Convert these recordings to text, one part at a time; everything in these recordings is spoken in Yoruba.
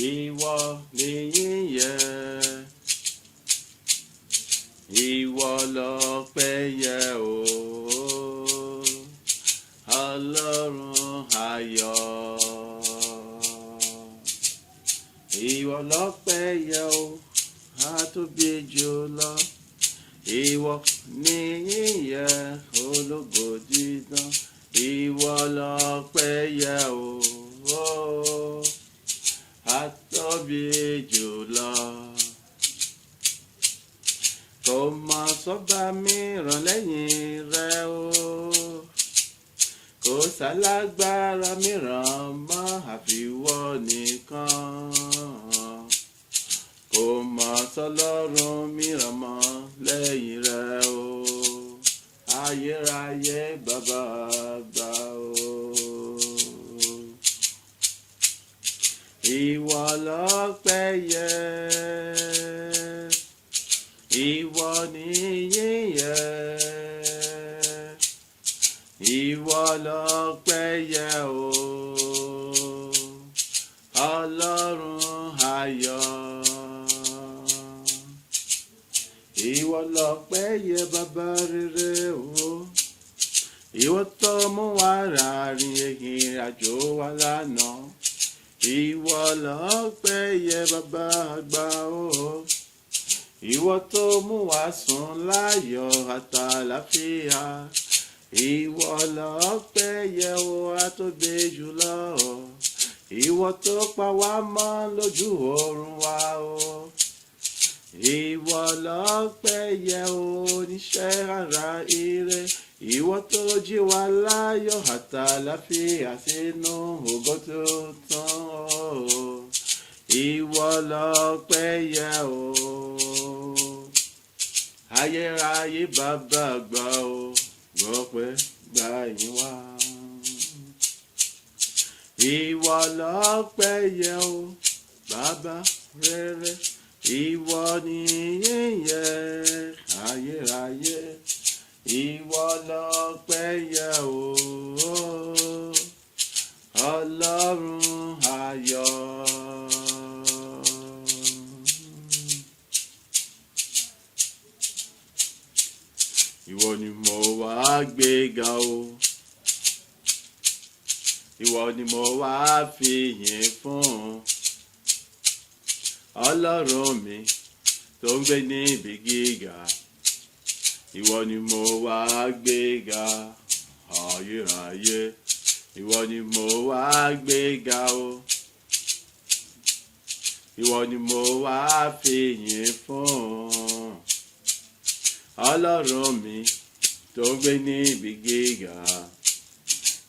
Ìwọ nìyìn yẹ. Ìwọ lọ́pẹ́ yẹ o. Ọlọ́run ayọ̀. Ìwọ lọ́pẹ́ yẹ o, atóbi jùlọ. Ìwọ nìyìn yẹ, ológo dídán. Ìwọ lọ́pẹ́ yẹ o, atóbi jùlọ. Kò mọ sọ́ba mìíràn lẹ́yìn rẹ o. Kò sálágbára mìíràn mọ́ àfiwọ́ nìkan. Kò mọ sọlọ́run mìíràn mọ́ lẹ́yìn rẹ o. Ayérayé bàbá àgbà o. Ìwọ lọ́pẹ́ yẹ. Ìwọ nìyìn yẹ. Ìwọ lọ́pẹ́ yẹ o. Ọlọ́run ayọ̀. Ìwọ lọ́pẹ́ yẹ bàbá rere o. Ìwọ tó mú wa ràrìn ìrìn àjò wa lánàá. Ìwọ lọ́pẹ́ yẹ bàbá àgbà o. Ìwọ tó mú wa sùn láyọ̀ àtàlàfíà. Ìwọ lọ́pẹ́ yẹ o atóbi jùlọ o. Ìwọ tó pa wá mọ́ lójú oorun wa o. Ìwọ lọ́pẹ́ yẹ o oníṣẹ́ ara ire. Ìwọ tó jí wa láyọ̀ àtàlàfíà sínú ògo tuntun o. Ìwọ lọ́pẹ́ yẹ o. Ayérayé bàbá àgbà o. Gbọ́pẹ́ gbà yín wá. Ìwọ lọ́pẹ́ yẹ o, bàbá rere. Ìwọ nìyìn yẹ ayérayé. Ìwọ lọ́pẹ́ yẹ o. Ọlọ́run ayọ̀. Ìwọ ni mo wá gbéga o. Ìwọ ni mo wá fi yìn fún. Ọlọ́run mi tó ń gbé níbi gíga. Ìwọ ni mo wá gbéga ayérayé. Ìwọ ni mo wá gbéga o. Ìwọ ni mo wá fi yìn fún. Ọlọ́run mi tó ń gbé níbi gíga.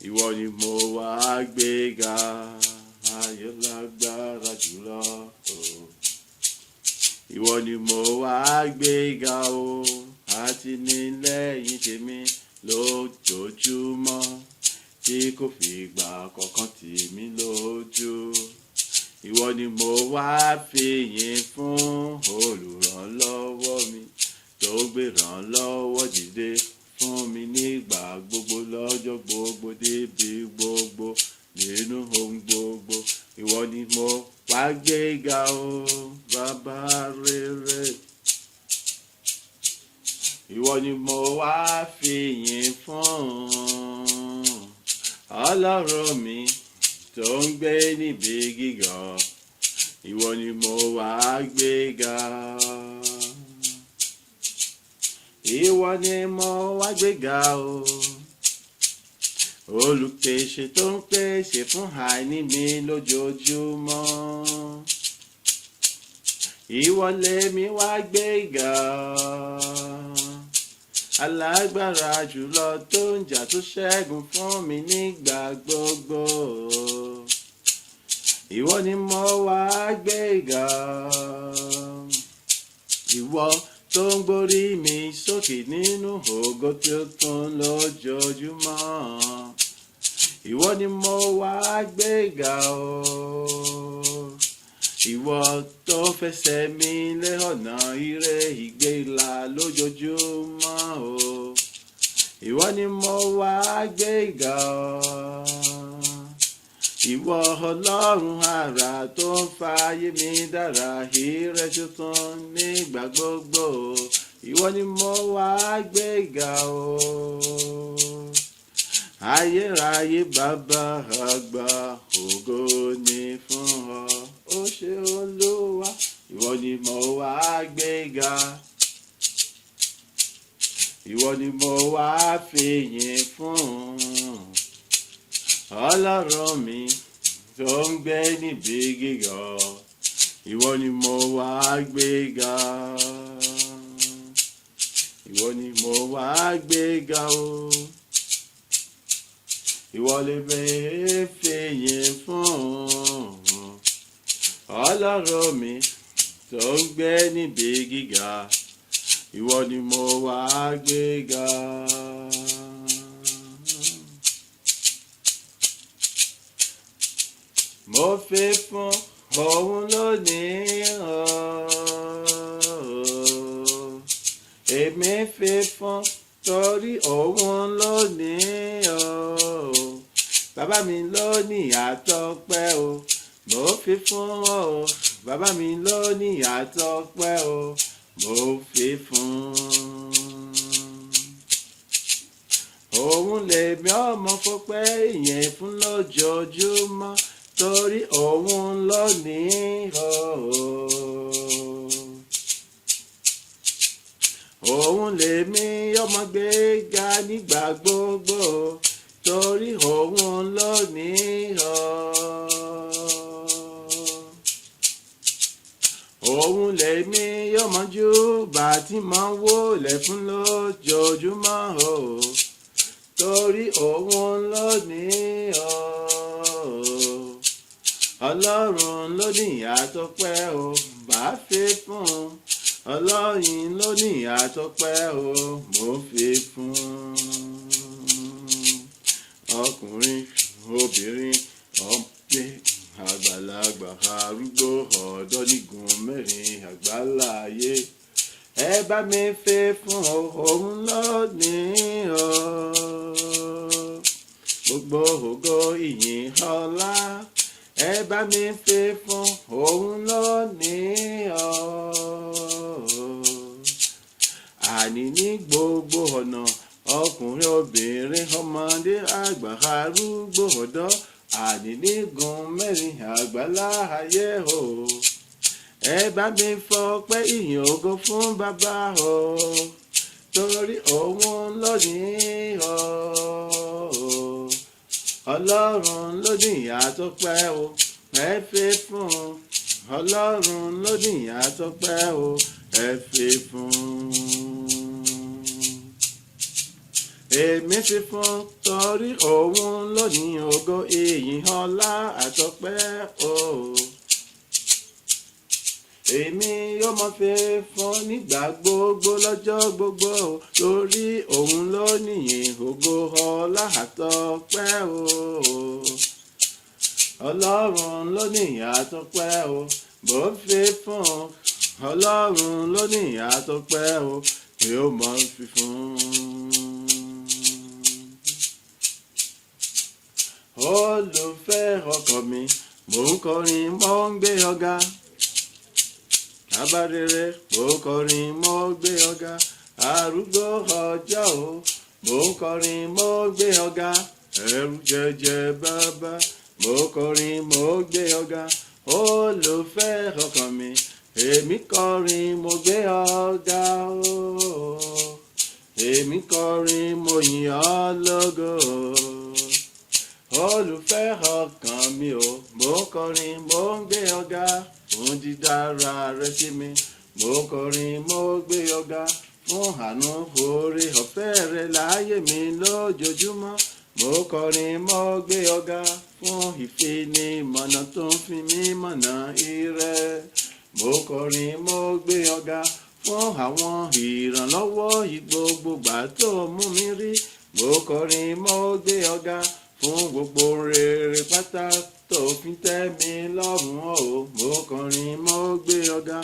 Ìwọ ni mo wá gbéga. Ayé lágbára jùlọ o. Ìwọ ni mo wá gbéga o. Àti nílẹ̀yìn tèmi lójoojúmọ́ tí kò fi ìgbà kankan tì mí lójú. Ìwọ ni mo wá fi yìn fún olùrànlọ́wọ́ mi tó gbérànlọ́wọ́ dìde fún mi nígbà gbogbo lọ́jọ́ gbogbo débi gbogbo nínú ohun gbogbo. Ìwọ ni mo wá gbéga o, bàbá rere. Ìwọ ni mo wá fi yìn fún. Ọlọ́run mi tó ń gbé níbi gíga. Ìwọ ni mo wá gbéga. Ìwọ ni mo wá gbéga o. Olùpèsè tó ń pèsè fún àìní mi lójoojúmọ́. Ìwọ lèmi wá gbéga. Alágbára jùlọ tó ń jà tó ṣẹ́gun fún mi nígbà gbogbo. Ìwọ ni mo wá gbéga. Ìwọ tó ń gborí mi sókè nínú ògo tuntun lójoojúmọ́. Ìwọ ni mo wá gbéga o. Ìwọ tó fẹsẹ̀ mi lé ọ̀nà ire ìgbéla lójoojúmọ́ o. Ìwọ ni mo wá gbéga o. Ìwọ Ọlọ́run àrà tó ń fàyè mi dára ire tuntun nígbà gbogbo. Ìwọ ni mo wá gbéga o. Ayérayé bàbá àgbà, ògo ni fún ọ. Ó ṣe Olúwa, ìwọ ni mo wá gbéga. Ìwọ ni mo wá fìyìn fún. Ọlọ́run mi tó ń gbé níbi gíga. Ìwọ ni mo wá gbéga. Ìwọ ni mo wá gbéga o. Ìwọ lèmi fìyìn fún. Ọlọ́run mi tó ń gbé níbi gíga. Ìwọ ni mo wá gbéga. Mo fi fún òun lónìí ooo. Èmi fi fún torí òun lónìí ooo. Bàbá mi lónìí àtọpẹ́ o. Mo fi fún o. Bàbá mi lónìí àtọpẹ́ o. Mo fi fún. Òun lèmi ọmọ fọpẹ́ ìyẹn fún lójoojúmọ́ torí òun lónìí ooo. Òun lèmi ọmọ gbéga nígbà gbogbo torí òun lónìí ooo. Òun lèmi ọmọ júbà tí mo ń wólẹ̀ fún lójoojúmọ́ o torí òun lónìí ooo. Ọlọ́run lónìí àtọpẹ́ o, bá fi fún. Ọlọ́run lónìí àtọpẹ́ o, mo fi fún. Ọkùnrin, obìnrin, ọmọdé, àgbàlagbà, arúgbó, ọ̀dọ́ nígun mẹ́rin àgbáláyé. Ẹ bá mi fi fún o, òun lónìí o. Gbogbo ògo ìyìn ọlá. Ẹ bá mi fi fún òun lónìí o. Àní ní gbogbo ọ̀nà, ọkùnrin, obìnrin, ọmọdé, àgbà, arúgbó, ọ̀dọ́, àní nígun mẹ́rin àgbáláyé o. Ẹ bá mi fọpẹ́ ìyìn ògo fún bàbá o, torí òun lónìí o. Ọlọ́run lónìí àtọpẹ́ o, ẹ fi fún. Ọlọ́run lónìí àtọpẹ́ o, ẹ fi fún. Èmi fi fún torí òun lónìí ògo ìyìn ọlá àtọpẹ́ o. Èmi yóò máa fi fún nígbà gbogbo lọ́jọ́ gbogbo o, torí òun lónìí ògo ọlá àtọpẹ́ o. Ọlọ́run lónìí àtọpẹ́ o, mo fi fún. Ọlọ́run lónìí àtọpẹ́ o, yóò máa fi fún. Olùfẹ́ ọkọ mi, mò ń kọrin, mò ń gbé ọ̀gá. Bàbá rere, mò ń kọrin, mò ń gbé ọ̀gá. Arúgbó ọjọ́ o, mò ń kọrin, mò ń gbé ọ̀gá. Ẹrù jẹjẹ bàbá, mò ń kọrin, mò ń gbé ọ̀gá. Olùfẹ́ ọkàn mi, èmi kọrin, mo gbé ọ̀gá o. Èmi kọrin, mo yìn ọ́ lógo. Olùfẹ́ ọkàn mi o, mò ń kọrin, mò ń gbé ọ̀gá. Fún dídára rẹ sí mi, mò ń kọrin, mò ń gbé ọ̀gá. Fún àánú oore ọ̀fẹ́ rẹ láyé mi lójoojúmọ́. Mò ń kọrin, mò ń gbé ọ̀gá. Fún ìfinimọ̀nà tó ń fi mí mọ̀nà ire. Mò ń kọrin, mò ń gbé ọ̀gá. Fún àwọn ìrànlọ́wọ́ ìgbogbogbà tó mú mi rí. Mò ń kọrin, mò ń gbé ọ̀gá. Fún gbogbo rere pátá tó fi tẹ́ mi lọ́rùn o. Mò ń kọrin, mò ń gbé ọ̀gá.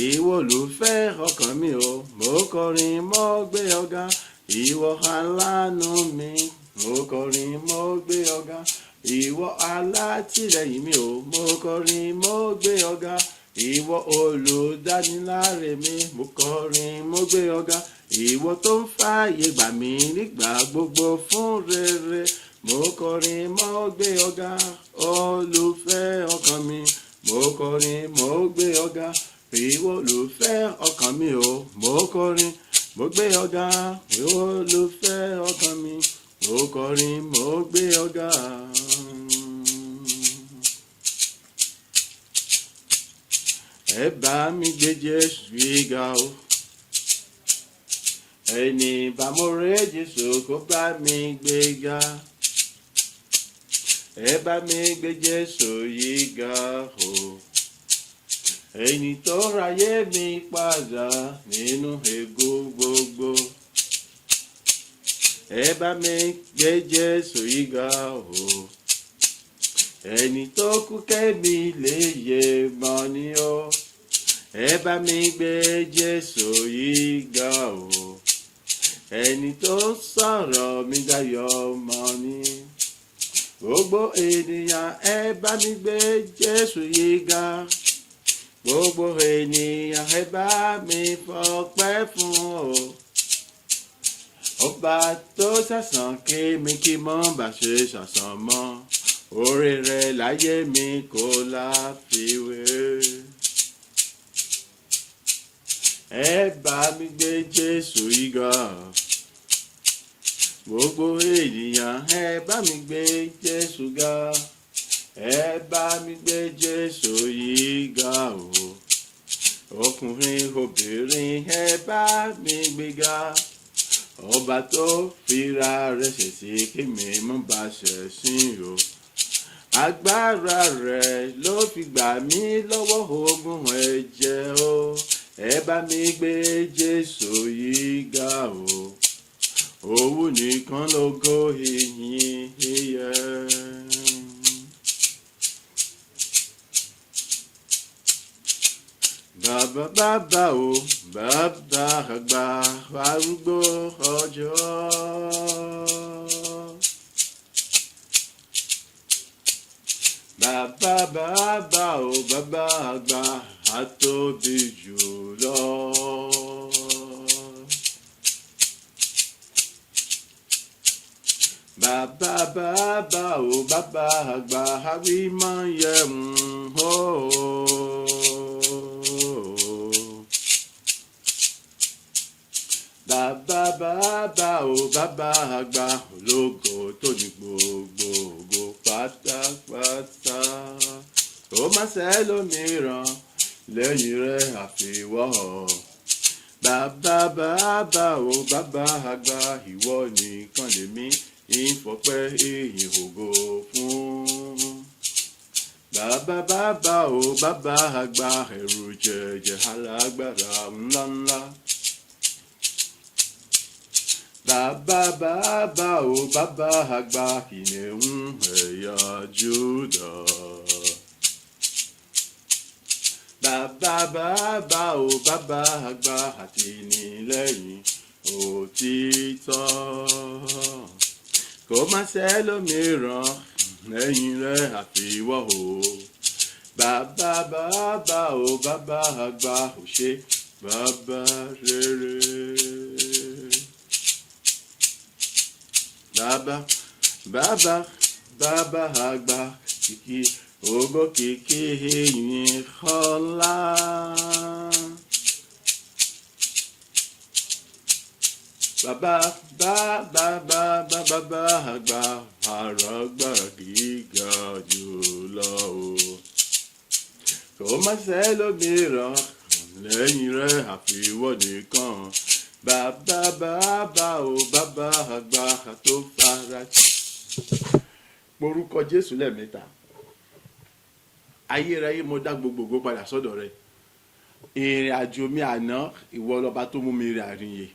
Ìwọ olùfẹ́ ọkàn mi o. Mò ń kọrin, mò ń gbé ọ̀gá. Ìwọ aláàánú mi. Mò ń kọrin, mò ń gbé ọ̀gá. Ìwọ alátìlẹ́yìn mi o, mo kọrin mo gbé ọ ga. Ìwọ olùdániláre mi, mo kọrin mo gbé ọ ga. Ìwọ tó ń fààyè gbà mí nígbà gbogbo fún rere, mo kọrin mo gbé ọ ga. Olùfẹ́ ọkàn mi, mo kọrin mo gbé ọ ga. Ìwọ olùfẹ́ ọkàn mi o, mo kọrin mo gbé ọ ga. Ìwọ olùfẹ́ ọkàn mi, mo kọrin mo gbé ọ ga. Ẹ bá mi gbé Jésù gíga o. Ẹni bá mo rẹ́ Jésù kó bá mi gbé ga. Ẹ bá mi gbé Jésù yìí ga o. Ẹni tó ráyé mi padà nínú ègún gbogbo. Ẹ bá mi gbé Jésù yìí ga o. Ẹni tó kú kẹ́mi lè yè mọ́ ni o. Ẹ bá mi gbé Jésù yìí ga o. Ẹni tó sọ̀rọ̀ mi dayọ̀ mọ́ ni. Gbogbo ènìyàn ẹ bá mi gbé Jésù yìí ga. Gbogbo ènìyàn ẹ bá mi fọpẹ́ fún o. Ọba tó ṣàṣàn kí mi kí mọ́ bá ṣe ṣàṣàn mọ́. Oore rẹ̀ láyé mi kò láfiwé. Ẹ bá mi gbé Jésù yìí ga. Gbogbo ènìyàn ẹ bá mi gbé Jésù ga. Ẹ bá mi gbé Jésù yìí ga o. Ọkùnrin obìnrin ẹ bá mi gbé ga. Ọba tó fira rẹ̀ ṣẹ̀sín kí mi mọ́ bá ṣẹ̀sín o. Agbára rẹ̀ ló fi gbà mí lọ́wọ́ ogun ẹ̀jẹ̀ o. Ẹ bá mi gbé Jésù yìí ga o. Òun nìkan lógo ìyìn yẹ. Bàbá bàbá o, bàbá àgbà arúgbó ọjọ́. Bàbá bàbá o, bàbá àgbà àtóbi jùlọ. Bàbá bàbá o, bàbá àgbà àwímáyẹ̀mú o. Bàbá bàbá o, bàbá àgbà ológo tó ní gbogbo ògo pátápátá. Ó má ṣẹlòmíràn lẹ́yìn rẹ̀ àfiwọ́. Bàbá bàbá o, bàbá àgbà ìwọ nìkan lèmi ìfọpẹ́ ìyìn ògo fún. Bàbá bàbá o, bàbá àgbà ẹ̀rù jẹ̀jẹ̀ alágbára ńláńlá. Bàbá bàbá o, bàbá àgbà kìnìún ẹ̀yà Júdà. Bàbá bàbá o, bàbá àgbà àtìnílẹ́yìn òtítọ́. Kò má ṣẹlòmíràn lẹ́yìn rẹ̀ àfiwọ́ o. Bàbá bàbá o, bàbá àgbà ò ṣe bàbá rere. Bàbá bàbá bàbá àgbà kìkì ògo kìkì ìyìn ọlá. Bàbá bàbá bàbá bàbá àgbà àràgbà gíga jùlọ o. Kò má ṣẹlòmíràn lẹ́yìn rẹ̀ àfiwọ́ nìkan. Bàbá bàbá o, bàbá àgbà tó fara jì. Porúkọ Jésù lẹ́ẹ̀mẹ́ta. Ayérayé mo dá gbogbo ògo padà sọ́dọ̀ rẹ. Ìrìn àjò mi àná, ìwọ lọba tó mú mi rìn àrìnyè.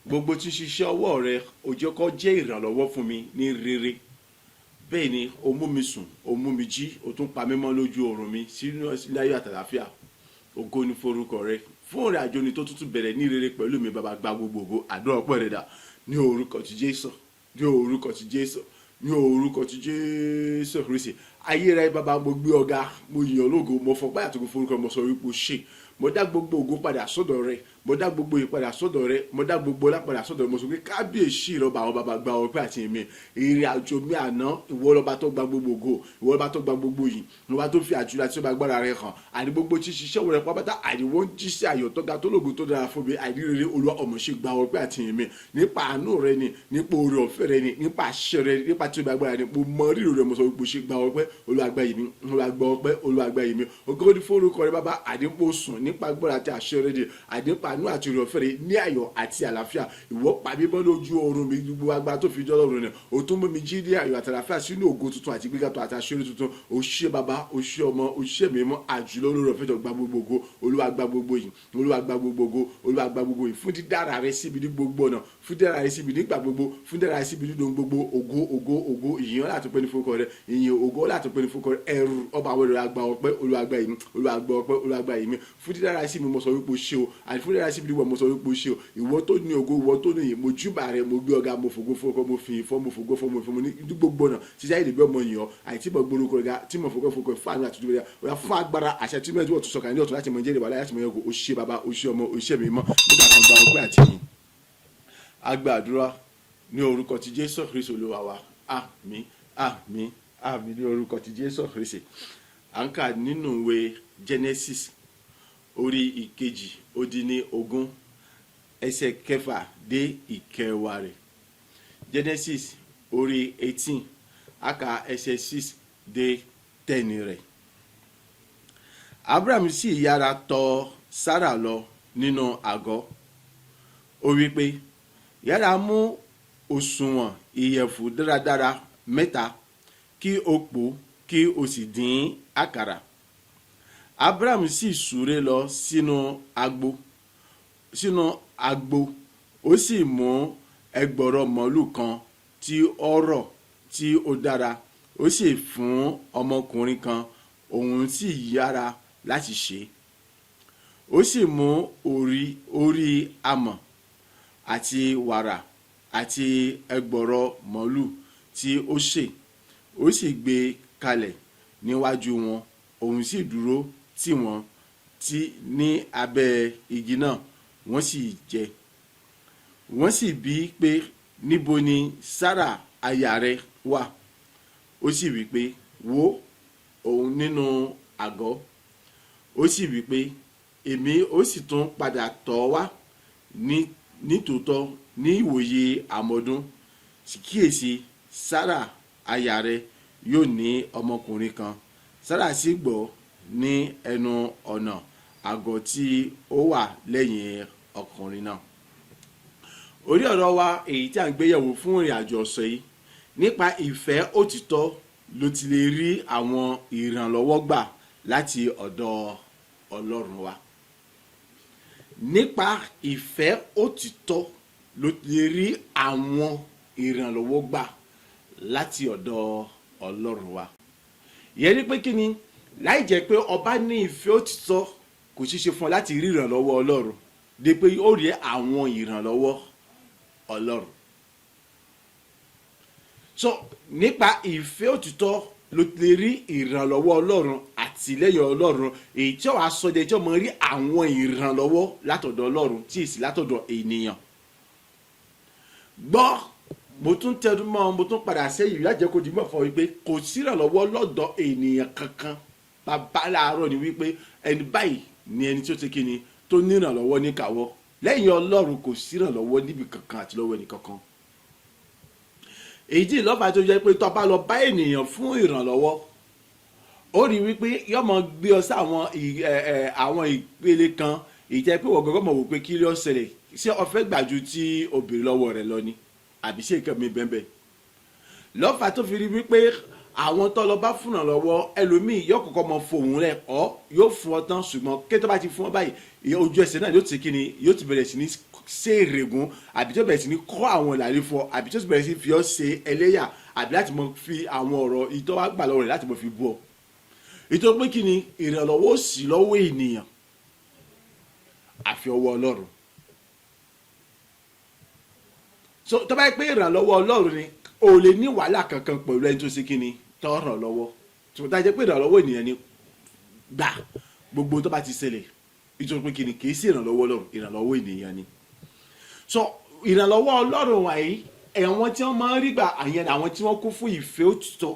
Gbogbo tí ń ṣiṣẹ́ ọwọ́ rẹ, ó jẹ́ kó jẹ́ ìrànlọ́wọ́ fún mi ní rere. Bẹ́ẹ̀ ni o mú mi sùn, o mú mi jí, o tún pa mí mọ́ lójú oorun mi sínú láyọ̀ àtàlàáfíà. Ògo ni forúkọ rẹ. Fún ìrìn àjò ni tó tútù bẹ̀rẹ̀ ní rere pẹ̀lú mi, bàbá gba gbogbo ògo. Àdúrà ọpẹ́ rẹ dà ní orúkọ ti Jésù, ní orúkọ ti Jésù, Ní orúkọ ti Jésù Kristi, ayérayé bàbá, mo gbé ọ ga, mo yìn ọ́ lógo, mo fọpẹ́ àtògo forúkọ, mo sọ wípé o ṣé. Mo dá gbogbo ògo padà sọ́dọ̀ rẹ, mo dá gbogbo ìpadà sọ́dọ̀ rẹ, mo dá gbogbo ọlá padà sọ́dọ̀ rẹ. Mo sọ pé kábíyèsí ìrọba àwọn bàbá, gba ọpẹ́ àti ìmí. Ìrìn àjò mi àná, ìwọ lọba tó gba gbogbo ògo, ìwọ lọba tó gba gbogbo yìí, ìwọ tó fi àjùlọ àti ọba agbára rẹ hàn, àní gbogbo tí ṣiṣẹ́ wọlé pápátá, àní wọ́n ń jíṣẹ́ ayọ̀ tó ga, tó lógo, tó dára fún mi, àní rere. Olúwa ọmọ ṣe, gba ọpẹ́ àti ìmí. Nípa àánú rẹ ni, nípa oore ọ̀fẹ́ rẹ ni, nípa àṣẹ rẹ, nípa tí ó bá agbára ni, mo mọ rírì rẹ. Mo sọ wípé ṣe, gba ọpẹ́. Olúwa gba ìmí, Olúwa gba ọpẹ́, Olúwa gba ìmí. Ògo ni fórúkọ rẹ, bàbá. Àdínkù sùn nípa agbára àti àṣẹ rẹ ni, àdínkù àánú àti oore ọ̀fẹ́ rẹ, ní ayọ̀ àti àlàáfíà. Ìwọ pa mí mọ́ lójú oorun mi, gbogbo agbára tó fi jọ́ lọ́rùn ni o tún mú mi jí ní ayọ̀ àti àlàáfíà sínú ògo tuntun àti gbígbà tó àti àṣírí tuntun. O ṣé bàbá, o ṣé ọmọ, o ṣé mímọ́. Àjùlọ olóore ọ̀fẹ́ tó gba gbogbo ògo. Olúwa gba gbogbo yìí, Olúwa gba gbogbo ògo, Olúwa gba gbogbo yìí, fún dídára rẹ síbi ní gbogbo ọ̀nà, fún dídára rẹ síbi nígbà gbogbo, fún dídára rẹ síbi nínú gbogbo. Ògo, ògo, ògo, ìyìn láti pẹ́ ní forúkọ rẹ, ìyìn, ògo láti pẹ́ ní forúkọ rẹ. Ẹrù ọba àwọn èrò, àgbà ọpẹ́. Olúwa gba ìyìn, Olúwa gba ọpẹ́, Olúwa gba ìyìn. Fún dídára sí mi, mo sọ wípé o ṣé o. Àti fún dídára sí mi níwọ̀, mo sọ wípé o ṣé o. Ìwọ tó ní ògo, ìwọ tó ní ìyìn, mo júbà rẹ, mo gbé ọ̀gá, mo fògo fún, mo fi ìfọ́, mo fògo fún, mo fi mo ní gbogbo ọ̀nà títí ayé ìdìbò ọmọ yìí ọ àìtí mo gbórúkọ rẹ tí mo fògo fún, fún àánú àtúntò rẹ fún agbára àṣẹ tí mẹ́tí wọ́n tún sọ̀kà ní ọ̀tún láti mọ jẹ́ ìrìbà láti mọ yẹn kó o ṣé bàbá, o ṣé ọmọ, o ṣé mímọ́. Nígbà kan, gba ọpẹ́ àti ìyìn. A gba àdúrà ní orúkọ ti Jésù Kristi Olúwa wa. Àmín, àmín, àmín ní orúkọ ti Jésù Kristi. À ń kà nínú ìwé Genesis, orí 18, ẹsẹ̀ 6 dé 10 rẹ̀. Genesis orí 18, a kà ẹsẹ̀ 6 dé 10 rẹ̀. Abraham sì yára tọ̀ Sárà lọ nínú àgọ́. Ó wí pé, "Yára mú òṣùwọ̀n ìyẹ̀fun dáradára mẹ́ta, kí o pò, kí o sì dín àkàrà." Abraham sì súré lọ sínú agbo, ó sì mú ẹgbọrọ màlúù kan tí ó rọ̀, tí ó dára, ó sì fún ọmọkùnrin kan, òun sì yára láti ṣe. Ó sì mú orí amọ̀ àti wàrà àti ẹgbọrọ màlúù tí ó sè, ó sì gbé kalẹ̀ níwájú wọn, òun sì dúró tì wọ́n tí ní abẹ́ igi náà, wọ́n sì jẹ. Wọ́n sì bí pé, "Níbo ni Sárà aya rẹ wà?" Ó sì wí pé, "Wò, òun nínú àgọ́." Ó sì wí pé, "Èmi ó sì tún padà tọ̀ ọ́ wá ní nítòótọ́ ní ìwòyí àmọ́dún, sì kíyèsí, Sárà aya rẹ yóò ní ọmọkùnrin kan." Sárà sì gbọ́ ní ẹnu ọ̀nà àgọ́ tí ó wà lẹ́yìn ọkùnrin náà. Orí ọ̀rọ̀ wa èyí tí à ń gbéyẹ̀wò fún ìrìn àjò ọ̀sẹ̀ yìí, nípa ìfẹ́ òtítọ́ ló ti lè rí àwọn ìrànlọ́wọ́ gbà láti ọ̀dọ̀ Ọlọ́run wa. Nípa ìfẹ́ òtítọ́ ló lè rí àwọn ìrànlọ́wọ́ gbà láti ọ̀dọ̀ Ọlọ́run wa. Ìyẹn ni pé kí ni? Láì jẹ́ pé ọba ní ìfẹ́ òtítọ́, kò ṣeé ṣe fún ọ láti rí ìrànlọ́wọ́ Ọlọ́run de pé ó rí àwọn ìrànlọ́wọ́ Ọlọ́run. So nípa ìfẹ́ òtítọ́ ló lè rí ìrànlọ́wọ́ Ọlọ́run, àtìlẹ́yìn Ọlọ́run, èyí tí wàá sọ de tí ó mọ rí àwọn ìrànlọ́wọ́ látọ̀dọ̀ Ọlọ́run tí èsì látọ̀dọ̀ ènìyàn. Gbọ́, mo tún tẹnu mọ́, mo tún padà sẹ́yìn láti jẹ́ kó di mọ̀ fún ọ wípé kò sí ìrànlọ́wọ́ lọ́dọ̀ ènìyàn kankan. Bàbá láàárọ̀ ni wípé ẹni báyìí ni ẹni tí ó ti kíni tó ní ìrànlọ́wọ́ níkàwọ́. Lẹ́yìn Ọlọ́run, kò sí ìrànlọ́wọ́ níbi kankan àti lọ́wọ́ ẹnì kankan. Èyí tí ìlọ́fà tó jẹ́ pé tó bá lọ bá ènìyàn fún ìrànlọ́wọ́, ó rí wípé yóò mọ gbé ọ sí àwọn ìpele kan, èyí tẹ́ pé wọ́n gọ́gọ́ mọ̀ wò pé kí ló ṣẹlẹ̀, ṣé o fẹ́ gbàjú tí o béèrè lọ́wọ́ rẹ̀ lọ ni, àbí ṣé nǹkan mi bẹ́ẹ̀ bẹ́ẹ̀ lọ́fà tó fi rí wípé àwọn tó lọ bá fúnra lọ́wọ́ ẹlòmíì yóò kọ́kọ́ mọ fòun rẹ̀ ọ́, yóò fún ọ tán, ṣùgbọ́n kí tó bá ti fún ọ báyìí, ojú ẹsẹ̀ náà yóò ti kí ni, yóò ti bẹ̀rẹ̀ sí ní ṣe èrègùn, àbí tó bẹ̀rẹ̀ sí ní kọ́ àwọn ìlànà fún ọ, àbí tó bẹ̀rẹ̀ sí fi ọ́ ṣe ẹlẹ́yà, àbí láti mọ fi àwọn ọ̀rọ̀ ìtọ́wá gbà lọ́wọ́ rẹ̀ láti mọ fi bú ọ. Ìtọ́ pé kí ni, ìrànlọ́wọ́ sí lọ́wọ́ ènìyàn àfi ọwọ́ Ọlọ́run. So tó bá yẹ pé ìrànlọ́wọ́ Ọlọ́run ni O lè ní wàhálà kankan pẹ̀lú ẹni tó ṣe kíni tó ràn lọ́wọ́ tó dájẹ́ pé ìrànlọ́wọ́ ènìyàn ni gbà gbogbo tó bá ti ṣẹlẹ̀, nítorí pé kíni, kì í sí ìrànlọ́wọ́ Ọlọ́run, ìrànlọ́wọ́ ènìyàn ni. So ìrànlọ́wọ́ Ọlọ́run wàyí, ẹ̀wọ̀n tí wọ́n máa ń rí gbà àyẹn, àwọn tí wọ́n kún fún ìfẹ́ òtítọ́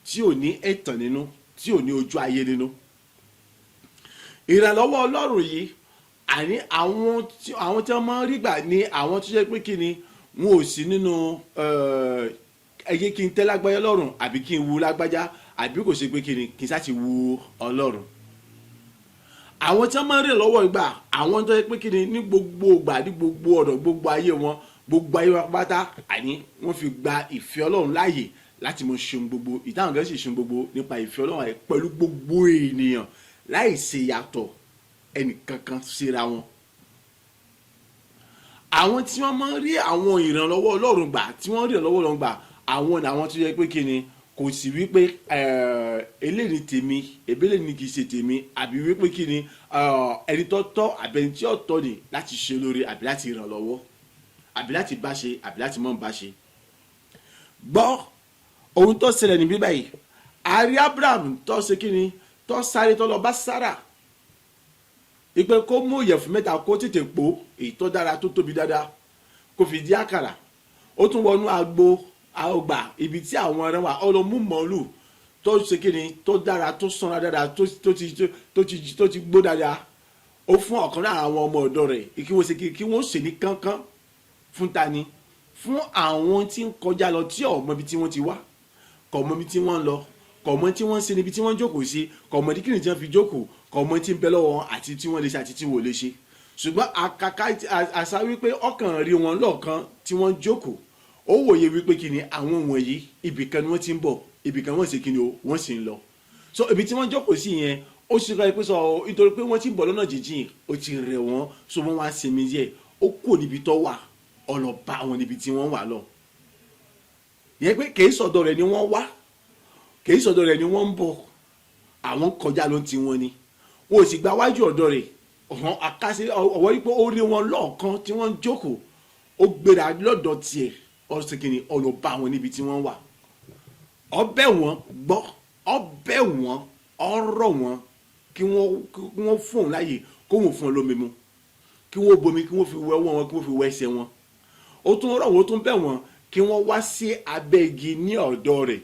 tí ò ní ẹ̀tàn nínú, tí ò ní ojú ayé nínú. Ìrànlọ́wọ́ Ọlọ́run yìí, àní àwọn tí wọ́n máa ń rí gbà ní àwọn tó jẹ́ pé kí ni, wọn ò sí nínú ẹyẹ kí n tẹ́ lágbájá lọ́rùn àbí kí n wu lágbájá, àbí kò ṣe pé kí ni, kí n sá ti wu Ọlọ́run. Àwọn tí wọ́n máa ń rí lọ́wọ́ ìgbà, àwọn tó jẹ́ pé kí ni, ní gbogbo ìgbà, ní gbogbo ọ̀dọ̀, gbogbo ayé wọn pátá, àní wọ́n fi gba ìfẹ́ Ọlọ́run láàyè láti mọ ṣeun gbogbo ìdáhùn kan, sì ṣeun gbogbo nípa ìfẹ́ Ọlọ́run àyè pẹ̀lú gbogbo ènìyàn láì ṣe yàtọ̀ ẹnìkankan síra wọn. Àwọn tí wọ́n máa ń rí àwọn ìrànlọ́wọ́ Ọlọ́run gbà, tí wọ́n rí ìrànlọ́wọ́ Ọlọ́run gbà, àwọn ni àwọn tó yẹ pé kí ni, kò sí wípé eléyìí tèmi, ebéle ni kì í ṣe tèmi, àbí wípé kí ni, ẹni tó tọ́ àbí ẹni tí ó tọ́ ni láti ṣe lóore, àbí láti ràn lọ́wọ́, àbí láti bá ṣe, àbí láti mọ̀ bá ṣe. Gbọ́ ohun tó ṣẹlẹ̀ níbí báyìí. Àrí Abraham tó ṣe kí ni, tó sáré tó lọ bá Sarah ìpè kó mú ìyẹ̀fun 3 kó tètè pò èyí tó dára, tó tóbi dáadáa, kó fi dí àkàrà. Ó tún wọnú agbo ọgbà ibi tí àwọn ẹran wà, ó lọ mú màálù tó ṣe kí ni, tó dára, tó sanra dáadáa, tó ti gbó dáadáa. Ó fún ọ̀kan lára àwọn ọmọ ọ̀dọ́ rẹ̀ kí wọ́n ṣe kí wọ́n ṣe ní kánkán. Fún ta ni? Fún àwọn tí ń kọjá lọ, tí ò mọ ibi tí wọ́n ti wá, kò mọ ibi tí wọ́n ń lọ, kò mọ tí wọ́n ń ṣe níbi tí wọ́n jókòó sí, kò mọ díkìrì tí wọ́n fi jókòó, kò mọ tí ń bẹ lọ́wọ́ wọn àti tí wọ́n lè ṣe àti tí wọ́n ò lè ṣe. Ṣùgbọ́n àkàkà àṣà wípé ọkàn rí wọn lọ́ọ̀kan tí wọ́n jókòó, ó wòye wípé kí ni, àwọn wọ̀nyí, ibìkan ni wọ́n ti ń bọ̀, ibìkan wọ́n sì kí ni o, wọ́n sì ń lọ. So ibi tí wọ́n jókòó sí yẹn, ó sì kọ́ ẹ pé sọ nítorí pé wọ́n ti ń bọ̀ lọ́nà jíjìn, ó ti rẹ̀ wọ́n, so wọ́n wá sinmi díẹ̀. Ó kò níbi tó wà, ó lọ bá wọn níbi tí wọ́n wà lọ. Yẹn pé kìí sọ̀dọ̀ rẹ̀ ni wọ́n wá, kìí sọ̀dọ̀ rẹ̀ ni wọ́n ń bọ̀, àwọn kọjá ló ń ti wọn ni. Wọn ò sì gba wájú ọ̀dọ̀ rẹ̀. Ọ̀hún àkàṣe ọ̀wọ́ wípé ó rí wọn lọ́ọ̀kan tí wọ́n ń jókòó, ó gbéra lọ́dọ̀ tiẹ̀, ó sì kìíní, ó lọ bá wọn níbi tí wọ́n wà. Ó bẹ̀ wọ́n gbọ́, ó bẹ̀ wọ́n, ó rọ̀ wọ́n kí wọ́n fún òun láàyè kó wọ́n fún ọ lómi mu, kí wọ́n bomi, kí wọ́n fi wẹ ọwọ́ wọn, kí wọ́n fi wẹ ẹsẹ̀ wọn. Ó tún rọ̀ wọ́n, ó tún bẹ̀ wọ́n kí wọ́n wá sí abẹ́ igi ní ọ̀dọ̀ rẹ̀,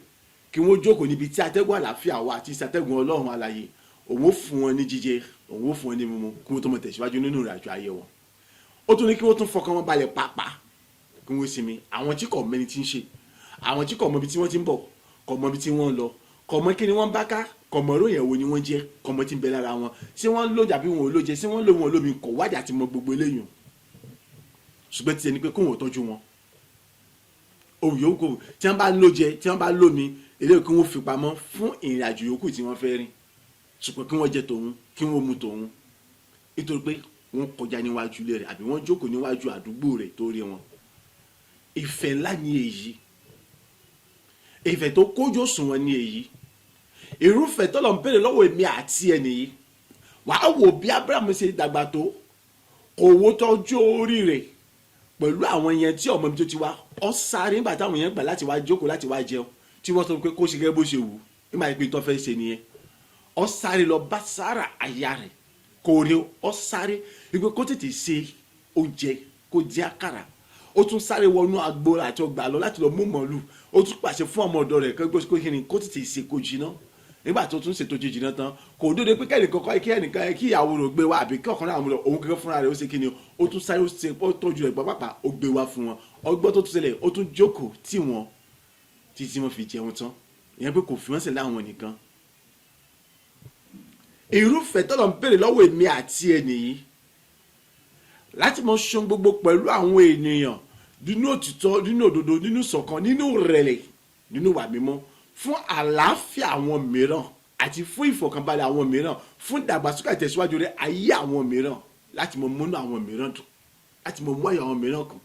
kí wọ́n jókòó níbi tí atẹ́gùn àlàáfíà wà àti ìsàtẹ́gùn Ọlọ́run alààyè. Òun ó fún wọn ní jíjẹ, òun ó fún wọn ní mímu, kí wọ́n tó mọ tẹ̀síwájú nínú ìrìnàjò ayé wọn. Ó tún ní kí wọ́n tún fọkàn wọn balẹ̀ pàápàá, kí wọ́n sinmi. Àwọn tí kò mẹ́ni tí ń ṣe, àwọn tí kò mọ ibi tí wọ́n ti ń bọ̀, kò mọ ibi tí wọ́n ń lọ, kò mọ kí ni wọ́n bá ká, kò mọ ìròyìn wo ni wọ́n jẹ́, kò mọ tí ń bẹ lára wọn, ṣé wọ́n lójà bí wọn ò lójẹ, ṣé wọ́n lò wọn lómi, kò wájà ti mọ gbogbo eléyìí. Ṣùgbọ́n ti ẹni pé kóun ò tọ́jú wọn, ohun yòówù tí wọ́n bá lójẹ, tí wọ́n bá lómi, eléyìí kí wọ́n fi pamọ́ fún ìrìn àjò yòókù tí wọ́n fẹ́ rìn, ṣùgbọ́n kí wọ́n jẹ tòun, kí wọ́n mu tòun, nítorí pé wọ́n kọjá níwájú ilé rẹ̀ àbí wọ́n jókòó níwájú àdúgbò rẹ̀ tó rí wọn. Ìfẹ́ ńlá ni èyí, ìfẹ́ tó kójú òṣùwọ̀n ni èyí. Irúfẹ́ tọ́lọ̀ ń béèrè lọ́wọ́ èmi àti ẹ nìyí. Wàá wò bí Abraham ṣe dàgbà tó, kò wo tọ́jú orí rẹ̀ pẹ̀lú àwọn yẹn tí ọmọ mi tó ti wá. Ọ sáré nígbà táwọn yẹn gbà láti wá jókòó, láti wá jẹun, tí wọ́n sọ pé kó ṣe gẹ́gẹ́ bó ṣe wù nígbà pé tó fẹ́ ṣe nìyẹn. Ọ sáré lọ bá Sára aya rẹ̀, kò rí. Ọ sáré wípé kó tètè ṣe oúnjẹ, kó jẹ àkàrà. Ó tún sáré wọnú agbo àti ọgbà lọ láti lọ mú màálù. Ó tún pàṣẹ fún ọmọ ọ̀dọ̀ rẹ̀ kó kí ni, kó tètè ṣe kó jiná. Nígbà tó tún ṣètò jíjiná tán, kò dóde pé kẹ́nìkan kọ́ kí ẹnìkan kí ìyàwó rẹ̀ gbé wá àbí kí ọ̀kan náà àwọn òun gẹ́gẹ́ fúnra rẹ̀. Ó ṣe kí ni, ó tún sáré, ó ṣe, ó tọ́jú rẹ̀ pàápàá, ó gbé wá fún wọn. Ọgbọ́n tó tún ṣẹlẹ̀, ó tún jókòó tì wọ́n títí wọ́n fi jẹun tán. Ìyẹn pé kò fi wọ́n sílẹ̀ àwọn nìkan. Irúfẹ́ tọ́lọ̀ ń béèrè lọ́wọ́ èmi àti ẹnì yìí láti mọ ṣohun gbogbo pẹ̀lú àwọn ènìyàn nínú òtítọ́, nínú òdodo, nínú ìṣọ̀kan, nínú ìrẹ̀lẹ̀, nínú ìwà mímọ́, fún àlàáfíà àwọn mìíràn àti fún ìfọ̀kànbalẹ̀ àwọn mìíràn, fún ìdàgbàsókè àtẹ̀síwájú rẹ̀ ayé àwọn mìíràn, láti mọ múnú àwọn mìíràn dùn, láti mọ mú ayọ̀ àwọn mìíràn kù,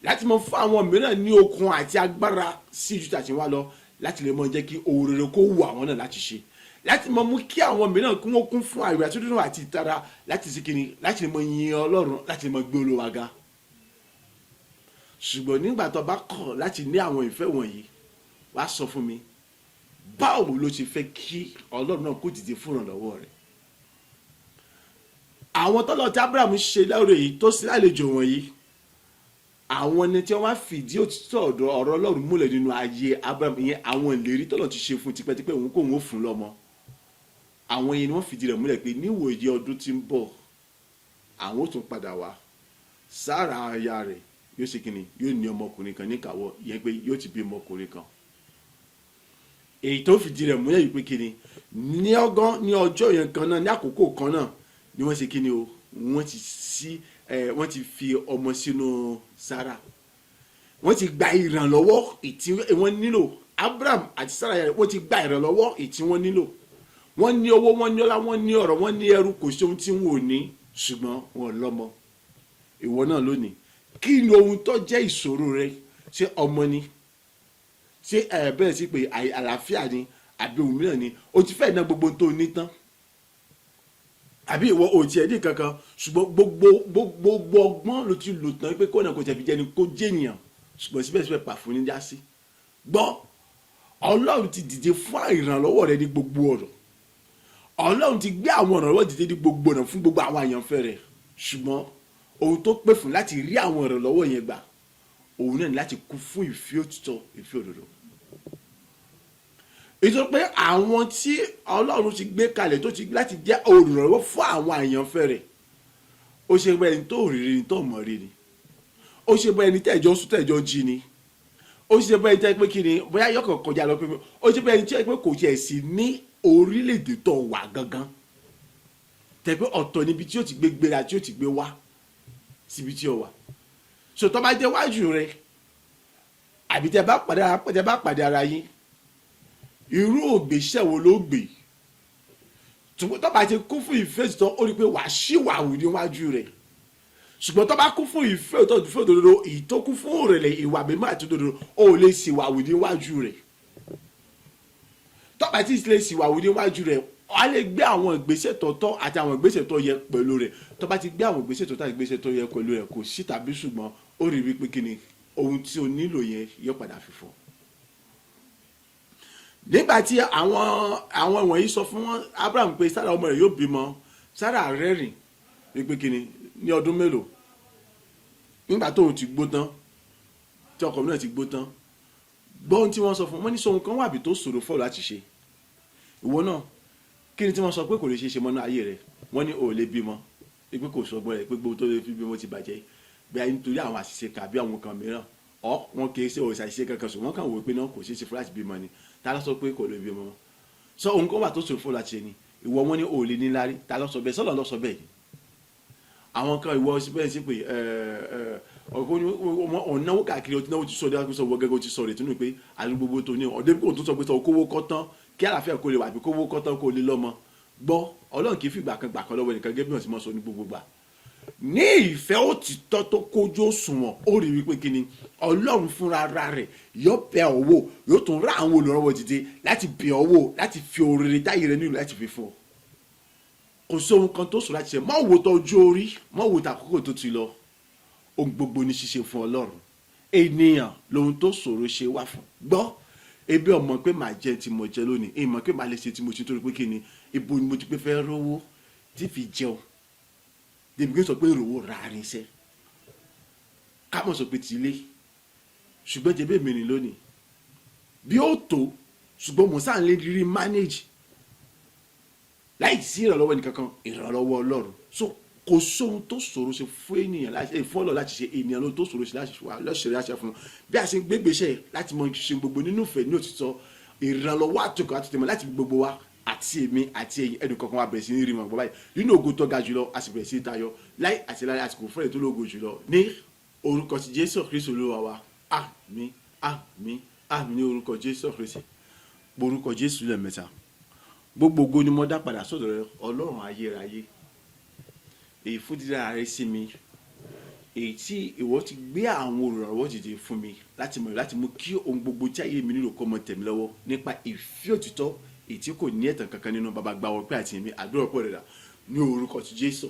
láti mọ fún àwọn mìíràn ní okun àti agbára sí ju tàti wá lọ, láti lè mọ jẹ́ kí ohun rere kó wù àwọn náà láti ṣe, láti mọ mú kí àwọn mìíràn kí wọ́n kún fún àyè àti dúdú àti ìtara láti ṣe kíni, láti lè mọ yin Ọlọ́run, láti lè mọ gbé Olúwa ga. Ṣùgbọ́n nígbà tó bá kọ̀ láti ní àwọn ìfẹ́ wọ̀nyí, wá sọ fún mi, báwo ló ti fẹ́ kí Ọlọ́run náà kó dìde fún ìrànlọ́wọ́ rẹ̀? Àwọn tọ́lọ̀ tí Abraham ṣe lóore yìí, tó sí lálejò wọ̀nyí, àwọn ni tí wọ́n wá fìdí òtítọ́ ọ̀dọ̀ ọ̀rọ̀ Ọlọ́run múlẹ̀ nínú ayé Abraham. Ìyẹn àwọn ìlérí tọ́lọ̀ ti ṣe fún tipẹ́tipẹ́, òun kò wọ́n fún lọ́mọ. Àwọn yẹn ni wọ́n fìdí rẹ̀ múlẹ̀ pé níwòye ọdún tí ń bọ̀, àwọn ó tún padà wá, Sára aya rẹ̀ yóò ṣe kínni, yóò ní ọmọkùnrin kan níkàáwọ́. Ìyẹn pé yóò ti bí ọmọkùnrin kan. Èyí tó fìdí rẹ̀ múlẹ̀ yìí pé kínni, ní ọgán ní ọjọ́ yẹn kan náà, ní àkókò kan náà ni wọ́n ṣe kínni o, wọ́n ti sí ẹ, wọ́n ti fi ọmọ sínú Sára. Wọ́n ti gba ìrànlọ́wọ́ ìtí wọ́n nílò. Abraham àti Sára yẹn, wọ́n ti gba ìrànlọ́wọ́ ìtí wọ́n nílò. Wọ́n ní owó, wọ́n ní ọlá, wọ́n ní ọ̀rọ̀, wọ́n ní ẹrú, kò sí ohun tí wọn ò ní, ṣùgbọ́n wọn ò lọ́mọ. Ìwọ náà lónìí, kí ni ohun tó jẹ́ ìṣòro rẹ? Ṣé ọmọ ni? Ṣé ẹ bẹ́ẹ̀ sí pé àlàáfíà ni, àbí ohun mìíràn ni? O ti fẹ́ ná gbogbo tó ní tán, àbí ìwọ ò tiẹ̀ ní kankan, ṣùgbọ́n gbogbo gbogbo ọgbọ́n ló ti lò tán pé kó náà kò tẹ̀ fi jẹ́ ni kó jẹ́ ènìyàn, ṣùgbọ́n síbẹ̀síbẹ̀ pàfún ní já sí. Gbọ́, Ọlọ́run ti dìde fún ìrànlọ́wọ́ rẹ ní gbogbo ọ̀rọ̀. Ọlọ́run ti gbé àwọn ìrànlọ́wọ́ dìde ní gbogbo ọ̀nà fún gbogbo àwọn àyànfẹ́ rẹ̀. Ṣùgbọ́n ohun tó pè fún láti rí àwọn ìrànlọ́wọ́ yẹn gbà, òun náà ní láti kú fún ìfẹ́ òtítọ́, ìfẹ́ òdodo, nítorí pé àwọn tí Ọlọ́run ti gbé kalẹ̀ tó ti láti jẹ́ olùrànlọ́wọ́ fún àwọn àyànfẹ́ rẹ̀, ó ṣe bẹ́ẹ̀ ẹni tó rí ni, tó mọ̀ rí ni, ó ṣe bẹ́ẹ̀ ẹni tẹ́jọ́ sùn, tẹ́jọ́ jí ni, ó ṣe bẹ́ẹ̀ ẹni tẹ́ pé kí ni, bóyá yọkàn kọjá lọ pé ó ṣe bẹ́ẹ̀ ẹni tí pé kò tiẹ̀ sí ní orílẹ̀-èdè tó wà gangan, tẹ́ pé ọ̀tọ̀ níbi tí ó ti gbé gbéra, tí ó ti gbé wá síbi tí ó wà. So tó bá jẹ́ wájú rẹ, àbí tẹ́ bá pàdé ara yín, irú ògbésẹ̀ wo ló gbé? Tó bá ti kún fún ìfẹ́ òtítọ́, ó rí i pé wàá ṣìwàwù níwájú rẹ̀. Ṣùgbọ́n tó bá kún fún ìfẹ́ òtítọ́, ìfẹ́ òdodo, èyí tó kún fún òrèlè, ìwà mímọ́ àti òdodo, ó lè ṣìwàwù níwájú rẹ̀. Tó bá ti lè ṣìwàwù níwájú rẹ̀, á lè gbé àwọn ìgbésẹ̀ tọ̀tọ̀ àti àwọn ìgbésẹ̀ tó yẹ pẹ̀lú rẹ̀. Tó bá ti gbé àwọn ìgbésẹ̀ tọ̀tọ̀ àti ìgbésẹ̀ tó yẹ pẹ̀lú rẹ̀, kò sí tàbí ṣùgbọ́n, ó rí wípé kí ni ohun tí o nílò yẹn yóò padà fi fún ọ. Nígbà tí àwọn wọ̀nyí sọ fún Abraham pé Sarah ọmọ rẹ̀ yóò bímọ, Sarah rẹ́rìn wípé kí ni, ní ọdún mélòó, nígbà tóun ti gbó tán, tí ọkọ náà ti gbó tán? Gbọ́ ohun tí wọ́n sọ fún wọn ní sọ ohun kan wà bí tó ṣòro fọ́ láti ṣe. Ìwọ náà, kí ni tí wọ́n sọ pé kò lè ṣe é ṣe mọ́nú ayé rẹ̀? Wọ́n ní o ò lè bímọ, pé kò sọgbọ́n rẹ̀, pé gbogbo tó lè fi bímọ ti bàjẹ́, bí i nítorí àwọn àṣìṣe kan àbí àwọn kan mìíràn. Ọ wọn kì í ṣe òṣà àṣìṣe kankan, sùn wọn kàn wò pé náà kò ṣeé ṣe fún láti bímọ ni. Ta ló sọ pé kò lè bímọ? Sọ ohun kan wà tó ṣòro fún láti ṣe ni. Ìwọ, wọn ní o ò lè ní lárí. Ta ló sọ bẹ́ẹ̀? Sọlọ ló sọ bẹ́ẹ̀ ni. Àwọn kan, ìwọ bẹ́ẹ̀ sí pé ọ̀náwó káàkiri, ọtí náwó ti sọ ọdẹ sọ wọ gẹ́gẹ́ ti sọ rẹ̀ tínú pé àdúgbò tó ní ọdẹ kò tó sọ pé sọ kówó kọ́ tán kí àlàáfíà kó lè wà, àbí kówó kọ́ tán kó lè lọ́mọ. Gbọ́, Ọlọ́run kì í fìgbà kan gbà kan lọ́wọ́ ẹnìkan, gẹ́gẹ́ bí wọ́n ti mọ̀ sọ ní gbogbo gbà. Ní ìfẹ́ òtítọ́ tó kójú òṣùwọ̀n, ó rí wípé kí ni, Ọlọ́run fúnra ara rẹ̀ yóò bẹ̀ ọ́ wò, yóò tún rá àwọn olùrànlọ́wọ́ dìde láti bẹ̀ ọ́ wò, láti fi oríire táyé rẹ nílò láti fi fún ọ. Kò sí ohun kan tó sùn láti ṣe. Mọ́ wo tọjú orí, mọ́ wo tàkókò tó ti lọ. Ohun gbogbo ní ṣíṣe fún Ọlọ́run. Ènìyàn lohun tó ṣòro ṣe wà fún. Gbọ́, ebi ọmọ pé màá jẹ tí mo jẹ lónìí, èèmọ̀ pé màá lè ṣe tí mo ṣe, torí pé kí ni, ibo ni mo ti pé fẹ́ rówó tí fi jẹun, débi kí n sọ pé rówó ra irinṣẹ́, ká mọ̀ sọ pé ti ilé. Ṣùgbọ́n jẹ́ bẹ́ẹ̀ mi ní lónìí bí ó tó, ṣùgbọ́n mo sáà ń lè rí manage láì sí ìrànlọ́wọ́ ẹnìkankan, ìrànlọ́wọ́ Ọlọ́run. So kò sóhun tó ṣòro ṣe fún ènìyàn láti fún Ọlọ́run láti ṣe. Ènìyàn ló tó ṣòro ṣe láti wà lọ́sẹ̀rẹ̀ láti ṣe fún un. Bí a ṣe ń gbégbèsè láti mọ ṣe gbogbo nínú ìfẹ́ ní òtítọ́, ìrànlọ́wọ́ àtòkọ̀ àtòtẹ̀mọ́ láti gbogbo wa, àti èmi àti ẹ̀yin, ẹnì kọ̀ọ̀kan wa bẹ̀rẹ̀ sí ní rí wọn gbọ́ báyìí nínú ògo tó ga jùlọ. A sì bẹ̀rẹ̀ sí ní tayọ láì àti láì àsìkò fún ẹ̀ tó lógo jùlọ, ní orúkọ ti Jésù Kristu Olúwa wa. Àmín, àmín, àmín ní orúkọ Jésù Kristi. Orúkọ Jésù lẹ́ẹ̀mẹ́ta. Gbogbo ògo ni mo dá padà sọ́dọ̀ rẹ, Ọlọ́run ayérayé, èyí fún dídára rẹ sí mi, èyí tí ìwọ ti gbé àwọn olùrànlọ́wọ́ dìde fún mi láti mọ̀ láti mú kí ohun gbogbo tí ayé mi nílò kó mọ tẹ̀mí lọ́wọ́ nípa ìfẹ́ òtítọ́ èyí tí kò ní ẹ̀tàn kankan nínú. Bàbá, gba ọpẹ́ àti èmi àdúrà pọ̀ rẹ̀ dà ní orúkọ ti Jésù,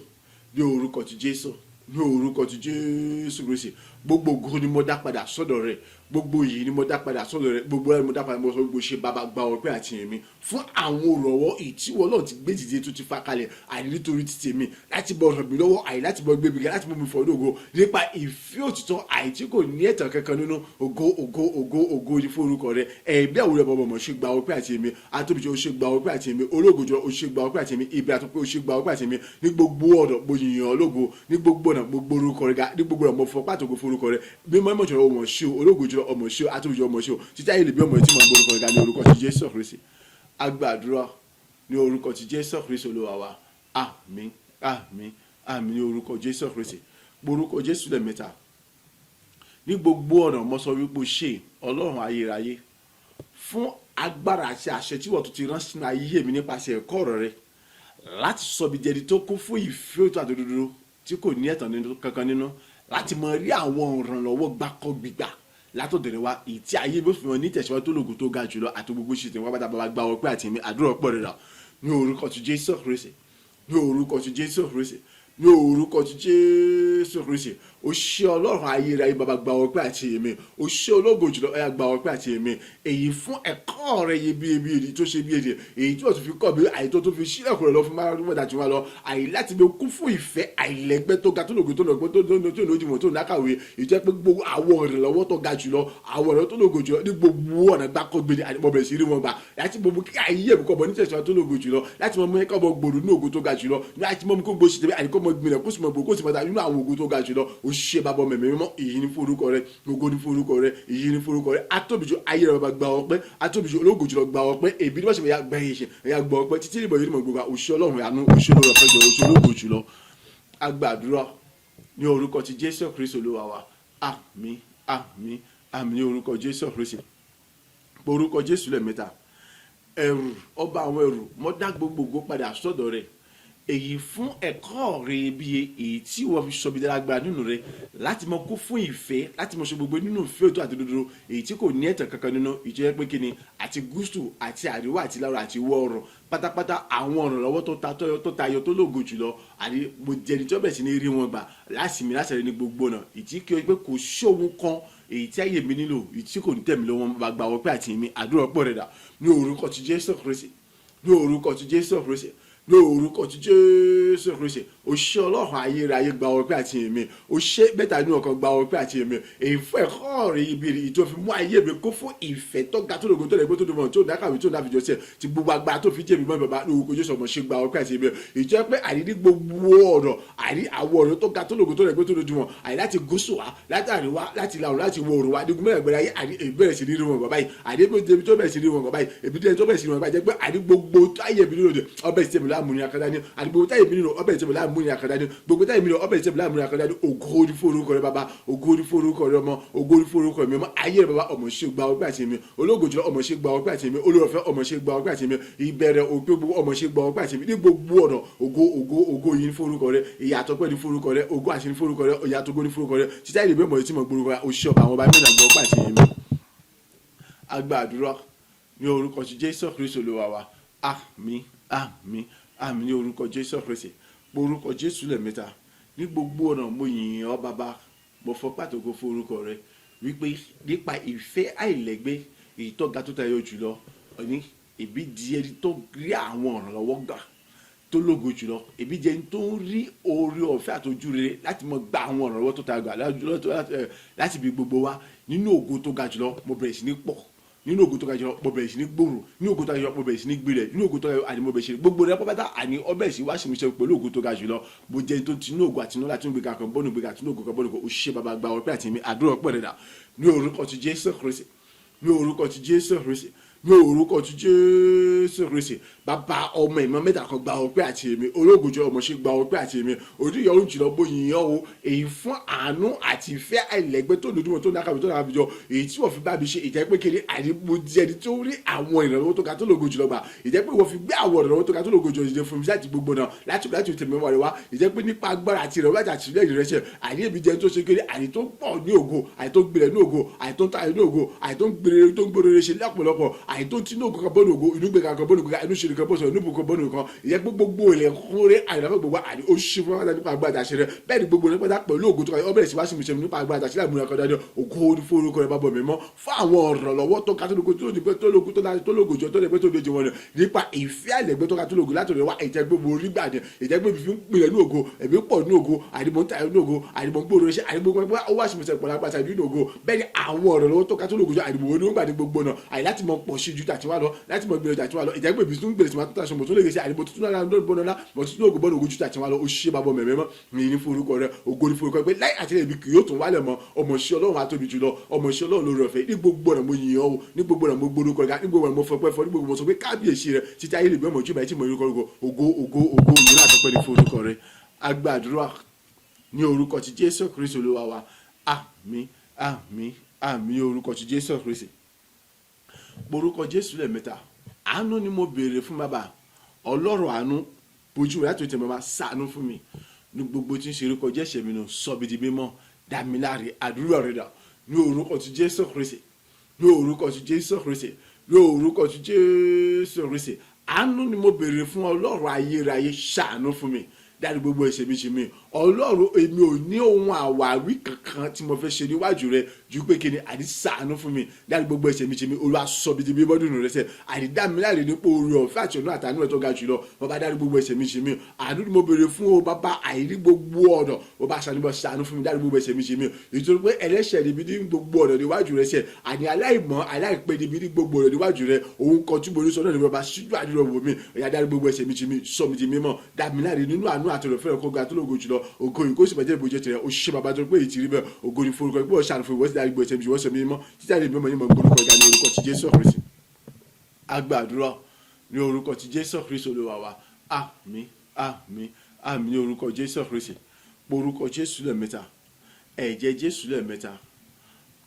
ní orúkọ ti Jésù. Ní orúkọ ti Jésù Kristi, gbogbo ògo ni mo dá padà sọ́dọ̀ rẹ̀, gbogbo yìí ni mo dá padà sọ́dọ̀ rẹ̀, gbogbo ẹ̀ ni mo dá padà. Mo sọ gbogbo ṣe bàbá, gba ọpẹ́ àti ìyìn mi fún àwọn olùrànwọ́ ìtíwọ́ náà ti gbé dìde tó ti fa kalẹ̀, àní nítorí ti tèmi, láti bọ ràn mí lọ́wọ́, àyè láti bọ gbé mi ga, láti mú mi fọ́ lógo nípa ìfẹ́ òtítọ́ àyè tí kò ní ẹ̀tàn kankan nínú. Ògo, ògo, ògo, ògo ní fún orúkọ rẹ̀. Ẹ̀ẹ́bí àwòrán bọ̀bọ̀ mọ̀ ṣe gba ọpẹ́ àti ìyìn. Atóbijọ́, ó ṣe gba ọpẹ́ àti ìyìn. Ológo jùlọ, ó ṣe gba ọpẹ́ àti ìyìn. Ibi àtúnpé, ó ṣe gba ọpẹ́ àti ìyìn. Ní gbogbo ọ̀nà mo yìn ọ́ lógo, ní gbogbo ọ̀nà gbogbo orúkọ rẹ̀ ga, ní gbogbo ọ̀nà mo fọ pàtó fún orúkọ rẹ̀ mímọ́. Ìmọ̀ jùlọ, ọmọ ṣe o. Ológo jùlọ, ọmọ ṣe o. Atóbijọ́, ọmọ ṣe o. Títí ayé lè bí ọmọ tí mo gbọ́ orúkọ rẹ̀ ga ní orúkọ ti Jésù Kristi. A gbàdúrà ní orúkọ ti Jésù Kristi Olúwa wa. Àmín, àmín, àmín ní orúkọ Jésù Kristi. Orúkọ Jésù lẹ́ẹ̀mẹ́ta. Ní gbogbo ọ̀nà mo sọ wípé ṣe Ọlọ́run ayérayé fún agbára àti àṣẹ tí wọ́n tún ti rán sínú ayé mi nípasẹ̀ ẹ̀kọ́ ọ̀rọ̀ rẹ láti sọ mi di ẹni tó kún fún ìfẹ́ òtítọ́ àti òdodo tí kò ní ẹ̀tàn kankan nínú, láti mọ rí àwọn ìrànlọ́wọ́ gbákọ́ gbígbà látọ̀dọ̀ rẹ wá, èyí tí ayé bó fi wọn ní ìtẹ̀síwájú tó lògùn tó ga jùlọ àti gbogbo ṣe tí wọ́n bá dábàá. Gba ọpẹ́ àti ìmí àdúrà ọ̀pọ̀ rẹ̀ rà ní orúkọ ti Jésù Kristi, ní orúkọ ti Jésù Kristi, ní orúkọ ti Jésù Kristi. O ṣé Ọlọ́run ayérayé, bàbá, gba ọpẹ́ àti ìmí. O ṣé ológo jùlọ, ọ̀yá, gba ọpẹ́ àti ìmí èyí fún ẹ̀kọ́ rẹ iyebíye èyí tó ṣe bí èdè èyí tí wọ́n ti fi kọ́ mi, àyè tó fi sílẹ̀kùn rẹ̀ lọ fún márùn-ún tí wọ́n lọ, àyè láti mi kún fún ìfẹ́ àìlẹ́gbẹ́ tó ga, tó lògo, tó lògo, tó lòdìwọ̀n, tó nákàwé ìjẹ́ pé gbogbo àwọn ìrànlọ́wọ́ tó ga jùlọ, àwọn ìrànlọ́wọ́ tó lògo jùlọ ní gbogbo ọ̀nà gbákọ́gbé, mo bẹ̀rẹ̀ sí rí wọn gbà láti gbogbo kí ayé mi kọ́ bọ̀ nítẹ̀síwájú tó lògo jùlọ, láti mọ mú kọ́ bọ̀ gbòòrò ní ògo tó ga jùlọ, láti mọ mú kó gbòòsì tẹ̀lé àdìkọ́ mọ gbìnà kó sì mọ gbòòrò kó sì mọ ta nínú àwọn ògo tó ga jùlọ. O ṣé bàbá, mẹ̀mí mímọ́, ìyìn ní forúkọ rẹ, ògo ní forúkọ rẹ, ìyìn ní forúkọ rẹ. Atóbijù ayé rẹ, bàbá, gba ọpẹ́. Atóbijù ológo jùlọ, gba ọpẹ́. Èbí ní wọ́n ṣe fẹ́ gba ẹ̀ṣẹ̀ ẹ̀yà gba ọpẹ́ títí ìbọn yìí mọ̀ gbogbo. O ṣé Ọlọ́run àánú, o ṣé olóore ọ̀fẹ́ jọ, o ṣé ológo jùlọ. A gbàdúrà ní orúkọ ti Jésù Kristi Olúwa wa. Àmín, àmín, àmín ní orúkọ Jésù Kristi. Orúkọ Jésù lẹ́ẹ̀mẹ́ta. Ẹ̀rù ọba àwọn ẹ̀rù, mo dá gbogbo ògo padà sọ́dọ̀ rẹ̀, èyí fún ẹ̀kọ́ rẹ̀ iyebíye èyí tí wọ́n fi sọ mi dáragbára nínú rẹ̀, láti mọ kú fún ìfẹ́, láti mọ ṣe gbogbo nínú ìfẹ́ òtún àti òdodo èyí tí kò ní ẹ̀tàn kankan nínú. Ìjẹ́ pé kíni àti gúúsù àti àríwá àti ìlà oòrùn àti ìwọ̀ oòrùn pátápátá, àwọn ìrànlọ́wọ́ tó tayọ, tó lógo jùlọ, àní mo jẹni tí wọ́n bẹ̀rẹ̀ sí ní rí wọn gbà láti mi láti rẹ ní gbogbo ọ̀nà, ìtí kí o pé kò sóhun kan èyí tí ayé mi nílò èyí tí kò ní tẹ̀mí lọ́wọ́. Bá gba ọpẹ́ àti ìmí àdúrà ọ̀pọ̀ rẹ̀ dà ní orúkọ ti Jésù Kristi, ní orúkọ ti Jésù Kristi, ní orúkọ ti Jésù Kristi. O ṣé Ọlọ́run ayérayé, gba ọpẹ́ àti ìmí. O ṣé mẹ́ta nínú ọkàn, gba ọpẹ́ àti ìmí èyí fún ẹ̀kọ́ rẹ̀ ibi èyí tó fi mú ayé mi kó fún ìfẹ́ tó ga, tó lògo, tó lẹ́gbẹ́, tó dùn, tó dákàwé, tó dáfijọ́ sí ẹ̀ ti gbogbo agbára tó fi jẹ́ mi mọ́. Bàbá, ní orúkọ Jésù, ọmọ ṣe gba ọpẹ́ àti ìmí ìjẹ́ pé àní ní gbogbo ọ̀nà àní àwọn ọ̀nà tó ga, tó lògo, tó lẹ́gbẹ́, tó dojú wọn, àní láti gúúsù wá, láti àríwá, láti ìlà oòrùn, láti ìwọ̀ oòrùn wá, ní gbogbo ẹgbẹ̀rẹ̀ ayé, àní èmi bẹ̀rẹ̀ sí ní rí wọn bàbá yìí, àní ebi tó bẹ̀rẹ̀ sí ní rí wọn bàbá yìí, èmi tó bẹ̀rẹ̀ sí ní rí wọn bàbá yìí, jẹ́ pé àní gbogbo táyé mi nílò ọbẹ̀ sí tẹ̀mí láàmú ní akadá ní, àní gbogbo táyé mi nílò ọbẹ̀ sí tẹ̀mí láàmú ní akadá ní, gbogbo táyé mi nílò ọbẹ̀ sí tẹ̀mí láàmú ní akadá ní. Ògo ní fún orúkọ rẹ bàbá, ògo ní fún orúkọ rẹ ọmọ, ògo ní fún orúkọ mi ọmọ ayé rẹ bàbá, ọmọ ṣe gba ọpẹ́ àti mi. Ológo jùlọ, ọmọ ṣe gba ọpẹ́ àti mi. Olórọ̀fẹ́, ọmọ ṣe gba ọpẹ́ àti mi. Ìbẹ̀rẹ̀ òpin gbogbo, ọmọ ṣe gba ọpẹ́ àti mi. Ní gbogbo ọ̀nà, ògo, ògo, ògo yìí ní fún orúkọ rẹ, ìyàtọ̀ pẹ́ ní fún orúkọ rẹ, ògo àti ní fún orúkọ rẹ, ìyàtọ̀ ògo ní fún orúkọ rẹ títí ayé ìbí mọ̀ tí mo gbórúkọ rẹ. Òṣìṣẹ́ ọba àwọn ọba mẹ́ta, gbọ́ ọpẹ́ àti mi. A gbàdúrà ní orúkọ ti Jésù Kristi Olúwa wa. Àmín, àmín, àmín ní orúkọ Jésù Kristi. Orúkọ Jésù lẹ́ẹ̀mẹ́ta. Ní gbogbo ọ̀nà mo yìn ọ́ bàbá, mo fọ pàtàkì fún orúkọ rẹ wípé nípa ìfẹ́ àìlẹ́gbẹ́ èyí tó ga, tó tayọ jùlọ ní ìbí di ẹni tó rí àwọn ìrànlọ́wọ́ gbà tó lógo jùlọ, ìbí di ẹni tó ń rí oore ọ̀fẹ́ àtọ́jú rere láti mọ gba àwọn ìrànlọ́wọ́ tó tayọ gbà láti bí gbogbo wa nínú ògo tó ga jùlọ. Mo bẹ̀rẹ̀ sí ní pọ̀ nínú ògo tó ga jùlọ, mo bẹ̀rẹ̀ sí ní gbòòrò nínú ògo tó ga jùlọ, mo bẹ̀rẹ̀ sí ní gbilẹ̀ nínú ògo tó ga jùlọ, àní mo bẹ̀rẹ̀ sí ní gbogbo rẹ̀ pátá, àní ọbẹ̀ sí wá sí mi ṣe pẹ̀lú ògo tó ga jùlọ. Mo jẹ́ tó ti inú ògo àti inú láti inú gbéga kan bọ́nù gbéga àti inú ògo kan bọ́nù kan. O ṣé bàbá, gba ọpẹ́ àti mi àdúrà ọpẹ́ rẹ̀ dà ní orúkọ ti Jésù Kristi, ní orúkọ ti Jésù Kristi, ní orúkọ ti Jésù Kristi. Bàbá, ọmọ, ìmọ̀ mẹ́ta kan, gba ọpẹ́ àti èmi. Ológo jùlọ, ọmọ ṣe gba ọpẹ́ àti èmi. Òdìyọrùn jùlọ, bóyin yàn o, èyí fún àánú àti ìfẹ́ àìlẹ́gbẹ́ tó lójúmọ́, tó nákàwé, tó nákàwé jọ, èyí tí wọ́n fi bá mi ṣe ìjẹ́ pé kiri àní mo di ẹni tó rí àwọn ìrànlọ́wọ́ tó ga, tó lógo jùlọ gbà, ìjẹ́ pé wọ́n fi gbé àwọn ìrànlọ́wọ́ tó ga, tó lógo jùlọ dìde fún mi láti gbogbo náà láti tèmi wà rẹ wá, ìjẹ́ pé nípa agbára àti ìrànlọ́wọ́ àti àtìlẹ́yìn rẹ ṣe àní èmi jẹ́ tó ṣe kiri àní tó pọ̀ ní ògo, àní tó gbilẹ̀ ní ògo, àní tó ń tayọ ní ògo, àní tó ń gbèrè, tó ń gbèrè ṣe lọ́pọ̀lọpọ̀. Àyè tó tí inú ògo kan bọ́ọ̀nù ògo, inú gbẹ̀gà kan bọ́ọ̀nù gbẹ̀gà, inú ṣe kan bọ́ọ̀nù, inú bùkún bọ́ọ̀nù kan. Ìyẹn pé gbogbo ilẹ̀kùn rẹ̀ àyìnlá gbogbo àní ó ṣí fún wa nípa agbára àṣẹ rẹ̀. Bẹ́ẹ̀ ni gbogbo rẹ̀ pátá pẹ̀lú ògo tó kàn ó bẹ̀rẹ̀ sí wá sí mi ṣe nípa agbára àṣẹ láì múra kan dájọ́. Ògo ní fún orúkọ rẹ̀, bá bọ̀ mí mọ́, fún àwọn ọ̀rọ̀ lọ́wọ́ tó ga tó lógo tó ní tó lógo tó láti tó lógo jọ tó lè pé tó lójú wọn ni nípa ìfẹ́ àlẹ́gbẹ́ tó ga tó lógo láti rẹ̀ wá. Ìjẹ́gbẹ́ mo rí gbà ní ìjẹ́gbẹ́ mi fi ń pilẹ̀ ní ògo, ẹ̀mí pọ̀ ní ògo, àdìmọ̀ ń tayọ ní ògo, àdìmọ̀ ń gbòòrò iṣẹ́, àdìmọ̀ gbogbo ó wá sí mi sẹ̀ pọ̀ lágbàtà nínú ògo. Bẹ́ẹ̀ ni àwọn ọ̀rọ̀ lọ́wọ́ tó ga tó lógo jọ àdìmọ̀ wọn ni wọ́n gbà ní gbogbo náà àyè láti mọ pọ̀ sí ju tàti wá lọ, láti mọ gbèrò tàti wá lọ. Ìjẹ́gbẹ́ mi tún gbèrè tí wọ́n tún tàṣọ mọ̀ tún lè ṣe àdìmọ̀ tuntun náà lọ́dún bọ́nà náà mọ̀ tuntun ògo bọ́nà ògo ju tàti wá lọ. Ó ṣe bàbọ̀ mẹ̀mẹ́ mọ́ ní fún orúkọ rẹ̀, ògo ní fún orúkọ rẹ̀ pé láì àti ẹ̀mí kì yóò tún wálẹ̀ mọ́. Ọmọ ṣe Ọlọ́run àtóbi jùlọ, ọmọ ṣe Ọlọ́run lórí ọ̀fẹ́. Ní gbogbo ọ̀nà mo yìn ọ́ o, ní gbogbo ọ̀nà mo gbórúkọ rẹ̀, ní gbogbo ọ̀nà mo fọpẹ́ fọ, ní gbogbo mo sọ pé kábíyèsí rẹ̀ títí ayé lè bí ọmọ jùbà tí mo orúkọ rẹ̀. Ògo, ògo, ògo yìí láti pẹ́ ní fún orúkọ rẹ̀. Agbàdúrà ní orúkọ ti Jésù Kristi Olúwa wa. Àmín, àmín, àmín ní orúkọ ti Jésù Kristi. Orúkọ Jésù lẹ́ẹ̀mẹ́ta. Àánú ni mo béèrè fún, bàbá Ọlọ́run àánú, bójú rẹ̀ láti tẹ̀ mọ́, ṣàánú fún mi ní gbogbo tí ń ṣe orúkọ Jésù mi nù, sọ mi di mímọ́, dá mi láre. Àdúrà rẹ̀ dà ní orúkọ ti Jésù Kristi, ní orúkọ ti Jésù Kristi, ní orúkọ ti Jésù Kristi. Àánú ni mo béèrè fún, Ọlọ́run ayérayé, ṣàánú fún mi, dárí gbogbo ẹ̀ṣẹ̀ mi jì mí. Ọlọ́run, èmi ò ní ohun àwáwí kankan tí mo fẹ́ ṣe níwájú rẹ ju pé kí ni àdí ṣàánú fún mi, dárí gbogbo ẹ̀ṣẹ̀ mi jì mí. Olúwa, sọ mi di mímọ́ nínú rẹ sẹ́, àdí dá mi láre nípò oore ọ̀fẹ́ àti ọ̀nà àtàánú rẹ tó ga jùlọ. Bàbá, dárí gbogbo ẹ̀ṣẹ̀ mi jì mí. Àánú ni mo béèrè fún o, bàbá, àìrí gbogbo ọ̀nà. Bàbá, ṣàánú, ṣàánú fún mi, dárí gbogbo ẹ̀ṣẹ̀ mi jì mí, nítorí pé ẹlẹ́ṣẹ̀ ni mi ní gbogbo ọ̀nà níwájú rẹ sẹ́, àní aláìmọ́, aláìpé ni mi ní gbogbo ọ̀nà níwájú rẹ. Òun kan tí mo ní sọ náà ni, bàbá, síjú àdúrà wò mí. Ọ̀yà, dárí gbogbo ẹ̀ṣẹ̀ mi jì mí, sọ mi di mímọ́, dá mi láre nínú àánú àti ọ̀rọ̀ fẹ́rẹ̀ kó ga tó lógo jùlọ. Ògo yìí kó sì bàjẹ́ ìbòjẹ́ tirẹ̀. Ó ṣe, bàbá, tó pé èyí ti rí bẹ́ẹ̀. Ògo ní forúkọ ìpò ṣàánú fún ìwọ́sí, dárí gbogbo ẹ̀ṣẹ̀ mi jì, wọ́n sọ mímọ́ títí àdé mímọ́ yìí mọ̀ gbórúkọ ìgbà ní orúkọ ti Jésù Kristi. Agbàdúrà ní orúkọ ti Jésù Kristi Olúwa wa. Àmín, àmín, àmín ní orúkọ Jésù Kristi. Porúkọ Jésù lẹ́ẹ̀mẹ́ta, ẹ̀jẹ̀ Jésù lẹ́ẹ̀mẹ́ta.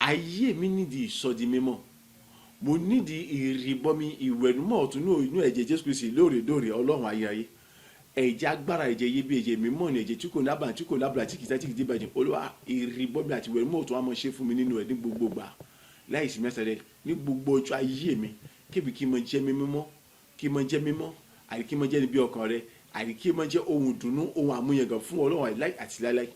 Ayé mi nídìí ìsọdi mímọ́, mo nídìí ìrìbọmi, ìwẹ̀nùmọ́ ọ̀tún inú ẹ̀jẹ̀ Jésù Kristi lóòrèdóòrè. Ọlọ́run ayérayé, ẹ̀jẹ̀ agbára, ẹ̀jẹ̀ iyebíye, ẹ̀jẹ̀ mímọ́ ni, ẹ̀jẹ̀ tí kò ní àbàwọ́n, tí kò ní àbùlà, tí kìí tí kìí dìbàjẹ́. Olúwa, ìrìbọmi àti ìwẹ̀nùmọ́ ọ̀tún wa máa ṣe fún mi nínú ẹ̀ ní gbogbo gbà, láìsí mẹ́sẹ̀ rẹ̀, ní gbogbo ọjọ́ ayé mi, kébi kí n máa jẹ́ mímọ́, kí n máa jẹ́ mímọ́, àti kí n máa jẹ́ níbi ọkàn rẹ, àti kí n máa jẹ́ ohun ìdùnnú, ohun àmúyangàn fún Ọlọ́run àìláì àti láíláí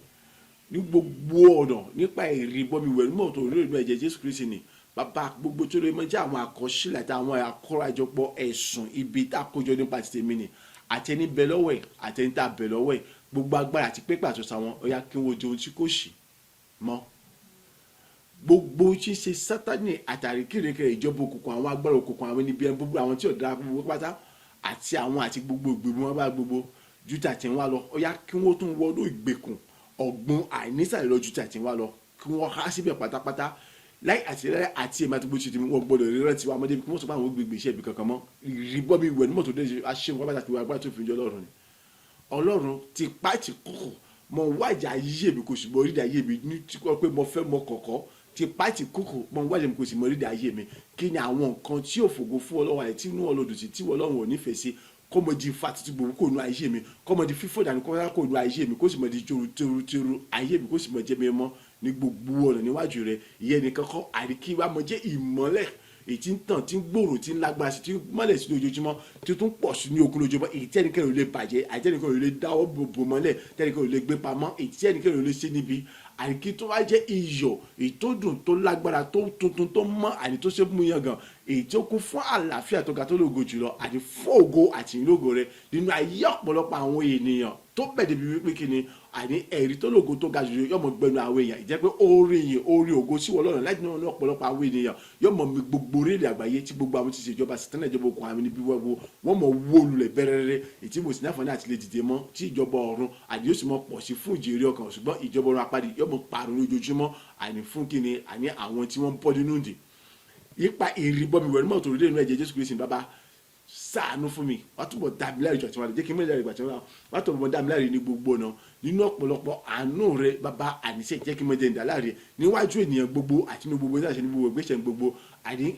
ní gbogbo ọ̀nà, nípa ìrìbọmi, ìwẹ̀nùmọ́ ọ̀tún orí ìlú ẹ̀jẹ̀ Jésù Kristi ni. Bàbá, gbogbo tó lè máa jẹ́ àwọn àkọsílẹ̀ àti àwọn àkórajọpọ̀ ẹ̀sùn ibi tá a kójọ nípa ti tèmi ni, àti ẹni bẹ lọ́wọ́ ẹ̀, àti ẹni tá a bẹ lọ́wọ́ ẹ̀, gbogbo agbára àti pépà tó sa wọn, ó yá, kí wọ́n di ohun tí kò sí mọ́. Gbogbo tí ń ṣe Sátánì àtàrí kìrìkìrì, ìjọba òkùnkùn, àwọn agbára òkùnkùn, àwọn níbi ẹni gbogbo, àwọn tí ò dára gbogbo pátá, àti àwọn àti gbogbo ìgbìmọ̀ wọn bá gbogbo ju tàtí wá lọ, ó yá, kí wọ́n tún wọnú ìgbèkùn ọ̀gbun àìnísàlẹ̀ lọ ju tàtí wá lọ, kí wọ́n há síbẹ̀ pátápátá láì àti láì. Àti èmi àti gbogbo ti wọn gbọdọ̀ rí rántí wa ọmọdé, kí wọ́n sọ pé àwọn gbègbè iṣẹ́ ibi kankan mọ́. Ìrìbọmi, ìwẹ̀ ní mọ́tò dé aṣẹ́gun pápá àti agbára tó fi jọ Ọlọ́run ni. Ọlọ́run, ti pa ti kúkù mo wájà ayé mi, kò sì mọ orílẹ̀ ayé mi ní tí kò pé mo fẹ́ mọ kọ̀kọ́. Ti pa ti kúkù mo wájà mi, kò sì mọ orílẹ̀ ayé mi. Kí ni àwọn nǹkan tí ò fògo fún Ọlọ́run àti tí inú Ọlọ́dún sí tí Ọlọ́run ò nífẹ̀ẹ́ sí? Kó mọ di fa títí gbogbo kò nu ayé mi, kó mọ di fífọ́ dànù kó nu ayé mi, kó sì mọ di joru teru teru ayé mi, kó sì mọ jẹ́ mi mọ́ ní gbogbo ọ̀nà níwájú rẹ̀. Ìyẹn nìkan kọ́, àríkí wa mọ jẹ́ ìmọ́lẹ̀ èyí tí ń tàn, tí ń gbòòrò, tí ń lágbára sí, tí ń mọ́lẹ̀ sí lójoojúmọ́, tí ó tún pọ̀ sí ní okun lójoojúmọ́, èyí tí ẹnikẹ́ni ò lè bàjẹ́, àti ẹnikẹ́ni ò lè dáwọ́ bò mọ́lẹ̀, tí ẹnikẹ́ni ò lè gbé pamọ́, èyí tí ẹnikẹ́ni ò lè ṣe níbi, àríkí tó wá jẹ́ iyọ̀ èyí tó dùn, tó lágbára, tó tuntun, tó mọ́, àní tó ṣe mú yangàn, èyí tó kún fún àlàáfíà tó ga tó lógo jùlọ, àti fún ògo àti ìlógo rẹ nínú ayé ọ̀pọ̀lọpọ̀ àwọn ènìyàn, tó bẹ̀ débi wípé kí ni àní ẹ̀rí tó lógo tó ga jùlọ yọmọ gbẹnu àwọn èèyàn, ìjẹ́ pé orin yìí, orin ògo sí Ọlọ́run láti nínú ọ̀pọ̀lọpọ̀ àwọn ènìyàn yọmọ mi gbogbo orílẹ̀ àgbáyé, tí gbogbo àwọn ti ṣèjọba sítánà, ìjọba okùn àwọn níbi wọ́wọ́ wọ́n mọ̀ wó lulẹ̀ bẹ́rẹ́rẹ́, ètí mo sì ní àǹfààní àti lè dìde mọ́, tí ìjọba ọ̀run àní yóò sì mọ pọ̀ sí fún ìjèrè ọkàn, ṣùgbọ́n ìjọba ọ̀run apádi yọmọ parun lójoojúmọ́, àní fún kíni àní àwọn tí wọ́n ń bọ́ nínú ìdè ipa ìrìbọmi, wẹ̀rù mọ́tò orílẹ̀ inú ẹ̀jẹ̀ Jésù Kristi. Bàbá, ṣàánú fún mi, wàá túbọ̀ dá mi láre jù àti wọn jẹ́ kí n mọ̀ ìlànà ìgbà tí wọ́n wàá túbọ̀ dá mi láre ní gbogbo ọ̀nà nínú ọ̀pọ̀lọpọ̀ àánú rẹ. Bàbá, àníṣe jẹ́ kí n mọ̀ jẹ́ ìdá láre níwájú ènìyàn gbogbo àti ní gbogbo ní gbogbo ìgbésẹ̀ gbogbo, àní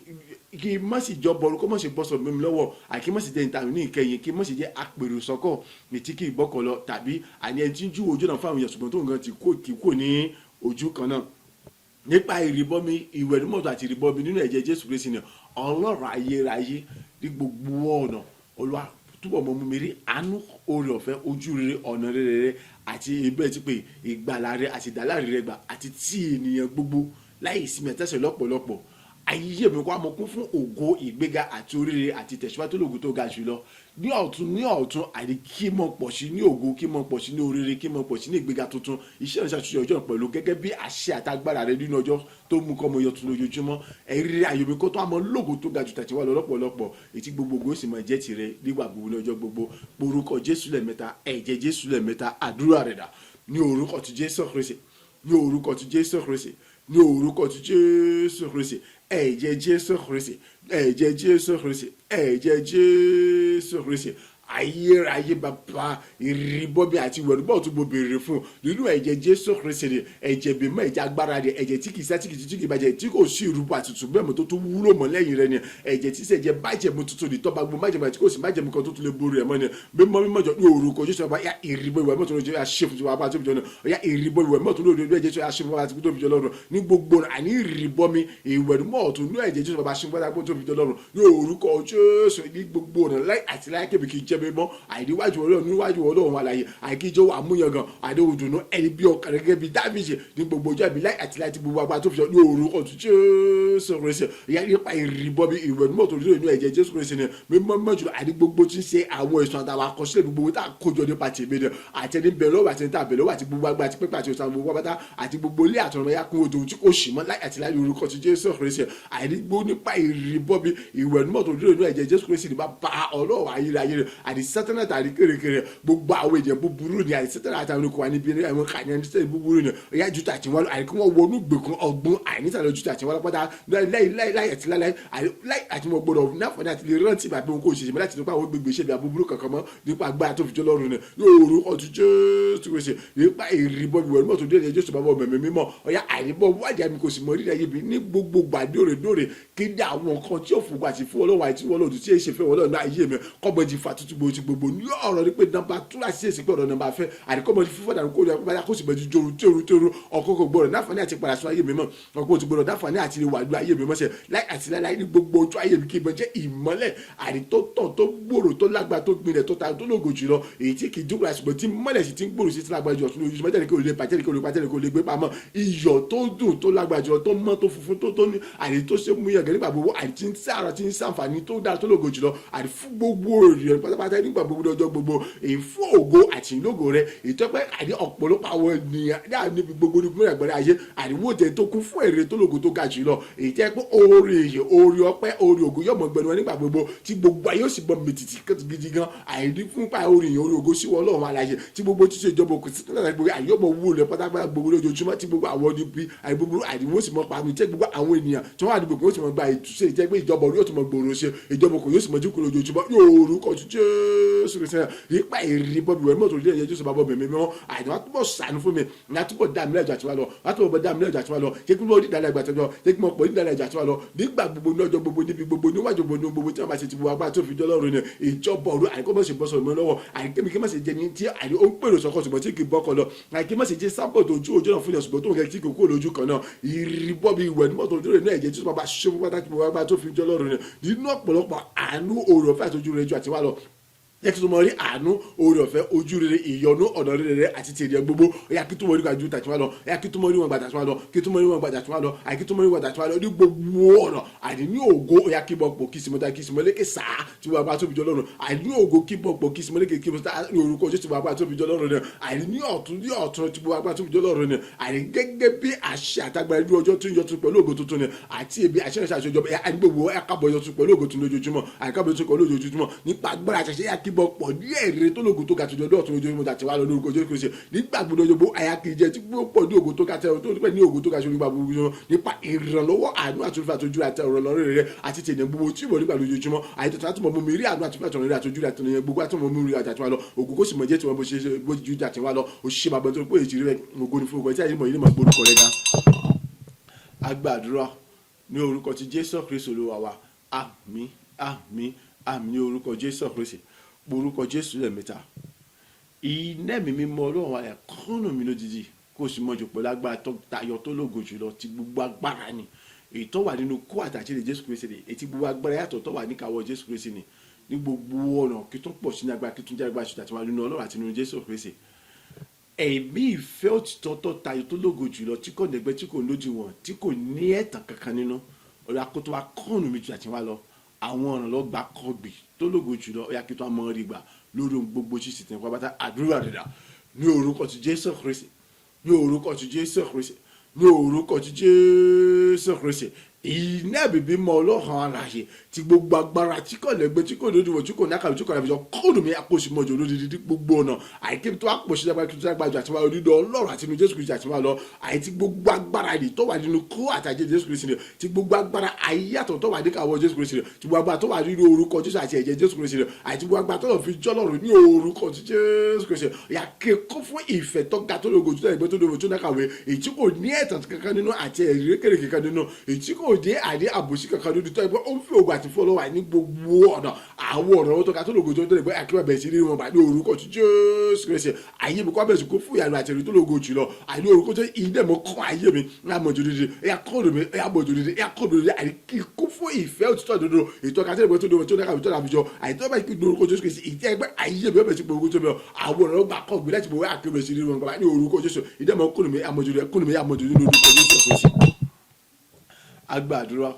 kí n má sì jọ bọ̀rù, kó má sì bọ́ sọ mímu lọ́wọ́, àti kí n má sì jẹ́ ìtàwọn ní ìkẹyìn, kí n má sì jẹ́ apèrò sọ́kọ̀ ní tí kì í gbọ́kọ̀ lọ, tàbí àní ẹni tí ń júwò ojú náà fáwọn èèyàn, ṣùgbọ́n tó nǹkan ti kó kì í kò ní ojú kan náà. Nípa ìrìbọmi, ìwẹ̀nùmọ́ àti ìrìbọmi nínú ẹ̀jẹ̀ Jésù Kristi ni, Ọlọ́run ayérayé, ní gbogbo ọ̀nà, Olúwa, túbọ̀ mọ́ mú mi rí àánú, oore ọ̀fẹ́, ojú rere, ọ̀nà rere rẹ àti ibẹ̀ tí pé ìgbàlà rẹ àti ìdáláre rẹ gbà àti tí ènìyàn gbogbo láì ìsinmi àtẹ̀sẹ̀ lọ́pọ̀lọpọ̀. Ayé mi kó a mọ kún fún ògo, ìgbéga àti oríire àti ìtẹ̀síwájú tó lògo tó ga jùlọ ní ọ̀tún ní ọ̀tún, àti kí mọ̀ pọ̀ sí ní ògo, kí mọ̀ pọ̀ sí ní oríire, kí mọ̀ pọ̀ sí ní ìgbéga tuntun, iṣẹ́ ìránṣẹ́ àtúnṣe ọjọ́ pẹ̀lú gẹ́gẹ́ bí àṣẹ àtagbára rẹ nínú ọjọ́ tó mú kọ́ mọ yọ tún lójoojúmọ́. Ẹ̀rí ayọ̀ mi kó tó àmọ́ lógo tó ga jù tàtiwá lọ lọ́pọ̀lọpọ̀, ètí gbogbogbò sì máa jẹ́ tirẹ̀ nígbà gbogbo ní ọjọ́ gbogbo. Porúkọ Jésù lẹ́ẹ̀mẹ́ta, ẹ̀jẹ̀ Jésù lẹ́ẹ̀mẹ́ta. Àdúrà rẹ̀ dà. Ní orúkọ ti Jésù Kristi, ní orúkọ ti Jésù Kristi, ní orúkọ ti Jésù Kristi. Ẹ̀jẹ̀ Jésù Kristi, ẹ̀jẹ̀ Jésù Kristi, ẹ̀jẹ̀ Jésù Kristi. Ayérayé Bàbá, ìrìbọmi àti ìwẹ̀nùmọ́ tó mo béèrè fún nínú ẹ̀jẹ̀ Jésù Kristi ni, ẹ̀jẹ̀ mímọ́, ẹ̀jẹ̀ agbára rẹ̀, ẹ̀jẹ̀ tí kìí sá, tí kìí tí kìí bàjẹ́, tí kò sí ìrúbọ àtútù bẹ́ẹ̀ mọ́ tó tún wúlò mọ́ lẹ́yìn rẹ̀ ni, ẹ̀jẹ̀ tí sẹ̀jẹ̀ májẹ̀mú tuntun ni, tọ́ba gbogbo májẹ̀mú àti kò sí májẹ̀mú kan tó tún lè borí ẹ̀ mọ́ ni. Mímọ́ mímọ́ jọ, ní orúkọ Jésù Bàbá yá, ìrìbọ ìwẹ̀ mọ́ tó lójú yá ṣe fún tiwa bá tó fi jọ náà yá, ìrìbọ ìwẹ̀ mọ́ tó lójú ẹ̀jẹ̀ Jésù yá ṣe fún wa tó fi jọ lọ́rùn ní gbogbo àní ìrìbọmi ìwẹ̀nùmọ́ ọ̀tún ní ẹ̀jẹ̀ Jésù Bàbá ṣe fún wa tó fi jọ lọ́rùn ní orúkọ Jésù ní gbogbo ọ̀nà láì àti láì kébì kì í jẹ́ mímọ́ àìníwájú Ọlọ́run, níwájú Ọlọ́run àlàyé, àìkíjọ́ àmúyangàn àdéhùn ẹni bí ọkàn gẹ́gẹ́ bí Dáfídì ní gbogbo ọjọ́ ìbí láì àti láì tí gbogbo agbára tó fi jọ ní orúkọ Jésù Kristi ìyá, nípa ìrìbọmi ìwẹ̀nùmọ́ tó rí inú ẹ̀jẹ̀ Jésù Kristi ni mímọ́ mímọ́ jùlọ, àní gbogbo tí ń ṣe àwọn ìsùn àtàwọn àkọsílẹ̀ gbogbo tá a kójọ nípa tèmi ni, àti ẹni bẹ̀rẹ̀ lọ́wọ́, àti ẹni tá a bẹ̀rẹ̀ lọ́wọ́, àti gbogbo agbára àti pípa àti òsàn gbogbo pátá àti gbogbo ilé àtọ̀run ya kún odò tí kò sì mọ́ láì àti láì orúkọ ti Jésù Kristi, àní gbogbo nípa ìrìbọmi ìwẹ̀nùmọ́ tó rí inú ẹ̀jẹ̀ Jésù Kristi ní bá Ọlọ́run ayérayé rẹ̀, àti Sátánà tàbí kérekére gbogbo àwọn ènìyàn búburú ni, àti Sátánà àtàwọn olùkọ́ wa níbi àwọn kàní ẹni sẹ́yìn búburú ni ìyá ju tàti wọn, àní kí wọ́n wọnú gbèkùn ọgbọ́n àìnísàlẹ̀ ju tàti wọn pátá láì láì láì àti láì láì àti wọn gbọdọ̀ náfọ̀ní àti lè rántí bàbá òun kò ṣèṣe mọ́ láti nípa àwọn gbègbè ìṣẹ̀lẹ̀ àbúburú kankan mọ́ nípa agbára tó fi jọ lọ́rùn ni yóò rú ọtún Jésù Kristi nípa ìrìbọ ìwẹ̀ mọ́ tó dé ẹ̀jẹ̀ Jésù Bàbá ọmọ mímọ́ ọ̀yá àìríbọ wájà mi kò sì mọ rírì ayé mi ní gbogbo gbàdóòrèdóòrè. Kí ní àwọn nǹkan tí ó fògbà àti fún Ọlọ́run àti wọn lòdì tí èyí ṣe fẹ́ wọn lọ́nà ayé mi kọ́mọ di fa tuntun gbogbo ti gbogbo ní ọ̀rọ̀ ní pé nọ́mbà tú láti ṣe èsì pé ọ̀rọ̀ nọ́mbà fẹ́ àdìkọ́mọ di fífọ́ dànù kó lè kó kó sì mọ di joru tóru tóru. Ọkọ̀ kò gbọ́dọ̀ náfààní àti padà sọ ayé mi mọ́, ọkọ̀ tó gbọ́dọ̀ náfààní àti wà lórí ayé mi mọ́ sẹ́ láì àti láì ní gbogbo ojú ayé mi, kí n mọ jẹ́ ìmọ́lẹ̀ àdìtọ́tọ̀ tó gbòòrò, tó lágbára, tó gbilẹ̀, tó ta, tó lógo jùlọ, èyí tí kì í dúkùrà ṣùgbọ́n tí mọ́lẹ̀ sì ti ń gbòòrò sí ti lágbára jù ọ̀tún lójoojúmọ́, jẹ́ kí o lè bàjẹ́, kí o lè pàjẹ́, kí o lè gbé pamọ́, iyọ̀ tó dùn, tó lágbára jùlọ, tó mọ́, tó funfun, tó tó ní àdì tó ṣe mú yàgẹ́ nígbà gbogbo, àdì tí ń sára, tí ń sàǹfààní, tó dára, tó lógo jùlọ, àdì fún gbogbo ènìyàn pátápátá nígbà gbogbo lọ́jọ́ gbogbo, èyí fún ògo àti ìlógo rẹ, èyí tó pẹ́ àdì ọ̀pọ̀lọpọ̀ àwọn ènìyàn ní níbi gbogbo ní gbogbo àgbàdo ayé àdìwọ́ jẹ tó kún fún èrè tó lógo tó ga jùlọ, èyí tẹ́ pé oore èyè, oore ọpẹ́, oore ògo yóò mọ gbẹnu wọn nígbà gbogbo, tí gbogbo ayé ó sì gbọ́ mìtìtì gidi gan, àìní fún pa oore èyàn, oore ògo sí wọn Ọlọ́run aláyé, tí gbogbo títí ìjọba òkú sí tẹ́lẹ̀ gbogbo àyè yóò mọ wúwo lẹ pátápátá gbogbo lójoojúmọ́, tí gbogbo àwọn níbi àìbúburú àìdíwọ́ sì mọ pa mi, tí gbogbo àwọn ènìyàn tí wọ́n wà níbi òkú yóò sì mọ gba ìtúsí, jẹ́ pé ìjọba orí yóò tún mọ gbòòrò ṣe, ìjọba òkú yóò sì mọ jókòó lójoojúmọ́ yóò rúkọ Jésù Kristi nípa ìrì bọ́bí wẹ̀ mọ́tò orílẹ̀ èdè Jésù bàbá mi mímọ́ àìní wàá túbọ̀ ṣàánú fún mi ní àtúbọ̀ dá mi lẹ́jọ́ àti wá lọ, wàá túbọ̀ dá mi lẹ́jọ́ àti wá lọ, jẹ́ kí wọ́n rí ìdálẹ́ àgbàtọ́, jẹ́ kí wọ́n pọ̀ ní ìdálẹ́ àti wá lọ nígbà gbogbo, ní ọjọ́ gbogbo, níbi gbogbo, níwájú gbogbo, ní gbogbo tí wọ́n bá ṣe ti gbogbo agbára tó fi jọ́ lọ́rùn ni ìjọba ọ̀run, àìkọ́ mọ̀ sí bọ́ sọ̀rọ̀ mọ́ lọ́wọ́, àìkémi kí má ṣe jẹ ní tí àìní ó ń pèrò sọ́kọ̀ ṣùgbọ́n tí kì í bọ́kọ̀ lọ, àìkí má ṣe jẹ́ sábọ̀ tó ojú ojú náà fún yàn ṣùgbọ́n tó ń kẹ́ tí kò kúrò lójú kan náà. Ìrìbọ́ bí ìwẹ̀ nímọ̀ tó dúró ní ẹ̀jẹ̀ tí wọ́n bá ṣe fún pátákì gbogbo agbára tó fi jọ́ lọ́rùn ni nínú ọ̀pọ̀lọpọ̀ àánú, oore ọ̀fẹ́ àti ojú rẹ̀ ju àti wá lọ, jẹ́ kí tó mọ rí àánú, oore ọ̀fẹ́, ojú rere, ìyọ́nú, ọ̀nà rere rẹ àti tèrè gbogbo. Ó yá, kí tó mọ rí gbàjú tàtí wá lọ, ó yá, kí tó mọ rí wọn gbàtà tí wá lọ, kí tó mọ rí wọn gbàtà tí wá lọ, àti kí tó mọ rí wọn gbàtà tí wá lọ ní gbogbo ọ̀nà, àní ní ògo. Ó yá, kí bọ̀ pọ̀ kí simọ́ta kí simọ́ lékè sáà tí wọ́n bá tóbi jọ lọ́rùn, àní ní ògo, kí bọ̀ pọ̀ kí simọ́ lékè kí mọ́ta ní orúkọ Jésù bá tóbi jọ lọ́rùn ni, àní ní ọ̀tún ní ọ̀tún tí wọ́n bá tóbi jọ lọ́rùn ni, àní gẹ́gẹ́ bí àṣẹ àtagbára ní ọjọ́ tó ń yọ tún pẹ̀lú ògo tuntun ni àti ebi àṣẹ ìṣàṣẹ ìjọba àní gbogbo ẹ̀ kábọ̀ yọ tún pẹ̀lú ògo tuntun lójoojúmọ́, àní kábọ̀ yọ tún pẹ̀lú ojoojúmọ́ nípa agbára àṣẹṣe yà kí bọ̀ pọ̀ ní èrè tó lógo tó ga tó jọdọ́ ọ̀tún lójoojúmọ́ àti wà lọ lórúkọ Jésù Kristi nígbà gbogbo gbogbo àyà kì í jẹ tí ó pọ̀ ní ògo tó ga tẹ tó pẹ̀ ní ògo tó ga ṣe nígbà gbogbo nípa ìrànlọ́wọ́ àánú àti olùfẹ́ àti ojú àti ọ̀rọ̀ lọ́rẹ́ rẹ àti tèèyàn gbogbo tí ìwọ nígbà lójoojúmọ́ àyè tó àtúmọ̀ mú mi rí àánú àti olùfẹ́ àti ọ̀rẹ́ àti ojú àti ọ̀rẹ́ gbogbo àtúmọ̀ mú mi rí àti wà lọ, ògo kó sì mọ̀ jẹ́ tiwọn bó ṣe bó ju àti wà lọ. Ó ṣe bàbá tó pé èjì rẹ, ògo ni fún ògo tí àyè mọ̀ yìí mọ̀ gbórúkọ rẹ ga. Agbàdúrà ní orúkọ ti Jésù Kristi Olúwa wa. Àmín, àmín, àmín ní orúkọ Jésù Kristi. Orúkọ Jésù lẹ́ẹ̀mẹ́ta. Iná ẹ̀mí mímọ́ Ọlọ́run wa, ẹ̀kọ́nù mi lójijì. Kó sì mọ jù pẹ̀lú agbára tó tayọ tó lógo jùlọ, ti gbogbo agbára ni èyí tó wà nínú kó àtàjíǹde Jésù Kristi ni, èyí tí gbogbo agbára yàtọ̀ tó wà níkàáwọ́ Jésù Kristi ni, ní gbogbo ọ̀nà kí tó pọ̀ sí ní agbára, kí tó jẹ́ agbára ṣùgbọ́n àti wà nínú Ọlọ́run àti nínú Jésù Kristi. Ẹ̀mí ìfẹ́ òtítọ́ tó tayọ tó lógo jùlọ, tí kò nẹgbẹ́, tí kò lódiwọ̀n, tí kò ní ẹ̀tàn kankan nínú, ọ̀rọ̀ akoto wa kọ́ọ̀nù mi ju àti wá lọ. Àwọn ọ̀nà lọ gba kọ́gbì tó lógo jùlọ, ó yá kí tó wá mọ́ rí gbà lórí ohun gbogbo tí sì tẹ̀ pápátá. Àdúrà rẹ̀ dà ní orúkọ ti Jésù Kristi, ní orúkọ ti Jésù Kristi, ní orúkọ ti Jésù Kristi. Iná bìbí mọ Ọlọ́run alààyè, tí gbogbo agbára, tí kò lẹ́gbẹ́, tí kò lódiwọ̀n, tí kò ní àkàwé, tí kò ní àfijọ́, kóòdù mi àkóso lódìdí ní gbogbo ọ̀nà, àìkí tó wá pọ̀ sí agbára, kí tó agbára jù àti wá onídọ̀ Ọlọ́run àti inú Jésù Kristi àti wá lọ, àìtí gbogbo agbára yìí tó wà nínú kó àtàjẹ́ Jésù Kristi ni, tí gbogbo agbára ayé àtọ̀ tó wà ní káwọ́ Jésù Kristi ni, tí gbogbo agbára tó wà nínú orúkọ Jésù àti ẹ̀jẹ̀ Jésù Kristi ni, àti gbogbo agbára tó lọ fi jọ́lọ́run ní orúkọ ti Jésù Kristi, yà kékọ́ fún ìfẹ́ tó ga tó lógo jù ẹgbẹ́ tó lógo tó nákàwé, èyí tí kò ní ẹ̀tàn kankan nínú àti ẹ̀rí kékeré kankan nínú, èyí tí kò dé àdé àbòsí kankan nínú, tó ẹgbẹ́ ó ń fi ògùn àti fọlọ́wà ní gbogbo ọ̀nà, àwọn ọ̀nà tó ga tó lógo tó ẹgbẹ́ akíwá bẹ̀rẹ̀ sí ní wọn bá ní orúkọ ti Jésù Kristi. Ayé mi kó bẹ̀rẹ̀ sí kó fún ìyanu àti ẹ̀rí tó lógo jùlọ, àní orúkọ tó ilé mọ́ kọ́ ayé mi ní àmọ̀jò dídí, ẹ̀yà kọ́ọ̀dù mi, ẹ̀yà mọ̀jò dídí, ẹ̀yà kọ́ọ̀dù dídí, àní kíkó fún ìfẹ́ òtítọ́ òdodo, ètò ọ̀gá tẹ́lẹ̀ tó lógo tó nákàwé tó làbíjọ, àìtọ́ bá ìpín orúkọ Jésù Kristi, ìtẹ́ ẹgbẹ́ ayé mi bẹ̀rẹ̀ sí gbogbo tó mi àwọn ọ̀nà gbà kọ́ gbé láti bọ̀ àkébẹ̀ sí ní wọn gbà ní orúkọ Jésù. Ìdẹ́mọ̀ kọ́ọ̀dù mi, àmọ̀jò dídí, kọ́ọ̀dù mi, àmọ̀jò dídí ní orúkọ Jésù Kristi. Agbàdúrà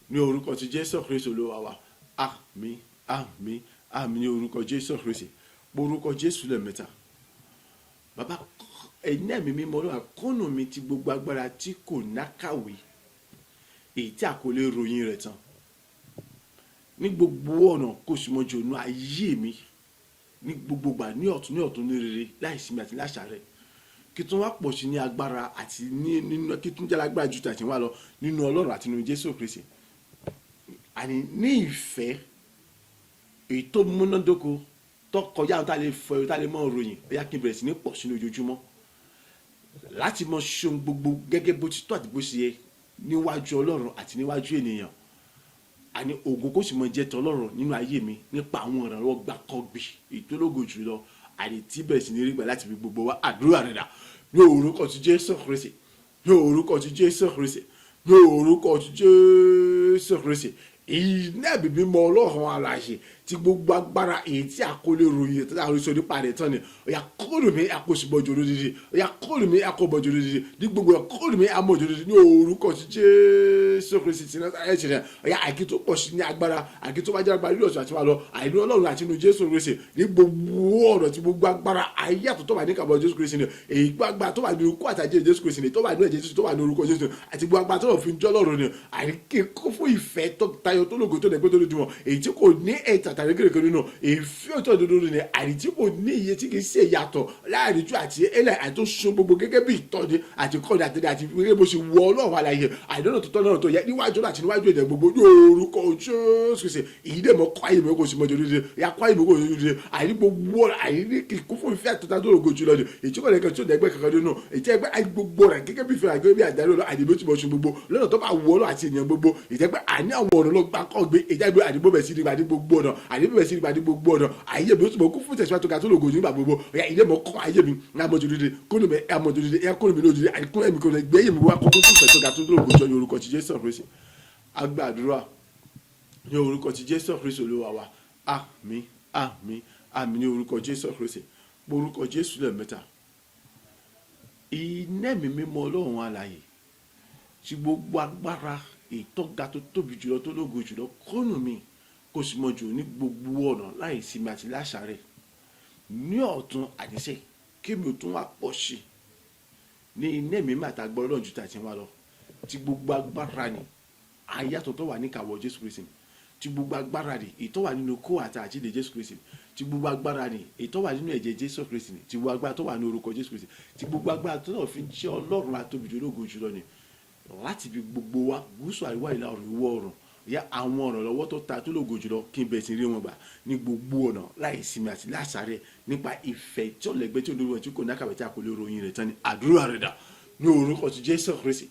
ní orúkọ ti Jésù Kristi Olúwa wa. Àmín, àmín, àmín ní orúkọ Jésù Kristi. Orúkọ Jésù lẹ́ẹ̀mẹ́ta. Bàbá, ẹ̀ní ẹ̀mí mímọ́ Olúwa, kọ́nà mi ti gbogbo agbára tí kò nákàwé, èyí tí a kò lè ròyìn rẹ̀ tán, ní gbogbo ọ̀nà, kò sì mọ jòónú ayé mi ní gbogbo gbà, ní ọ̀tún ní ọ̀tún, ní rere, láìsinmi àti láṣàrẹ̀, kí tún wá pọ̀ sí ní agbára àti ní nínú, kí tún jẹ́ lágbára ju tàti wá lọ nínú Ọlọ́run àti nínú Jésù Kristi, àní ní ìfẹ́ èyí tó múnádóko, tó kọjá àwọn tá a lè fọ, tá a lè mọ ròyìn, bóyá kí n bẹ̀rẹ̀ sí ní pọ̀ sí ní ojoojúmọ́ láti mọ ṣe ohun gbogbo gẹ́gẹ́ bó ti tọ́ àti bó ṣe yẹ níwájú Ọlọ́run àti níwájú ènìyàn, àní ògo kó sì mọ jẹ́ tọlọ́run nínú ayé mi nípa àwọn ìrànlọ́wọ́ gbàkọ́gbì ìtólógo jùlọ, àní tí bẹ̀rẹ̀ sí ní rí gbà láti fi gbogbo wa. Àdúrà rẹ̀ dà ní orúkọ ti Jésù Kristi, ní orúkọ ti Jésù Kristi, ní orúkọ ti Jésù Kristi. Iná ẹ̀mí mímọ́ Ọlọ́run alààyè, tí gbogbo agbára, èyí tí a kò lè ròyìn tí a lè sọ nípa rẹ̀ tán ni, ọ̀yà kóòlù mi àkóṣìbọ̀jò lódìdí, ọ̀yà kóòlù mi àkóbọ̀jò lódìdí, ní gbogbo ẹ̀ kóòlù mi àmọ̀jò lódìdí ní orúkọ ti Jésù Kristi ti Násárẹ́tì rẹ̀. Ọ̀yà àìkí tó pọ̀ sí ní agbára, àìkí tó bá jẹ́ agbára lílọ̀sọ̀ àti wà lọ, àìní Ọlọ́run àti inú Jésù Kristi, ní gbogbo ọ̀rọ̀, tí gbogbo agbára ayé àtọ̀ tó wà ní kàbọ̀ Jésù Kristi ni, èyí gbàgbà tó wà ní ikú àtàjẹ́ Jésù Kristi ni, tó wà ní ẹ̀jẹ̀ Jésù, tó wà ní orúkọ Jésù, àti gbogbo agbára tó lọ fi ń jọ́ lọ́run ni, àìkí kó fún ìfẹ́ tó tayọ, tó lógo, tó lẹ́gbẹ́, tó lójú wọn, èyí tí kò ní ẹ̀tà tàbí kékeré nínú èéfín òtún òdodo ni, àìní tí kò ní iye, tí kì í ṣe ìyàtọ̀ láàrin jù àti ẹlẹ́, àti tó sun gbogbo gẹ́gẹ́ bí ìtọ́ni àti kọ́ni àti àti gẹ́gẹ́ bó ṣe wọ Ọlọ́run alààyè, àìdọ́nà tó tọ́ náà tó yẹ níwájú àti níwájú èdè gbogbo ní orúkọ Jésù Kristi. Èyí dẹ̀ mọ́ kọ́ ayé mi kò sì mọ́jọ́ lóde ya kọ́ ayé mi kò sì mọ́jọ́ lóde, àìní gbogbo, àìní kíkún fún ìfẹ́ àtọ́ta tó lógo jùlọ ni, èyí tí kò lẹ́kẹ̀ẹ́ tí ò lẹ́gbẹ́ kankan nínú, èyí tí ẹgbẹ́ àìní gbogbo rẹ̀ gẹ́gẹ́ bí ìfẹ́ àgbẹ̀ bí àdáyé lọ, àìní bí ó ti mọ̀ ṣe gbogbo lọ́nà tó bá wọ Ọlọ́run àti ènìyàn gbogbo, ìjẹ́pẹ́ àní àwọn ọ̀nà ló gbà kọ́ gbé ìjẹ́pẹ́ àdìbò bẹ̀ sí ní gbogbo ọ̀nà, àdìbò bẹ̀ sí ní gbogbo ọ̀nà, ayé mi ó ti mọ̀ kún fún tẹ̀síwájú tó ga tó lógo nígbà gbogbo. Ọ̀yà ilé mọ̀ kọ́ ayé mi ní amọ̀jò dídí kónú mi, amọ̀jò dídí ẹ̀ kónú mi lójú, àìkún ẹ̀mí kónú gbé ayé mi wá kọ́ fún ìfẹ́ tó ga tó lógo jọ ní orúkọ ti Jésù Kristi. Agbàdúrà ní orúkọ ti Jésù Kristi Olúwa wa. Àmín, àmín, àmín ní orúkọ Jésù Kristi. Orúkọ Jésù lẹ́ẹ̀mẹ́ta. Iná ẹ̀mí mímọ́ Ọlọ́run alààyè, tí gbogbo agbára ìtọ́ga tó tóbi jùlọ, tó lógo jùlọ, kọ́nù mi kó sì mọ jù ní gbogbo ọ̀nà, láì sinmi àti láṣàrẹ̀, ní ọ̀tún àdìsẹ́, kí mi ò tún wá pọ̀ sí ní iná ẹ̀mí mímọ́ àtàgbọ́ Ọlọ́run ju tàti wá lọ, tí gbogbo agbára ni ayàtọ̀ tó wà níkàwọ́ Jésù Kristi, tí gbogbo agbára ni èyí tó wà nínú kó àti àjíǹde Jésù Kristi, tí gbogbo agbára ni èyí tó wà nínú ẹ̀jẹ̀ Jésù Kristi, tí gbogbo agbára tó wà ní orúkọ Jésù Kristi, tí gbogbo agbára tó náà fi ń jẹ́ Ọlọ́run atóbi jù, ológo jùlọ ni, láti fi gbogbo wa, gúúsù, àríwá, ìlà oòrùn, ìwọ̀ oòrùn, ya àwọn ọ̀ràn lọ́wọ́ tó ta tó lógo jùlọ, kí n bẹ̀rẹ̀ sí rí wọn gbà ní gbogbo ọ̀nà, láì sinmi àti láṣàrẹ̀, nípa ìfẹ́ tí ọ̀lẹ́gbẹ́, tí olórí wọn, tí kò ní àkàwé, tí a kò lè ròyìn rẹ̀ tán ni. Àdúrà rẹ̀ dà ní orúkọ ti Jésù Kristi,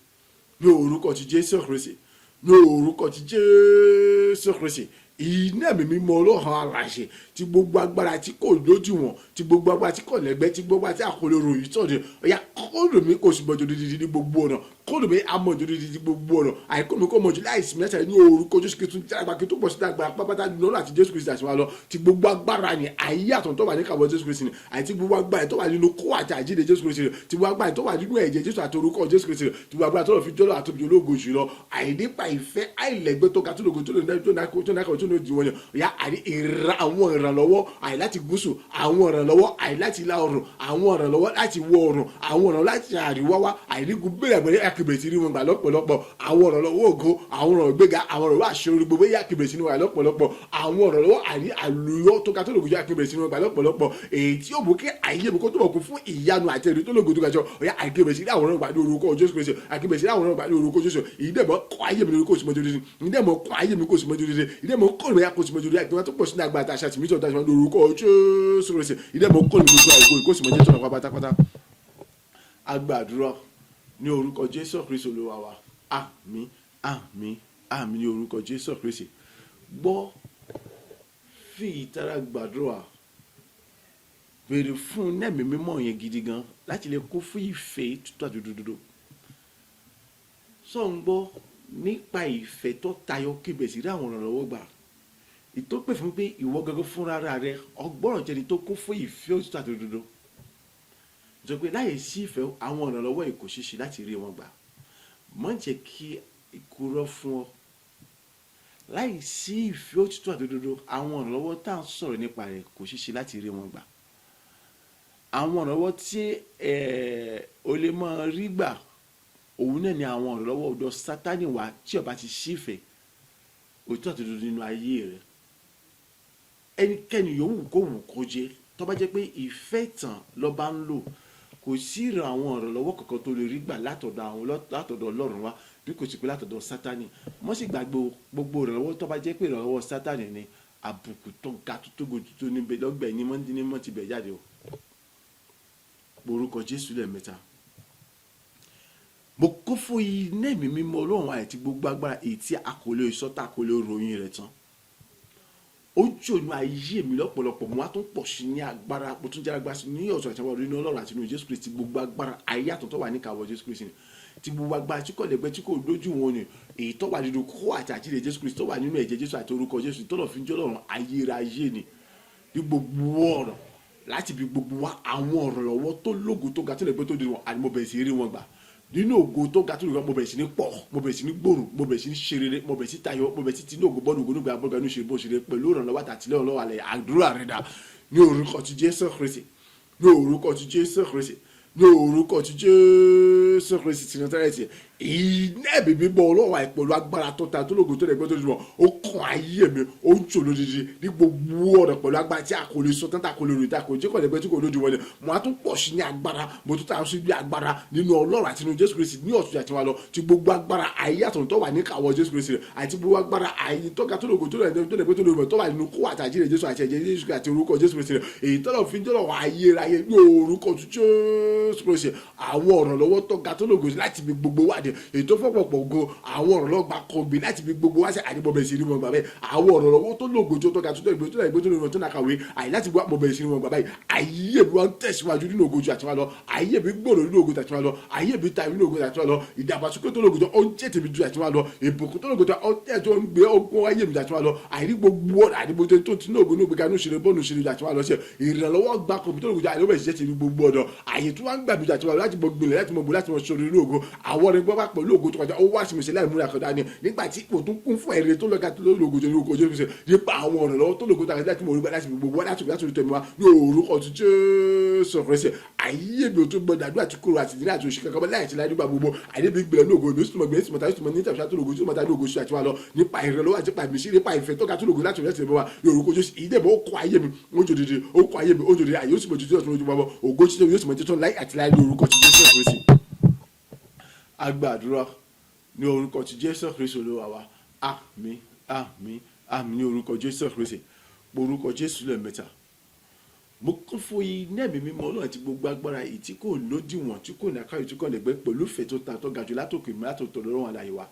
ní orúkọ ti Jésù Kristi, ní orúkọ ti Jésù Kristi. Iná ẹ̀mí mímọ́ Ọlọ́run alààyè, Tí gbogbo agbára tí kò lódiwọ̀n, tí gbogbo agbára tí kò lẹ́gbẹ́, tí gbogbo agbára tí a kò lè ròyìn tán, ọ̀yà kóòdù mi kò sì mọ̀jọ́ dídí ní gbogbo ọ̀nà. Kóòdù mi amọ̀jọ́ dídí ní gbogbo ọ̀nà. Àìkú mi kò mọ̀jọ́ láìsí mẹ́ta ní orúkọ Jésù Kristu tí agbára kí tó pọ̀ sí agbára pápátá nínú ọ̀nà àti Jésù Kristu àti wa lọ. Tí gbogbo agbára ni ayé àtọ̀ tó wà ní kàwọ́ Jésù Kristu ni, àti gbogbo agbára tó wà nínú kó àti àjíǹde Jésù Kristu ni, tí gbogbo agbára tó wà nínú ẹ̀jẹ̀ Jésù àti orúkọ Jésù Kristu ni, tí gbogbo agbára tó lọ fi jọ́lọ́ àti ológo jùlọ, àìnípa ìfẹ́ àìlẹ́gbẹ́ tó ga tó lógo tó lè tó náà tó náà tó lè di wọn yàn ya. Àní ìra àwọn ìrànlọ́wọ́ àì láti gúúsù, àwọn ìrànlọ́wọ́ àì láti ìlà oòrùn, àwọn ìrànlọ́wọ́ láti ìwọ̀ oòrùn, àwọn ìrànlọ́wọ́ láti àríwá wá, àìnígun bẹ̀rẹ̀ bẹ̀rẹ̀ akébèrè sí rí wọn gbà lọ́pọ̀lọpọ̀. Àwọn ìrànlọ́wọ́ ògo, àwọn ìrànlọ́wọ́ gbéga, àwọn ìrànlọ́wọ́ àṣeyọrí gbogbo yà akébèrè sí rí wọn gbà lọ́pọ̀lọpọ̀. Àwọn ìrànlọ́wọ́ àní àlùyọ tó ga tó lògùn jẹ́ akébèrè sí rí wọn gbà lọ́pọ̀lọpọ̀, èyí tí yóò mú kí ayé mi kó tó bọ̀ kún fún ìyanu àti èrè tó lògùn tó ga jọ. Ọ̀yà akébèrè sí rí àwọn ìrànlọ́wọ́ gbà ní orúkọ Jésù Kristi. Akébèrè sí rí àwọn ìrànlọ́wọ́ gbà ní orúkọ Jésù. Ìdẹ́mọ̀ kọ́ ayé mi lórí kò sí mọ́jú dídí, ìdẹ́mọ̀ kọ́ ayé mi kò sí mọ́jú dídí, ìdẹ́mọ̀ kọ́ mi kò sí mọ́jú dídí, àti wọn tó pọ̀ sínú agbára àti àṣà tìmítọ̀ tó àṣà lórúkọ Jésù Kristi. Ìdẹ́mọ̀ kọ́ mi gbogbo àgbo ìkósì mọ́jú tó náà pátápátá. Agbàdúrà ní orúkọ Jésù Kristi Olúwa wa. Àmín, àmín, àmín ní orúkọ Jésù Kristi. Gbọ́, fi ìtara gbàdúrà, béèrè fún nẹ́ẹ̀mí mímọ́ yẹn gidi gan láti lè kún fún ìfẹ́ tútù àti òdodo. Sọ ń gbọ́ nípa ìfẹ́ tó tayọ kébẹ̀ sí rí àwọn ìrànlọ́wọ́ gbà, ìtó pè fún pé ìwọ gẹ́gẹ́ fúnra rẹ ọgbọ́rọ̀ jẹni tó kún fún ìfẹ́ òtítọ́ àti òdodo, sọ pé láyé sí ìfẹ́, àwọn ìrànlọ́wọ́ yìí kò ṣeé ṣe láti rí wọn gbà. Má jẹ́ kí ìkúrọ́ fún ọ. Láì sí ìfẹ́ òtítọ́ àti òdodo, àwọn ìrànlọ́wọ́ tá à ń sọ̀rọ̀ nípa rẹ̀ kò ṣeé ṣe láti rí wọn gbà. Àwọn ìrànlọ́wọ́ tí o lè máa rí gbà, òun náà ni àwọn ìrànlọ́wọ́ ọ̀dọ̀ Sátánì wá tí ó bá ti sí ìfẹ́ òtítọ́ àti òdodo nínú ayé rẹ̀. Ẹnikẹ́ni yòówù kó wù kó jẹ́, tó bá jẹ́ pé ìfẹ́ ìtàn ló bá ń lò, kò sí ìran àwọn ìrànlọ́wọ́ kankan tó lè rí gbà látọ̀dọ̀ àwọn látọ̀dọ̀ Ọlọ́run wá bí kò sí pé látọ̀dọ̀ Sátánì. Mọ́ sì gbàgbé gbogbo ìrànlọ́wọ́ tó bá jẹ́ pé ìrànlọ́wọ́ Sátánì ni, àbùkù tó ga tó tógo tó níbẹ̀ lọ́gbẹ̀ẹ́ ní mọ́ ti bẹ̀ jáde o. Orúkọ Jésù lẹ́ẹ̀mẹ́ta. Mo kún fún iná ẹ̀mí mímọ́ Ọlọ́run àti gbogbo agbára èyí tí a kò lè sọ tá a kò lè ròyìn rẹ̀ tán. Ó jònú ayé mi lọ́pọ̀lọpọ̀, mo wá tún pọ̀ sí ní agbára, mo tún jẹ́ agbára sí ní ọ̀tún àti àwọn ọ̀rọ̀ inú Ọlọ́run àti inú Jésù Kristi. Gbogbo agbára ayé àtọ̀ tó wà ní ìkáwọ́ Jésù Kristi ni, tí gbogbo agbára tí kò lẹ́gbẹ́ tí kò lójú wọn ni, èyí tó wà nínú kó àti àjíǹde Jésù Kristi, tó wà nínú ẹ̀jẹ̀ Jésù àti orúkọ Jésù tó lọ́ fi ń jẹ́ Ọlọ́run ayérayé ni, ní gbogbo ọ̀rọ̀ láti bí gbogbo wa, àwọn ọ̀rọ̀ lọ́wọ́ tó lógo tó ga tó lẹ́gbẹ́ tó di wọn, àni mo bẹ̀rẹ̀ sí rí wọn gbà nínú ògo tó ga tó lógo. Mo bẹ̀rẹ̀ sí ní pọ̀, mo bẹ̀rẹ̀ sí ní gbòòrò, mo bẹ̀rẹ̀ sí ní ṣe rere, mo bẹ̀rẹ̀ sí tayọ, mo bẹ̀rẹ̀ sí ti ní ògo bọ́ọ̀lù ògo nígbà bọ́ọ̀lù ní ṣe bó ṣe rere pẹ̀lú ìrànlọ́wọ́ àtàtìlẹ́yìn Ọlọ́run alẹ́. Àdúrà rẹ̀ dà ní orúkọ ti Jésù Kristi, ní orúkọ ti Jésù Kristi, ní orúkọ ti Jésù Kristi ti Násárẹ́tì. Iná ẹ̀mí mímọ́ Ọlọ́run àìpẹ̀lú agbára tó ta tó lógo tó lẹ́gbẹ́ tó jùmọ̀, ó kàn ayé mi, ó ń jò lódìdí ní gbogbo ọ̀nà pẹ̀lú agbára tí a kò lè sọ tán, tá a kò lè ròyìn, tá a kò jẹ́ kò lẹ́gbẹ́ tí kò lójú wọlé. Mo á tún pọ̀ sí ní agbára, mo tún ta sí ní agbára nínú Ọlọ́run àti nínú Jésù Kristi ní ọ̀tún àti wa lọ, ti gbogbo agbára ayé àtọ̀run tó wà ní kàwọ́ Jésù Kristi rẹ̀, àti gbogbo agbára ayé tó ga tó lógo tó lẹ́gbẹ́ tó lógo tó wà nínú kó àti àjíǹde Jésù àti ẹ̀jẹ̀ Jésù àti orúkọ Jésù Kristi rẹ̀, èyí tọ́lọ̀ fi ń jọ́lọ̀ ayérayé ní orúkọ Jésù Kristi. Àwọn ọ̀rọ̀ lọ́wọ́ tó ga tó lógo láti fi gbogbo wádìí, èyí tó fọ́pọ̀pọ̀ ògo, àwọn ọ̀rọ̀ lọ́wọ́ gba kọ̀gbìn láti fi gbogbo wá sí àdìbò bẹ̀rẹ̀ sí rí wọn gbà bẹ́ẹ̀. Àwọn ọ̀rọ̀ lọ́wọ́ tó lógo tó ga tó tó tó lẹ́gbẹ́ tó lógo tó nàkàwé àyè láti gbọ́ àpò bẹ̀rẹ̀ sí rí wọn gbà báyìí. Ayé mi wá ń tẹ̀síwájú nínú ògo ju àti wá lọ. Ayé mi gbòòrò nínú ògo àti wá lọ. Ayé mi tayọ nínú ògo àti wá lọ. Ìdàgbàsókè tó lógo tó ó ń jẹ́ tèmi ju àti wá lọ. Ìbùkún tó lógo tó ó ń tẹ̀ tó ń gbé ogun ayé mi àti wá lọ. Àìrí gbogbo ọ̀nà àdìbò tó ti ní ògo ní ògbéga ní òṣèré bọ́ọ̀nù òṣèré àti wá lọ sí ìrànlọ́wọ́ gba kọ̀m̀pútà lógo tó àìrí bẹ̀rẹ̀ sí jẹ́ tèmi gbogbo ọ̀nà àyè tó wá ń gbàgbé àti wá láti mọ gbìnlẹ̀, láti mọ bò, láti mọ sọ̀rọ̀ inú ògo. Àwọn ọ̀rẹ́ gbọ́ bá pẹ̀lú ògo tó kọjá, ó wá sí mi sílẹ̀ ìmúra kan dání nígbà tí ipò tó kún fún ẹ̀rẹ́ tó lọ́ga tó lógo tó lógo tó lógo nípa àwọn ọ̀nà lọ́wọ́ tó lógo tó àti láti mọ orúkọ láti gbogbo wá láti tẹ̀mí wá ní orúkọ tó Jésù Kristi. Ayé mi ò tún gbọdọ̀ àdúrà tí kúrò àti ìdílé àti òṣì kankan láì tí láì nígbà gbogbo. Ayé mi gbìlẹ̀ ní ògo mi ó sì mọ̀ gbìlẹ̀ sí mọ̀ta sí mọ̀ ní tàbí tó lógo tí mọ̀ta ní ògo sí àti wá lọ nípa ìrànlọ́wọ́ àti nípa ìmísí, nípa ìfẹ́ tó ga tó lógo láti rẹ̀ tẹ̀mí wá ní orúkọ Jésù. Ìdẹ́bọ̀ ó kọ ayé mi ó jò dìde, ó kọ ayé mi ó jò dìde. Ayé ó sì mọ̀ jòjò ọ̀tún lójú bàbá ògo títí yóò sì mọ̀ títún láì àti láì ní orúkọ ti Jésù Kristi. A gbàdúrà ní orúkọ ti Jésù Kristi Olúwa wa. Àmín, àmín, àmín ní orúkọ Jésù Kristi. Orúkọ Jésù lẹ́ẹ̀mẹ́ta. Mo kún fún iná ẹ̀mí mímọ́ Ọlọ́run àti gbogbo agbára èyí tí kò lódiwọ̀n, tí kò ní àkáyọ̀, tí kò lẹ́gbẹ́, pẹ̀lú ìfẹ́ tó ta tó ga jù látòkè mi látòtò lọ́rùn àlàyé wa.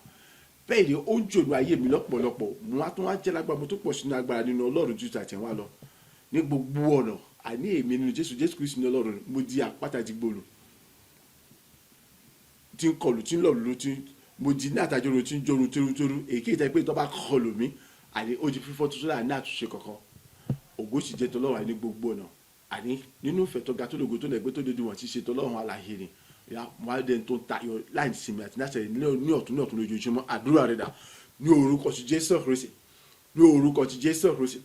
Bẹ́ẹ̀ ni ó ń jòlú ayé mi lọ́pọ̀lọpọ̀. Mo wá tún wá jẹ́ lágbára, mo tún pọ̀ sínú agbára nínú Ọlọ́run ju tàtẹ̀wá lọ. Ní gbogbo ọ̀nà, àní èmi nínú Jésù, Jésù Kristi ní Ọlọ́run, mo di àpáta dìgbòlù tí ń kọlù, tí ń lọ̀lú, tí mo di ní àtàjọrò, tí ń jorun tórótóró. Èyí tẹ́ pé tó bá kọlù mí, àní ó di fífọ́ tuntun láàrin àtúnṣe kankan. Ògo sì jẹ́ tọlọ́run. Àní gbogbo ọ̀nà, àní nínú ìfẹ́ tó ga, tó lògo, tó lẹ́gbẹ́, tó dédú wọn ti ṣe tọlọ́run alààyè ni ya mo á dẹni tó ń tayọ láì sinmi àti láti ní ọ̀tún ní ọ̀tún lójoojúmọ́. Àdúrà rẹ̀ dà? Ní orúkọ ti Jésù Kristi, ní orúkọ ti Jésù Kristi,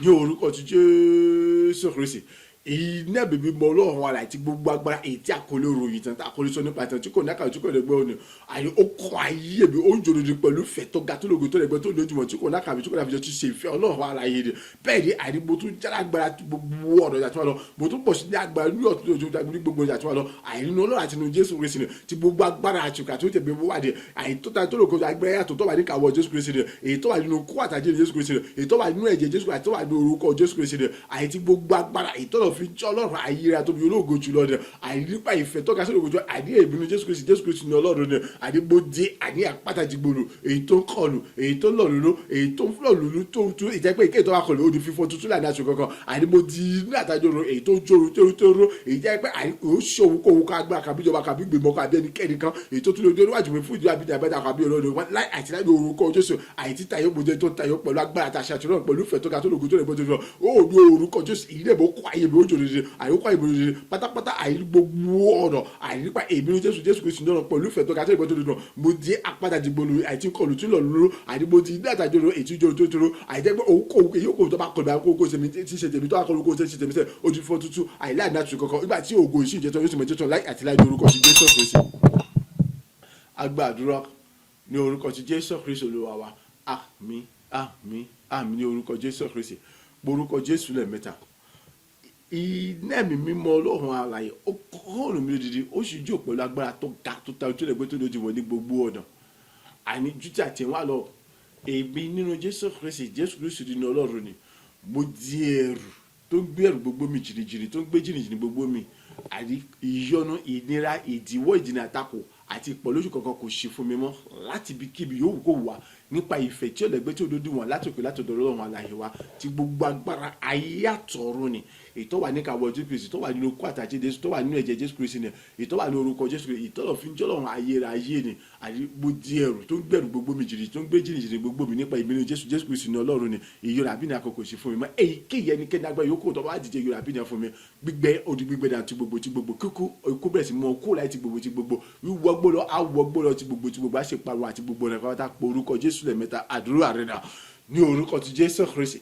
ní orúkọ ti Jésù Kristi, èyí náà bèbí mọ Ọlọ́run ara àti gbogbo agbára èyí tí a kò lè ròyìn tán, tí a kò lè sọ nípa tán, tí kò ní àkàrà, tí kò lè gbọ́ òní. Àyè ó kọ́ ayé mi, ó ń jòdòdì pẹ̀lú ìfẹ́ tó ga, tó lógo, tó lẹ́gbẹ́, tó lójúmọ̀, tí kò ní àkàrà, tí kò ní àfijọ́, tí ṣe ìfẹ́ Ọlọ́run ara yìí ni. Bẹ́ẹ̀ ni àní mo tún jára agbára gbogbo ọ̀nà ìjà tí wọ́n lọ, mo tún pọ̀ sí ní agbára ní ọ̀tún lójú ní gbogbo ìjà tí wọ́n lọ. Àìní Ọlọ́run àti inú Jésù Kristi ni ti gbogbo agbára àti òkè àti ó tẹ̀mí wà ní àyè tó ta tó lógo agbára yàtọ̀ tó wà ní kàwọ́ Jésù Kristi ni, èyí tó wà nínú kó àtàjẹ́ Jésù Kristi ni, èyí tó wà nínú ẹ̀jẹ̀ Jésù Kristi, tó wà nínú orúkọ Jésù Kristi ni, àyè tí gbogbo agbára èyí tó lọ fi jẹ́ Ọlọ́run ayé tóbi ológo jùlọ ni. Àyè nípa ìfẹ́ tó ga sí ológo jùlọ, àní ìbínú Jésù Kristi, Jésù Kristi ní Ọlọ́run ni. Àní mo di àní àpáta jìgbòlù èyí tó ń kọlù, èyí tó ń lọ̀lúlú, èyí tó ń lọ̀lúlú, tó ń tú ìjẹ́ pé ìkéyìí tó bá kọlù, ó di fífọ́ tuntun láì ní aṣọ kankan. Àní mo di ní àtàjọrò èyí tó ń jóru tóru tóru, èyí jẹ́ pé àní kò ṣe òun kó òun ká agbára kàbí ìjọba kàbí gbèmọ̀ kàbí ẹnikẹ́ni kan èyí tó tún lè níwájú mi fún ìdílé àbí ìdàgbàdà kàbí olórí wọn láì àti láì ní orúkọ Jésù. Àyè tí tayọ mo jẹ tó tayọ pẹ̀lú agbára àti àṣà àtúnrọ̀ pẹ̀lú ìfẹ́ tó ga, tó lògo, tó lè bọ́ tó fi lọ ó ní orúkọ Jésù. Èyí lè mọ kó ayé mi ó jòrò rere, àyè kó ayé mi ó jòrò rere pátápátá. Àyè gbogbo ọ̀nà, àyè nípa èmi ní Jésù, Jésù Kristu náà, pẹ̀lú ìfẹ́ tó ga, tó lè bọ́ tó lè lọ, mo di apáta dìgbòlù àyè tí ń kọlù, tí ń lọ lóró. Àyè mo di ní àtàjọrò èyí tí jòrò tó tóró, àyè jẹ́ pé òun kò èyí kò tó bá kọlù àkókò kó ṣe mi tí ṣe tèmi tó bá kọlù kó ṣe tèmi sẹ́, ó ti fọ́ tútù àyè láì ní àtúnṣe kankan nígbà tí ògo ìṣì ìjẹtọ yóò sì mọ jẹtọ láì àti láì ní orúkọ ti Jésù Kristi. Agbàdúrà ní orúkọ ti Jésù Kristi Olúwa wa. Àmín, àmín, àmín ní orúkọ Jésù Kristi. Orúkọ Jésù lẹ́ẹ̀mẹ́ta. Iná ẹ̀mí mímọ́ Ọlọ́run alààyè, ó kọ́ mi lódìdí, ó sì jó pẹ̀lú agbára tó ga, tó ta ojú ẹ̀gbẹ́, tó lójú wọ̀ ní gbogbo ọ̀nà. Àní jújà tí wọ́n lọ, èmi nínú Jésù Kristi, Jésù Kristi nínú Ọlọ́run ni, mo di ẹrù tó ń gbé ẹrù gbogbo mi jìnnìjìnnì, tó ń gbé jìnnìjìnnì gbogbo mi. Àní ìyọnu, ìnira, ìdíwọ́, ìdènà, àtakò àti ìpọ̀lójú kankan kò ṣe fún mi mọ́ láti ibikíbi yòówù kó wà, nípa ìfẹ́ tí ọ̀lẹ́gbẹ́ tí òdodo wọn láti òkè, láti ọ̀dọ̀ Ọlọ́run alààyè wa, tí gbogbo agbára ayé àtọ̀run ni, èyí tó wà ní kàwọ́ Jésù Kristi, tó wà nínú ikú àtàjẹ́ Jésù, tó wà nínú ẹ̀jẹ̀ Jésù Kristi ni, èyí tó wà ní orúkọ Jésù Kristi, èyí tó lọ fi ń jọ́lọ́run ayérayé ni. Àní mo di ẹrù tó ń gbẹ̀rù gbogbo mi jìnnì, tó ń gbé jìnnìjìnnì gbogbo mi, nípa ìbínú Jésù, Jésù Kristi ní Ọlọ́run ni. Ìyọ̀rọ̀ àbí ní àkókò sí fún mi mọ́. Èyíkéyìí ẹnikẹ́ni agbára yòókù tó bá dìde ìyọ̀rọ̀ àbí ní fún mi, gbígbẹ odi gbígbẹ dà ti gbogbo ti gbogbo, kíkú ikú bẹ̀rẹ̀ sí mọ́ kó láì ti gbogbo ti gbogbo, wíwọ́ gbó lọ awọ́ gbó lọ ti gbogbo ti gbogbo, á ṣe pariwo àti gbogbo rẹ̀ pátá. Pé orúkọ Jésù lẹ́ẹ̀mẹ́ta. Àdúrà rẹ̀ dà? Ní orúkọ ti Jésù Kristi,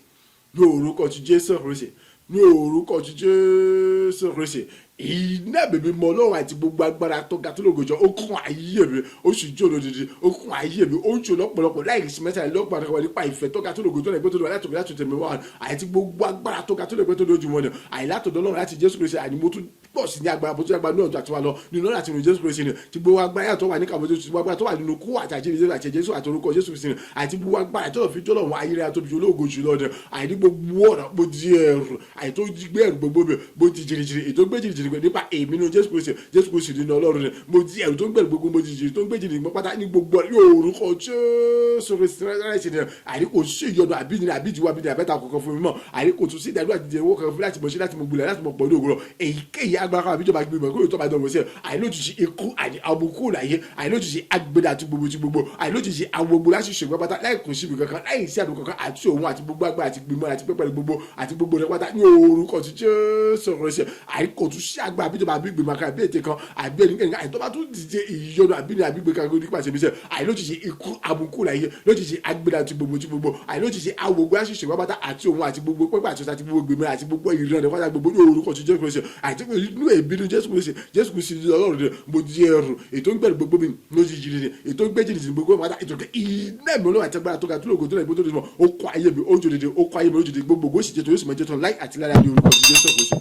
ní orúkọ ti Jésù Kristi, ní orúkọ ti Jésù Kristi, iná bèbí mọ Ọlọ́run àti gbogbo agbára tó ga, tó lógo jọ, ó kún ayé mi, ó sì jó lódìdí, ó kún ayé mi, ó ń jó lọ́pọ̀lọpọ̀ láì sí mẹ́ta lọ́pọ̀lọpọ̀, nípa ìfẹ́ tó ga, tó lógo, tó lẹ́gbẹ́, tó lọ́wọ́ láti láti tẹ̀mí wá, àti gbogbo agbára tó ga, tó lẹ́gbẹ́, tó lójú wọn ni, àìlátọ̀dọ̀ Ọlọ́run láti Jésù Kristi. Àní mo tún pọ̀ sí ní agbára bó tún agbára ní ọ̀dọ̀ àti wa lọ nínú láti nínú Jésù Kristi ni, tí gbogbo agbára tó wà ní kàwé Jésù, gbogbo agbára tó wà nínú kú àti àjíǹde Jésù àti Jésù àti orúkọ Jésù Kristi ni, àti gbogbo agbára tó lọ fi jọlọ wọn ayé rẹ̀ tóbi ológo jùlọ ni. Àìní gbogbo ọ̀nà, mo di ẹrù àì tó gbé ẹrù gbogbo mi, mo di jìnnìjìnnì èyí tó gbé jìnnìjìnnì nípa èmi nínú Jésù Kristi, Jésù Kristi nínú Ọlọ́run ni. Mo di ẹrù tó ń gbẹ̀rù gbogbo, mo di jìnnì tó ń gbé jìnnì pátá ní gbogbo ọ̀nà yóò orúkọ Jésù Kristi ni. Àìní kò sí ìyọnu àbí ní àbí ìdíwọ́ àbí ní àbẹ́ta kankan fún mi mọ́. Àìní kò tún sí ìdádúrà àti ìdíwọ́ kankan fún láti mọ̀ sí, láti mọ̀ gbolẹ̀, láti mọ̀ pọ̀ ní òwúrọ̀. Èyíkéyìí agbára kan àbíjọba gbìmọ̀ kó tó bá dánwò sí ẹ̀, àìlójijì ikú, àní àbùkù láyé, àìlójijì agbede àti gbogbo ti gbogbo, àìlójijì agbogbo láti ṣègbè pátá, láì kò síbi kankan, láì sí àdùn kankan, àti òun àti gbogbo agbára àti gbìmọ̀ àti pẹ́pẹ́ gbogbo àti gbogbo rẹ̀ pátá ní orúkọ ti Jésù Kristi. Àì kò tún sí agbára àbíjọba àbí gbìmọ̀ kan àbí ète kan àbí ẹnikẹ́ni àì tó bá tún dìde ìyọnu àbí ní àbí gbé kan nípa ṣe mi sẹ́, àìlójijì ikú, àbùkù láyé, lójijì agbede àti gbogbo ti gbogbo, àìlójijì agbogbo láti ṣègbè pátá, àti òun àti gbogbo pẹ́pẹ́ àti àti gbogbo gbìmọ̀ àti gbogbo ìran rẹ̀ pátá gbogbo ní orúkọ ti Jésù Kristi, àti inú ìbínú Jésù Kristi, Jésù Kristi Ọlọ́run rẹ̀. Mo di ẹrù ètò ń gbẹ̀rù gbogbo mi lójijì ni, ètò ń gbé jìnnìjìnnì gbogbo pátá, ètò iná mi olóhùn àti agbára tó ga, tó lógo, tó lẹ́gbẹ́, tó lójú mọ́, ó kọ́ ayé mi, ó jòdìdì, ó kọ́ ayé mi lójijì, gbogbo ògo sì jẹ́ tó yóò sì mọ jẹ́ tó láì àti lára ní orúkọ ti Jésù Kristi.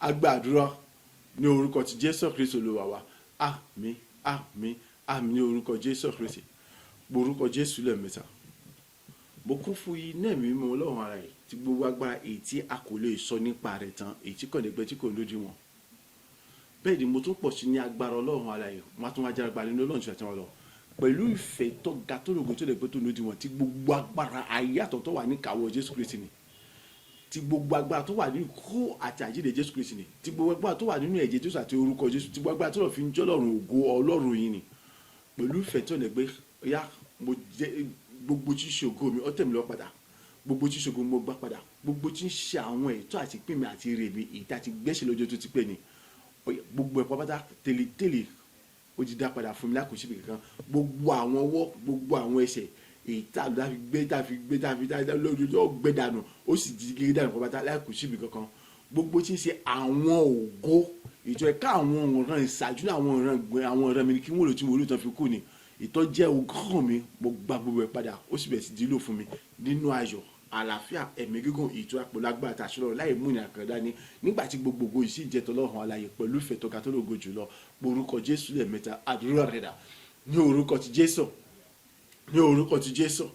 Agbàdúrà ní orúkọ ti Jésù Kristi Olúwa wa. Àmín, àmín, àmín ní orúkọ Jésù Kristi. Orúkọ Jésù lẹ́ẹ̀mẹ́ta. Mo kún fún iná ẹ̀mí mímọ́ Ọlọ́run ara yìí, tí gbogbo agbára èyí tí a kò lè sọ nípa rẹ̀ tán, èyí tí kò ní pẹ́, tí kò lójú wọn. Bẹ́ẹ̀ ni mo tún pọ̀ sí ní agbára Ọlọ́run ara yìí, wọ́n á tún wá jára gba nínú Ọlọ́run tí wọ́n lọ pẹ̀lú ìfẹ́ tó ga, tó lògo, tó lè pẹ́, tó lójú wọn, tí gbogbo agbára ayé àtọ̀tọ̀ wà ní kàwọ́ Jésù Kristi ni. Ti gbogbo agbára tó wà nínú ikú àti àjíǹde Jésù Kristi ni, ti gbogbo agbára tó wà nínú ẹ̀jẹ̀ Jésù àti orúkọ Jésù, ti gbogbo agbára tó lọ fi ń jẹ́ Ọlọ́run, ògo Ọlọ́run yìí ni, pẹ̀lú ìfẹ́ tó lè gbé ya mo jẹ́. Gbogbo tí ń ṣe ògo mi, ó tẹ̀ mí lọ padà. Gbogbo tí ń ṣe ògo mi, mo gbà padà. Gbogbo tí ń ṣe àwọn ẹ̀tọ́ àti ìpín mi àti ire mi, èyí tá ti gbẹ́sẹ̀ lọ́jọ́ tó ti pẹ́ ni, gbogbo ẹ̀ pátápátá tẹ̀lé-tẹ̀lé, ó ti dá padà fún mi lákòóso ibì kankan. Gbogbo àwọn ọwọ́, gbogbo àwọn ẹsẹ̀, èyí tá a fi gbé, tá a fi gbé, tá a fi tá a lójú tó gbé dànù, ó sì di gígé dànù pátápátá lákòóso ibì kankan. Gbogbo tí ń ṣe àwọn ògo ìtọ́ ẹ̀ka, àwọn ọ̀ràn ìṣáájú, àwọn ọ̀ràn gbẹ, àwọn ọ̀ràn mi ni kí wọ́n lò tí mo lò tán fi kú ni, ìtọ́ jẹ́ ogún mi, mo gba gbogbo ẹ̀ padà, ó sì bẹ̀rẹ̀ sí dílò fún mi nínú ayọ̀, àlàáfíà, ẹ̀mí gígùn, ìtura pẹ̀lú agbára àti àṣẹ láì mú ìrìn àkàndá ní nígbà tí gbogbo ògo yìí sì jẹ́ tọlọ́run alààyè pẹ̀lú ìfẹ́ tó ga tó lógo jùlọ. Orúkọ Jésù lẹ́ẹ̀mẹ́ta, àdúrà rẹ̀ dà. Ní orúkọ ti Jésù, ní orúkọ ti Jésù,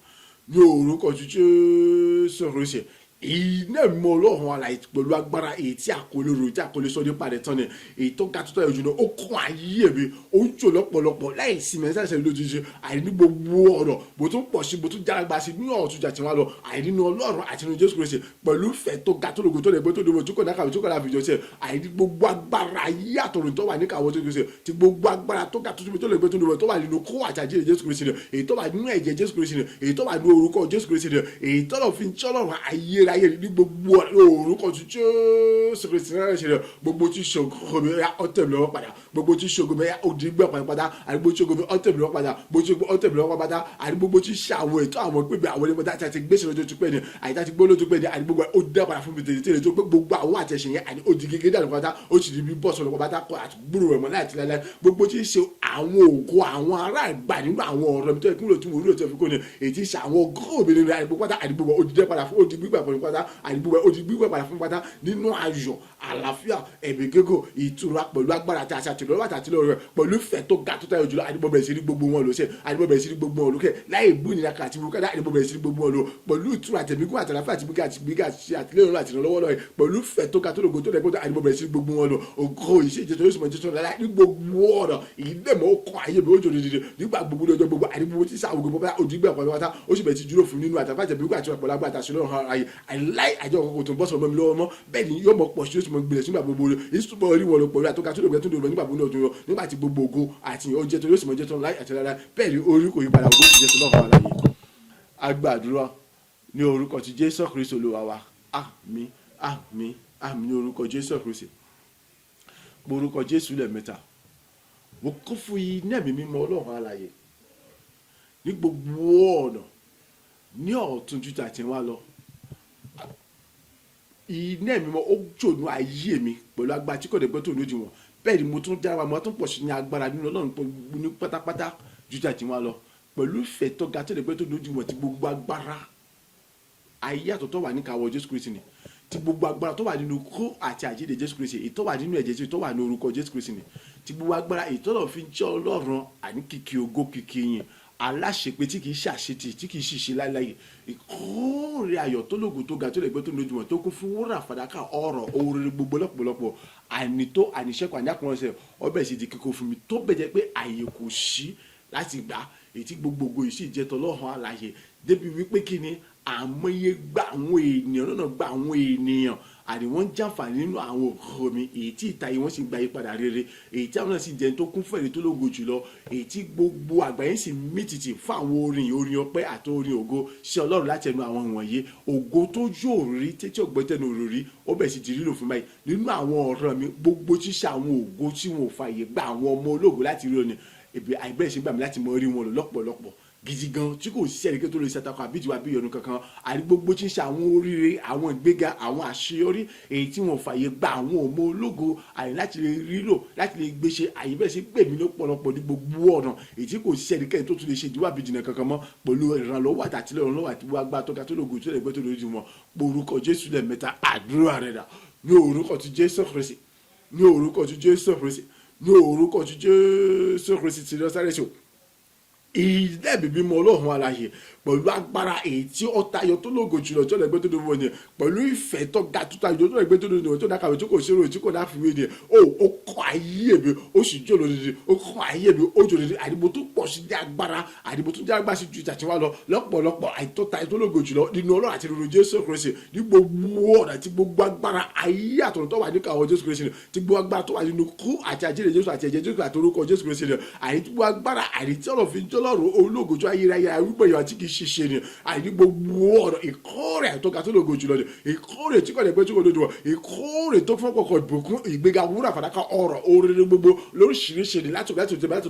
ní orúkọ ti Jésù Kristi. Iná mímọ́ Ọlọ́run alààyè pẹ̀lú agbára èyí tí a kò lè rò, tí a kò lè sọ nípa rẹ̀ tán ni, èyí tó ga tó tọ́ ẹ̀jú náà, ó kún ayé mi, ó ń jò lọ́pọ̀lọpọ̀ láì sí mẹ́ta ṣẹlẹ̀ lójijì, àìní gbogbo ọ̀rọ̀ bó tún pọ̀ sí, bó tún jára gba sí ní ọ̀tún jà tí wọ́n lọ, àìní nínú Ọlọ́run àti nínú Jésù Kristi, pẹ̀lú ìfẹ́ tó ga tó lógo tó lè gbé tó dé tó kọ̀ náà tó kọ̀ náà fìjọ sí ẹ̀, àìní gbogbo agbára ayé àtọ̀run tó wà ní káwọ́ tó Kristi, ti gbogbo agbára tó ga tó tóbi tó lè gbé tó dé tó wà nínú kó àti àjíǹde Jésù Kristi, èyí tó wà nínú ẹ̀jẹ̀ Jésù Kristi, èyí tó wà nínú orúkọ Jésù Kristi, èyí tó lọ fi ń tsọ́lọ́run ayérayé ní gbogbo orúkọ tí Jésù Kristi náà ṣe rẹ. Gbogbo tí ṣògo mi, ó tẹ̀ mí lọ́wọ́ padà. Gbogbo tí ṣògo mi, ó di gbẹ pátápátá. Àti gbogbo tí ṣògo mi, ó tẹ̀ mí lọ́wọ́ padà. Gbogbo tí ṣògo mi, ó tẹ̀ mí lọ́wọ́ padà. Àti gbogbo tí ṣe àwọn ètò, àwọn ìpè, àwọn onímọ̀ tí a ti gbèsè lọ́jọ́ tó pẹ́ ni, àti tí a ti gbó lójú pẹ́ ni, àti gbogbo ó dá padà fún mi tètè tètè tó pé gbogbo àwọn àtẹ̀sẹ̀ yẹn, àti ó di gègé dànù pátá, ó sì di bí bọ́ọ̀sì ọ̀nà pátá kọ àti gbúrò rẹ̀ mọ́ láti láíláí. Gbogbo tí ń ṣe àwọn ògo àwọn ará ìgbà nínú àwọn ọ̀rọ̀ mi tó yẹ kí n lò tí mo rí òtún fi kó ni, èyí tí ń ṣe àwọn gómìnira rẹ̀, àti gbogbo pátá, àti gbogbo ó di dẹ́ padà fún, ó di gbígbà fún pátá, àti gbogbo ó di gbígbà padà fún pátá nínú ayọ̀, àlàáfíà, ẹ̀mí gígùn, ìtura pẹ̀lú agbára àti àṣà àtìlọ́wọ́ àti àtìlọ́wọ́ rẹ̀ pẹ̀lú ìfẹ́ tó ga tó tayọ jùlọ. Àti bẹ̀rẹ̀ sí ní gbogbo wọn lò ṣe, àti bẹ̀rẹ̀ sí ní gbogbo wọn lókè láì bú ìnira kan àti burúkú, àti bẹ̀rẹ̀ sí ní gbogbo wọn lò pẹ̀lú ìtura, àtẹ̀mígún, àtàlàfíà, àti gbígbà, àti gbígbà àti àtìlẹ́yìn àti ìrànlọ́wọ́ lọ́rẹ̀ pẹ̀lú ìfẹ́ tó ga tó lògo tó lẹ́gbọ́n, àti bẹ̀rẹ̀ sí ní gbogbo wọn lò. Ògo ìṣe ìjẹsọ yóò sì mọ jésù lọ́la ní gbogbo ọ̀nà ìdẹ́mọ̀ ó kọ́ ayé mi ó jò dídì nígbà gbogbo ní ọjọ́ gbogbo. Àti gbogbo tí sáà gbogbo bá òdìgbà pàápàá, ó sì bẹ̀rẹ̀ sí dúró fún nínú àtàfà àtẹ̀mígún àti ọ̀pọ̀lọpọ̀ agbára àti àṣẹ lọ́rùn ayé àìláì àjọ kọ̀ọ̀kan tó ń bọ́ sọ̀rọ̀ mọ́ mi lọ́wọ́ mọ́. Bẹ́ẹ̀ ni yóò mọ̀ pọ̀ sí, yóò sì mọ̀ gbilẹ̀ sígbà gbogbo rẹ̀, èyí sì túbọ̀ rí wọn lọ pẹ̀lú àtọ́ka tó lè gbẹ tó lè nígbà gbogbo ọdún yọ nígbà tí gbogbo ògo àti oúnjẹ tó yóò sì mọ̀ jẹ́ tó láì àti rárá. Bẹ́ẹ̀ ni orí kò yí padà, ògo sì jẹ́ tó lọ́kàn àlàyé. Agbàdúrà ní orúkọ ti Jésù Kristi Olúwa wa. Àmín, àmín, àmín ní orúkọ Jésù Kristi. Orúkọ Jésù lẹ́ẹ̀mẹ́ta. Mo kún fún iná ẹ̀mí mímọ́ Ọlọ́run alààyè ní gbogbo ọ̀nà ní ọ̀tún ju tàti wá lọ. Iná ẹ̀mí mímọ́ ó jònú ayé mi pẹ̀lú agbára tí kò dé pé tó lójú wọn. Bẹ́ẹ̀ ni mo tún dára, mo tún pọ̀ sí ní agbára nínú Ọlọ́run ní pátápátá ju tàti wá lọ pẹ̀lú ìfẹ́ tó ga tó dé pé tó lójú wọn, ti gbogbo agbára ayé àtọ̀tọ̀ wà ní káwọ́ Jésù Kristi ni, ti gbogbo agbára tó wà nínú kó àti àjíǹde Jésù Kristi, èyí tó wà nínú ẹ̀jẹ̀ Jésù, tó wà ní orúkọ Jésù Kristi ni, ti gbogbo agbára èyí tó lọ́ọ́ fi ń jẹ́ Ọlọ́run, àní kìkì ògo, kìkì yìn, aláṣepé tí kìí ṣàṣetì, tí kìí ṣìṣe láéláé. Ìkórè ayọ̀ tó lógo tó ga tó lè gbé tó lójúmọ́, tó kún fún wúrà, fàdákà, ọrọ̀, oore gbogbo lọ́pọ̀lọpọ̀, ànító, àníṣẹ́kù, àníàkùnránṣẹ́, ọbẹ̀ sì di kíkó fún mi tó bẹ̀ jẹ́ pé àyè kò sí láti gbà, èyí tí gbogbogbò yìí sì jẹ́ tọlọ́run alààyè, débi wípé kí ni àmọye gba àwọn ènìyàn lọ́nà, gba àwọn ènìyàn, àní wọ́n ń jàǹfààní nínú àwọn òkò mi, èyí tí ìta yìí wọ́n sì gba ìpadà rere, èyí tí àwọn náà sì jẹun tó kún fún èrè tó lógo jùlọ, èyí tí gbogbo àgbáyé sì mí tìtì fún àwọn orin, orin ọpẹ́ àti orin ògo sí Ọlọ́run láti ẹnu àwọn wọ̀nyí. Ògo tó yóò rí títí ògbẹ́tẹ̀nu òròrí, ó bẹ̀ sì di lílò fún báyìí nínú àwọn ọ̀rọ̀ mi. Gbogbo ṣíṣe àwọn ògo tí wọn ò fààyè gba àwọn ọmọ ológo láti rí òní ìbí àìbẹ̀rẹ̀ sí gbà mí láti mọ rí wọn lò lọ́pọ̀lọpọ̀ gidi gan, tí kò sí ẹnikẹ́ni tó lè ṣàtakò àbí ìdíwọ́ àbí ìyọnu kankan. Àti gbogbo tí ń ṣe àwọn oríire, àwọn ìgbéga, àwọn àṣeyọrí èyí tí wọn fààyè gba àwọn ọmọ ológo àyè láti lè rí lò, láti lè gbé ṣe, àyè bẹ́ẹ̀ sí gbèmí lọ́pọ̀lọpọ̀ ní gbogbo ọ̀nà, èyí tí kò sí ẹnikẹ́ni tó tún lè ṣe ìdíwọ́ àbí ìdènà kankan mọ́ pẹ̀lú ìrànlọ́wọ́ àtàtìlẹ́yìn àti gbogbo tó ga tó lógo tó lè gbé tó lójú wọn. Orúkọ Jésù lẹ́ẹ̀mẹ́ta, àdúrà rẹ̀ dà. Ní orúkọ ti Jésù Kristi, ní orúkọ ti Jésù Kristi, ní orúkọ ti Jésù Kristi ti Násárẹ́tì. Ilé bíbí mọ Ọlọ́run alààyè pẹ̀lú Pẹ̀lú agbára èyí tí ó tayọ tó lógo jùlọ tí ó lẹ́gbẹ́ tó dúró ni, pẹ̀lú ìfẹ́ tó ga tó tayọ tó lẹ́gbẹ́ tó dúró ni, tó dákàwé, tí kò ṣeré, tí kò dáfiwé ni, ó kọ́ ayé mi, ó sì jó lódìdí. Ó kọ́ ayé mi, ó jó lódìdí. Àdìbò tó pọ̀ sí ní agbára, àdìbò tó jẹ́ agbára sí ju ìtàtí wa lọ lọ́pọ̀lọpọ̀, àìtó tayọ tó lógo jùlọ nínú Ọlọ́run àti nínú Jésù Kristi, ní gbogbo ọ̀nà tí gbogbo agbára ayé àtọ̀run tó wà ní káwọ́ Jésù Kristi ni, tí gbogbo agbára tó wà nínú kú àti àjíǹde Jésù àti ẹ̀jẹ̀ Jésù àti orúkọ Jésù Kristi ni, àyè tí gbogbo agbára àyè tí ọ̀rọ̀ fi jọlọ́run ológo tó ayérayé arúgbó èèyàn àti kì í ṣiṣẹ́ ni, àyè gbogbo ọ̀nà ìkórè tó ga tó lógo jùlọ ni, ìkórè tí kò lè gbé tí kò lójú wọn, ìkórè tó fún ọkọ̀ ìbùkún, ìgbéga, wúrà, fàdákà, ọrọ̀, oríire gbogbo lóríṣiríṣi ni láti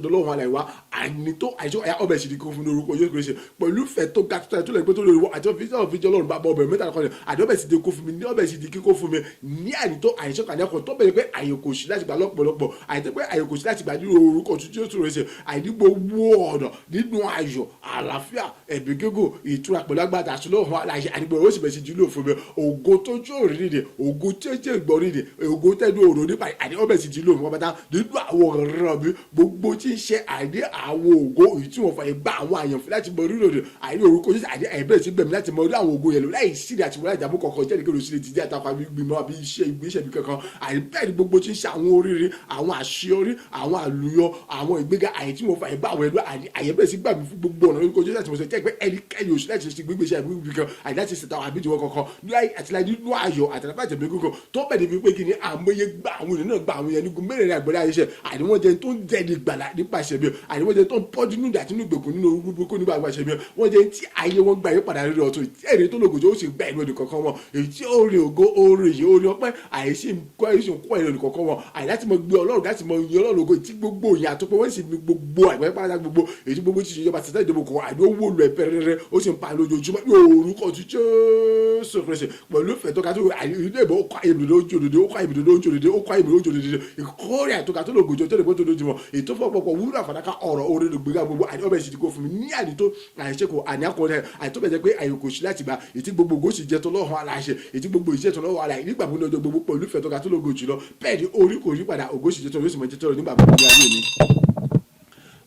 lọ́wọ́ àlàyé wa, àní tó àìsàn ẹ̀yà ọbẹ̀ sì ni kó fún ní orúkọ Jésù Kristi, pẹ̀lú ìfẹ́ tó ga tó lè gbé tó lórí wọn àti ọ̀fíìsì ọ̀fíìsì Ọlọ́run bá bọ̀ ọbẹ̀ mẹ́ta kan ní àti ọbẹ̀ sì di kó fún mi ní, ọbẹ̀ sì di kíkó fún mi ní àní tó àìsàn kan ní ọkọ̀ tó bẹ̀rẹ̀ pé àyè kò sí láti gbà lọ́pọ̀lọpọ̀, àìsàn pé àyè kò sí láti gbà nínú orúkọ tó Jésù Kristi, àìní gbogbo ọ̀nà nínú ayọ̀, àlàáfíà, ẹ̀mí gígùn, ìtura, pẹ̀lú agbára àti lọ́wọ́ aláṣẹ àdìgbò ó sì bẹ̀rẹ̀ sí jùlọ fún mi. Ògo tó jó òrìrì, ògo tó jẹ́ ìgbọ̀rìrì, ògo tẹ́nu òrò nípa àdì ọbẹ̀ sì jùlọ fún ọbàtà nínú àwọn ọ̀rọ̀ mi gbogbo tí ń ṣe àìní àwọn ògo èyí tí wọ́n fà gba àwọn àyànfẹ́ láti mọ rírò rẹ̀, àìní orúkọ Jésù, àìní ẹ̀bẹ̀rẹ̀ sí bẹ̀mí láti mọ orí àwọn ògo yẹn lò láì sílẹ̀ àti wọlé ìdààmú kankan jẹ́ nìkan lóṣìlẹ̀ ti dé àtàkùn àbí gbìmọ̀ àbí iṣẹ́ ìgbésẹ̀ bí kankan. Àìní bẹ́ẹ̀ ni gbogbo tí ń ṣe àwọn oríire, àwọn àṣeyọrí, àwọn àlùyọ, àwọn ìgbéga àyè tí wọ́n fà gba àwọn ẹ̀dọ́ àyè bẹ̀rẹ̀ sí gbà mí fún gbogbo ọ̀nà lórúkọ Jésù àti mọ̀sẹ̀ jẹ́ pé ẹnikẹ́ni oṣù láti ṣe gbégbèsè àbí ibi kan àyè láti ṣètò àbí ìdíwọ́ kankan ní àti láì nínú ayọ̀ àti àlàáfíà àtẹ̀mí kankan tó bẹ̀rẹ̀ bí pé kí ni àmọye gba àwọn ènìyàn náà gba àwọn yẹn nígun mẹ́rẹ̀ẹ̀rin àgbẹ̀rẹ̀ ayé ṣe àní wọ́n jẹ́ tó ń jẹ́ ní gbàlà nípasẹ̀ mi, àní wọ́n jẹ́ tó ń pọ́jú nínú àti nínú ìgbèkùn nínú orúkú kó nígbà àgbàṣe mi, wọ́n jẹ́ tí ayé wọn gba ìyípadà rere ọ̀tun èrè tó lògòjò ó sì gba ìlú ẹnì kọ̀ọ̀kan wọn, èyí tí ó rí ògo, orí yìí, orí ọpẹ́, àìsí ń kọ́ àìsí ń kọ́ ìlú ẹnì kọ̀ọ̀kan wọn, àì láti mọ gbé Ọlọ́run, láti mọ yin Ọlọ́run ògo tí gbogbo ìyà tó pé wọ́n sì ní gbogbo àgbẹ̀ pátá gbogbo èyí tí gbogbo ti ṣe ìjọba tẹ̀sán ìjọba kò àìní owó lu ẹ̀pẹ̀rẹ̀rẹ̀ ó sì ń pa lójoojúmọ́ ní orúkọ ti Jésù Kristi, pẹ̀lú ìfẹ́ tó ga tó ilé ìbò, ó kọ́ ìbùdó ojú òdòdó, ó kọ́ ìbùdó ojú òdòdó, ó kọ́ ìbùdó ojú òdòdó, ìkórè àtọ́ka tó lògòjò tó lè gbé tó lójúmọ́ ètò fọ́pọ̀pọ̀ wúrà, fàdákà, ọ̀rọ̀, orí gbéga gbogbo àti ọbẹ̀ sì ti kó fún mi ní àdìtó àìṣekò àní àkọọ́lẹ̀ àìtó bẹ̀jẹ̀ pé àyè kò sí láti gbà, ètí gbogbo ògo sì jẹ́ tó lọ́hùn aláṣẹ, ètí gbogbo ìṣẹ́ tó lọ́wọ́ aláṣẹ nígbà gbogbo ọjọ́ gbogbo, pẹ̀lú ìfẹ́ tó ga tó lògò jùlọ. Bẹ́ẹ̀ ni orí kò rí padà, ògo sì jẹ́ tó yóò sì mọ jẹ́ tó lọ nígbà gbogbo ní ayé mi.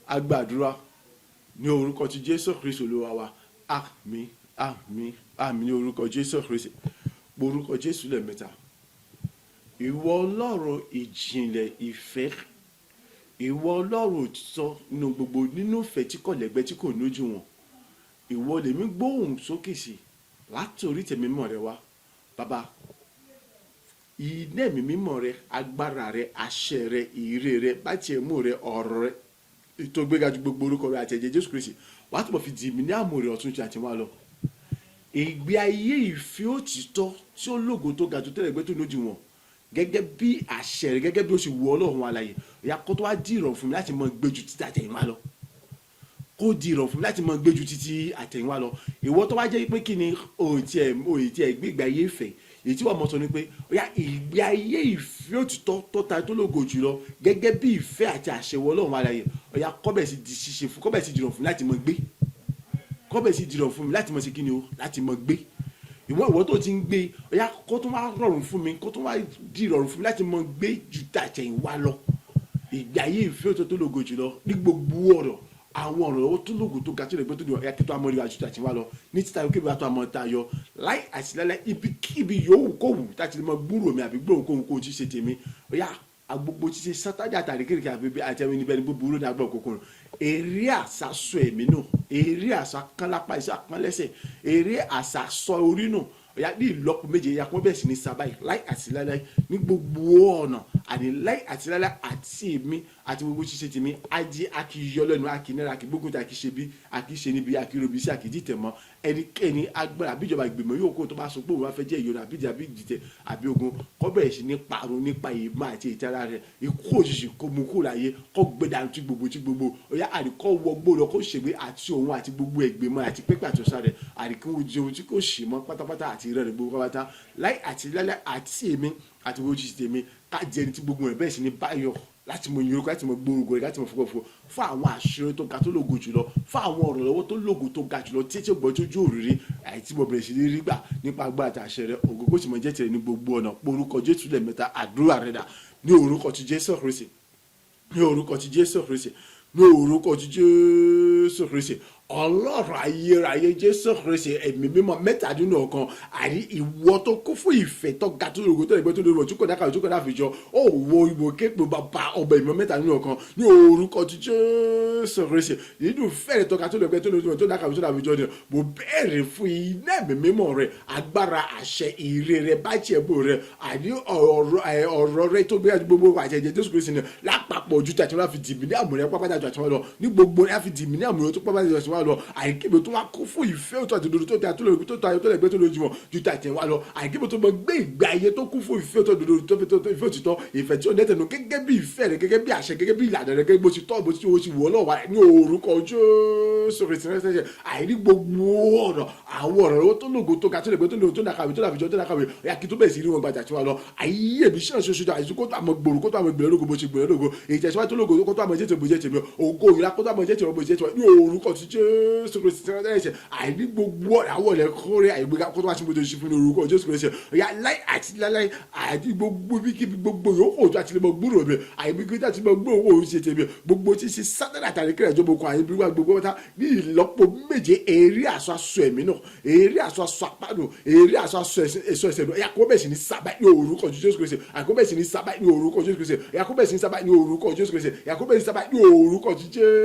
A gbàdúrà ní orúkọ ti Jésù Kristu Olúwa wa. Àmín, àmín, àmín ní orúkọ Jésù Kristi. Orúkọ Jésù lẹ́ẹ̀mẹ́ta. Ìwọ Ọlọ́run ìjìnlẹ̀ ìfẹ́, ìwọ Ọlọ́run òtítọ́ nínú gbogbo, nínú ìfẹ́ tí kò lẹ́gbẹ́, tí kò lójú wọn, ìwọ lèmi gbóhùn sókè sí láti orí tẹ̀mí mímọ́ rẹ wá. Bàbá, iná ẹ̀mí mímọ́ rẹ, agbára rẹ, àṣẹ rẹ, ìre rẹ, bá tiẹ̀ mú rẹ, ọ̀rọ̀ rẹ tó gbéga ju gbogbo orúkọ rẹ àti ẹ̀jẹ̀ Jésù Kristi, wàá túbọ̀ fi dì mí ní àmúrè ọ̀tún tí àti wá lọ. Ìgbé ayé ìfẹ́ òtítọ́ tí ó lógo tó ga tó tẹ́lẹ̀ gbé tó lójú wọn, gẹ́gẹ́ bí àṣẹ rẹ, gẹ́gẹ́ bí ó ṣe wù Ọlọ́run alààyè, ìyá kó tó wá di ìrọ̀rùn fún mi láti mọ gbé ju títí àtẹ̀yìnwá lọ, kó di ìrọ̀rùn fún mi láti mọ gbé ju títí àtẹ̀yìnwá lọ. Ìwọ tó wá jẹ́ pé kí ni òòtí ẹ̀ gbé ìgbé ayé ìfẹ́ èyí tí wọ́n mọ̀ sọ ni pé ó yá ìgbé ayé ìfẹ́ òtítọ́ tó ta tó lógo jùlọ gẹ́gẹ́ bí ìfẹ́ àti àṣẹ wọ Ọlọ́run alààyè, ó yá kọ́bẹ̀ sí di ṣíṣe fún, kọ́bẹ̀ sí di ìrọ̀rùn fún mi láti mọ gbé, kọ́bẹ̀ sí di ìrọ̀rùn fún mi láti mọ ṣe kí ni o, láti mọ gbé. Ìwọ tó ti ń gbé, ó yá kó tó wá rọrùn fún mi, kó tó wá di ìrọ̀rùn fún mi láti mọ gbé ju tàtẹ̀yìnwá lọ, ìgbé ayé ìfẹ́ òtítọ́ tó lógo jùlọ ní gbogbo ọ̀rọ̀, àwọn ọ̀rọ̀ lọ́wọ́ tó lógo tó ga tó lè gbé tó di ọ̀yà kí tó amọ̀ rí àjùtà tí wá lọ ní títa kí tó amọ̀ tayọ láì àti lálẹ́. Ibikíbi yòówù kó wù láti lè mọ gbúrò mi àbí gbóhùn kóhun kó tí ṣe tèmi, ọ̀yà agbogbo ṣíṣe sátánì àtàrí kékeré àbí àti ẹni níbẹ̀ ní búburú ní agbọ̀n kòkòrò, eré àṣà sọ ẹ̀mí nù, eré àṣà kán lápá, iṣẹ́ àkán lẹ́sẹ̀, eré àṣà sọ orí nù, ọ̀yà ní ìlọ́po méje ya kó bẹ́ẹ̀ sì ní sábà yìí láì àti láíláí ní gbogbo ọ̀nà, àní láì àti láíláí, àti èmi àti gbogbo ṣíṣe tèmi ajé a kì í yọ lẹ́nu, a kì í náírà, a kì í gbógun tí a kì í ṣe bí, a kì í ṣe níbi, a kì í robi sí, a kì í dìtẹ̀ mọ́ ẹnikẹ́ni. Agbára àbíjọba ìgbìmọ̀ yóò kó tó bá sọ pé òun wá fẹ́ jẹ́ ìyọnu àbíjà àbí ìdìtẹ̀ àbí ogun, kó bẹ̀rẹ̀ sí ní parun nípa ìmọ̀ àti ìtara rẹ̀. Ikú òjijì kó mú kúrò láyé, kó gbé dànù tí gbogbo tí gbogbo. Ọ̀yá àríkọ́ wọgbó lọ, kó ṣègbè àti òun àti gbogbo ẹgbẹ̀mọ àti pépè àtọ̀sá rẹ̀, àríkún jẹun tí kò ṣì mọ́ pátápátá àti ìrẹ́ rẹ̀ gbogbo pátápátá láì àti lálẹ́, àti èmi àti gbogbo jíjì tèmi ká jẹ́ ẹni tí gbogbo rẹ̀ bẹ́ẹ̀ sì ní báyọ̀ láti mọ ìyókù, láti mọ gbórúkọ rẹ̀, láti mọ fọkànfọ fún àwọn àṣírí tó ga tó lógo jùlọ, fún àwọn ọ̀rọ̀ lọ́wọ́ tó lógo tó ga jùlọ tí tí ó gbọ́ tó jó òrìrí àìtí mo bẹ̀rẹ̀ sí ní rí gbà nípa agbára àti àṣẹ rẹ̀. Ògo kó sì mọ jẹ́ tirẹ̀ ní gbogbo ọ̀nà. Porúkọ Jésù lẹ́ẹ̀mẹ́ta. Àdúrà rẹ̀ dà ní orúkọ ti Jésù Kristi, ní orúkọ ti Jésù Kristi, ní orúkọ ti Jésù Kristi. Ọlọ́run ayérayé, Jésù Kristi, Ẹ̀mí Mímọ́ mẹ́tàdínlọ́kan, àní ìwọ tó kún fún ìfẹ́ tó ga, tó lógo, tó lè gbé, tó lè wọ̀, tí kò dákàwé, tí kò dáfijọ́ ó wo ìwò kéèpé bàbá ọba ìmọ̀ mẹ́tàdínlọ́kan ní orúkọ ti Jésù Kristi, nínú fẹ́rẹ̀ tó ga, tó lè gbé, tó lè wọ̀, tó dákàwé, tó dáfijọ́ ni mo bẹ̀rẹ̀ fún iná Ẹ̀mí Mímọ́ rẹ, agbára, àṣẹ, ire rẹ, bájẹ́ bò rẹ, àní ọ̀rọ̀ rẹ tó gbé gbogbo àjẹjẹ Jésù Kristi ni lápapọ̀ ojú tí a ti wá fi dìbì ní àmúrẹ́ pápá jù àti wọn lọ ní gbogbo ní a fi dìbì ní àmúrẹ́ tó pápá jù àti wọn lọ, àìkébè tó wá kún fún ìfẹ́ òtún àti òdodo tó ta, tó lè tó ta, tó lè gbé, tó lè jùmọ̀ ju tí a ti wá lọ, àìkébè tó mọ gbé ìgbé ayé tó kún fún ìfẹ́ òtún òdodo tó fi tó ìfẹ́ òtítọ́, ìfẹ́ tí ó nẹ́tẹ̀nu, gẹ́gẹ́ bí ìfẹ́ rẹ, gẹ́gẹ́ bí àṣẹ, gẹ́gẹ́ bí ìlànà rẹ, gẹ́gẹ́ bó ti tọ́, bó ti wọ́ lọ́wọ́ ní orúkọ Jésù Kristi. Àìrí gbogbo ọ̀nà àwọn ọ̀rọ̀ lọ́wọ́ tó lógo, tó ga, tó lè gbé, tó lè tó nàkàwé, tó nàfijọ́, tó nàkàwé ọ̀yà kí tó bẹ̀rẹ̀ sí rí wọn gbàjà tí wọn lọ. Ayé mi ṣe ṣoṣo àìsí kó tó àmọ́ gbòòrò, kó tó àmọ́ gbèrè lógo, bó ṣe gbèrè lógo, ìtẹ̀síwájú tó lógo, kó tó àmọ́ jẹ́tẹ̀ bó jẹ́ tèmi, ògo ìlà kó tó àmọ́ jẹ́tẹ̀ bó jẹ́ tèmi ní orúkọ ti Jésù Kristi tí wọ́n tẹ̀lé. Àìní gbogbo ọ̀nà àwọn ọ̀lẹ́ kórè àìgbéga kó tó wá sí bó ṣe fún ní orúkọ Jésù Kristi. Ọ̀yà láì àti láíláí, àti gbogbo ibikíbi gbogbo yòókù òjò àti lè mọ gbúrò mi, àìgbéga àti mọ gbúrò òun ṣe tèmi, gbogbo tí ṣe Sátánà àtàrí kẹrẹ ìjọba okun àyè bí wà gbogbo pátá ní ìlọ́po méje, eré aṣọ aṣọ ẹ̀mí náà, eré aṣọ aṣọ apádùn, eré aṣọ aṣọ ẹ̀ṣọ́ ẹ̀ṣẹ̀ náà, ẹ̀yà kó bẹ̀ sí ní sábà ní orúkọ Jésù Kristi. Àkó bẹ̀ sí ní sábà ní orúkọ Jésù Kristi. Ẹ̀yà kó bẹ̀ sí ní sábà ní orúkọ Jésù Kristi. Ẹ̀yà kó bẹ̀ sí ní sábà ní orúkọ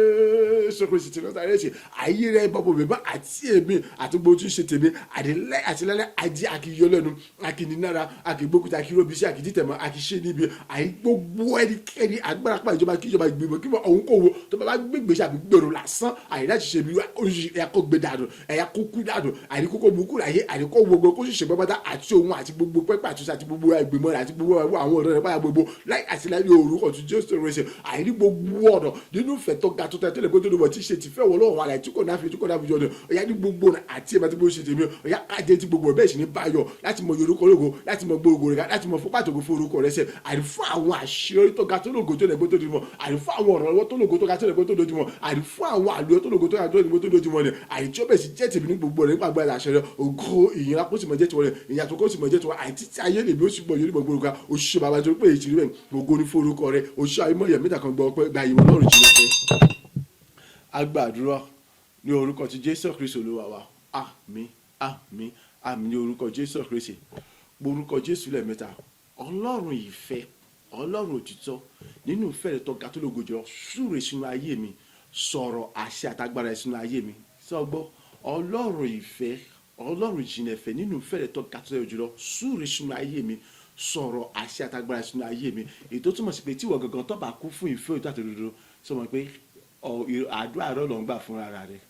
Jésù Kristi tí Násárẹ́tì. Ayé rẹ bọ́bọ̀ mi bá àti èmi àti gbogbo tí ń ṣe tèmi àdìlẹ́ àtìlẹ́lẹ́ àdí àkìyọlẹ́nu, àkìnínára, àkìgbókúta, àkìróbíṣẹ́, àkìdítẹ̀mọ́, àkìṣe níbi àyí gbogbo ẹnikẹ́ni, agbára pa ìjọba kíjọba, ìgbìmọ̀ kí òun kò wo tó bá gbé gbèsè àbí gbèrò lásán àyè láti ṣe bí ẹ̀yà kó gbé dànù, ẹ̀yà kó kú dànù, àyè kókó mú kú láyé, àyè kó gbogbo kó sì ṣe pátá àti òun àti gbogbo pẹ́pẹ́ àti àti gbogbo ìgbìmọ̀ rẹ̀ àti gbogbo àwọn ọ̀rẹ́ rẹ̀ báyà gbogbo láì àti láì ní orúkọ tó Jésù rẹ̀ ṣe. Àyè ní gbogbo ọ̀nà nínú ìfẹ́ tó ga, tó tẹ́ tó lè gbé, tó lè bọ̀ tí ṣe ti fẹ́ wọ lọ́wọ́ àlàyé tí kò náà fi tí kò náà fi jọ ni ọ̀yà ní gbogbo ọ̀nà àti ẹ̀ma tí mo ṣe tèmi, ọ̀yà kájẹ tí gbogbo bẹ́ẹ̀ sì ní báyọ̀ láti mọ yorùkọ lógo, láti mọ gbogbo rẹ̀, láti mọ fún pàtàkì fún orúkọ rẹ̀ ṣe, àrí fún àwọn àṣeyọrí tó ga, tó lógo, tó lè gbé, tó di mọ̀, àrí fún àwọn ọ̀rọ̀ lọ́wọ́ tó lógo, tó ga, tó lè gbé, tó dojú mọ̀, àrí fún àwọn àlùyọ tó lógo, tó ga, tó lè gbé, tó dojú mọ̀ ni àrí tí ó bẹ̀ sí jẹ́ tèmi ní gbogbo rẹ̀ nípa agbára àṣẹ rẹ̀. Ògo ìyìnlá kó sì mọ̀ jẹ́ tiwọn rẹ̀, ìyàtọ̀ kó sì mọ̀ jẹ́ tiwọn, àti títí ayé lèmi ó sì mọ̀ yorùbá gbogbo ká oṣù bàbá tó pé ìṣirí bẹ́ẹ̀. Ògo ní forúkọ rẹ̀ oṣù àìmọye mẹ́ta kan gbọ́ ọpẹ́ gba ìwọ lọ́rùn jìnnà pé agbàdúrà ní orúkọ ti Jésù Kristi Olúwa wa. Àmín, àmín, àmín ní orúkọ Jésù Kristi. Orúkọ Jésù lẹ́ẹ̀mẹ́ta. Ọlọ́run ìfẹ́, Ọlọ́run òtítọ́, nínú ìfẹ́ rẹ̀ tó ga, tó lógo jọ, súre sínú ayé mi, sọ̀rọ̀ àṣẹ àtagbára ẹ̀ sínú ayé mi. Sọgbọ́, Ọlọ́run ìfẹ́, Ọlọ́run ìjìnlẹ̀ ìfẹ́, nínú ìfẹ́ rẹ̀ tó ga, tó lógo jùlọ, súre sínú ayé mi, sọ̀rọ̀ àṣẹ àtagbára sínú ayé mi. Èyí tó túmọ̀ sí pé tí ìwọ gangan tó bá kú fún ìfẹ́ òtítọ́ àti òdodo, sọ mọ̀ pé àdúrà rẹ ló ń gbà fúnra rẹ̀.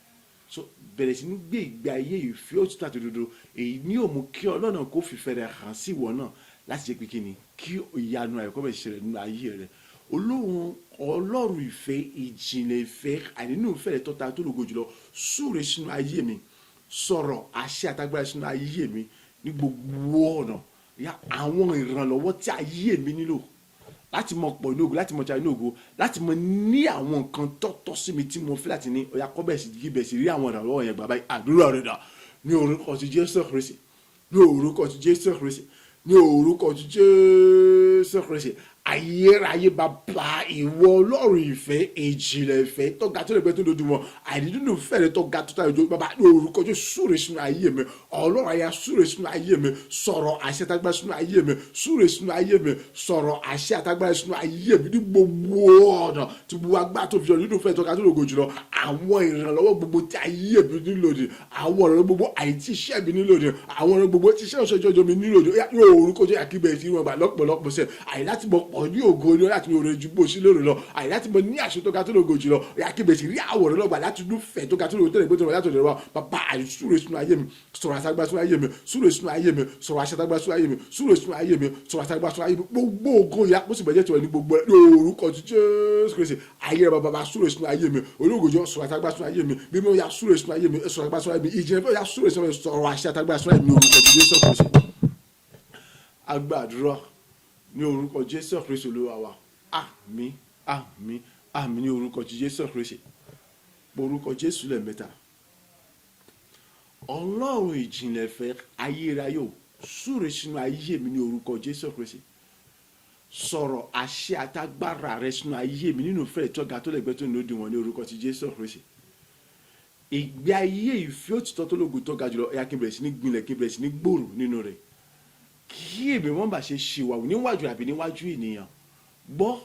So bẹ̀rẹ̀ sí ní gbé ìgbé ayé ìfẹ́ òtítọ́ àti òdodo. Èyí ní ò mú kí Ọlọ́run kó fìfẹ́ rẹ̀ hàn sí ìwọ náà láti jẹ́ pé kí ni kí ìyanu àìkọ́ bẹ̀ ṣẹlẹ̀ nínú ayé rẹ̀. Olóhùn Ọlọ́run ìfẹ́, ìjìnlẹ̀ ìfẹ́, àìnínú ìfẹ́ rẹ̀ tọ́ta tó lógo jùlọ, súre sínú ayé mi, sọ̀rọ̀ àṣẹ àtagbára sínú ayé mi ní gbogbo ọ̀nà. Ya àwọn ìrànlọ́wọ́ tí ayé mi nílò láti mọ pọ̀ ní ògo, láti mọ tí ní ògo, láti mọ ní àwọn nǹkan tọ́tọ́ sí mi tí mo fẹ́ láti ní, ọ̀yà kọ́ bẹ̀ sí kí bẹ̀ sí rí àwọn ìrànlọ́wọ́ yẹn gbà báyìí. Àdúrà rẹ̀ dà ní orúkọ ti Jésù Kristi, ní orúkọ ti Jésù Kristi, ní orúkọ ti Jésù Kristi. Ayérayé bàbá, ìwọ Ọlọ́run ìfẹ́, ìjìnlẹ̀ ìfẹ́ tó ga, tó lè gbẹ, tó dojú mọ́, àìdídùn ìfẹ́ rẹ tó ga, tó tayọ bàbá, ní orúkọ Jésù, súre sínú ayé mi. Ọlọ́run àyà, súre sínú ayé mi, sọ̀rọ̀ àṣẹ àtagbára sínú ayé mi. Súre sínú ayé mi, sọ̀rọ̀ àṣẹ àtagbára sínú ayé mi ní gbogbo ọ̀nà tí gbogbo agbára tó fi jọ nínú ìfẹ́ tó ga, tó lògo jùlọ. Àwọn ìrànlọ́wọ́ gbogbo tí ayé mi nílò ni àwọn ìrànlọ́wọ́ gbogbo àìtí iṣẹ́ mi nílò ni àwọn ìrànlọ́wọ́ gbogbo tí iṣẹ́ ìṣẹ́jọ́ mi nílò ni ní orúkọ Jésù, àkíbẹ̀ tí wọ́n gbà lọ́pọ̀lọpọ̀ sẹ́ àyè láti mọ pọ̀ ní ògo ní láti ní oore ju bó sí lóore lọ, àyè láti mọ ní àṣẹ tó ga, tó lògo jùlọ, àkíbẹ̀ sì rí àwòrán lọ́gbà láti inú fẹ́ tó ga, tó lògo, tó lè gbé tó lọ láti ọ̀dọ̀ wa bàbá. Àìsúre sínú ayé mi, sọ̀rọ̀ àṣàgbà sínú ayé mi. Súre sínú ayé mi, sọ̀rọ̀ àṣàgbà sínú ayé mi. Súre sínú ayé mi, sọ̀rọ̀ àṣàgbà sínú ayé mi. Gbogbo ògo ìyá kó sì bẹ̀jẹ̀ tiwọn ní gbogbo ní orúkọ ti Jésù Kristi. Ayé rẹ bàbá, súre sínú ayé mi. Olóògùn sọ̀rọ̀ àṣàgbà sínú ayé mi. Mímọ́ ya, súre sínú ayé mi, sọ̀rọ̀ àṣàgbà sínú ayé mi. Ìjìnlẹ̀ fẹ́ ya, súre sínú ayé mi, sọ̀rọ̀ àṣàgbà sínú ayé mi ní orúkọ ti Jésù Kristi. Agbàdúrà ní orúkọ Jésù Kristi Olúwa wa. Àmín, àmín, àmín ní orúkọ ti Jésù Kristi. Orúkọ Jésù lẹ́ẹ̀mẹ́ta. Ọlọ́run ìjìnlẹ̀ fẹ́, ayérayé ò, súre sínú ayé mi ní orúkọ Jésù Kristi, sọ̀rọ̀ àṣẹ àtagbára rẹ sínú ayé mi nínú ìfẹ́ ìtọ́ga tó lẹ́gbẹ́ tó ní òdiwọ̀n ní orúkọ ti Jésù Kristi. Ìgbé ayé ìfẹ́ òtítọ́ tó lógo tó ga jùlọ, ó yá, kí n bẹ̀rẹ̀ sí ní gbilẹ̀, kí n bẹ̀rẹ̀ sí ní gbòòrò nínú rẹ̀, kí èmi wọ́n bá ṣe ṣìwàwù níwájú àbí níwájú ènìyàn. Gbọ́,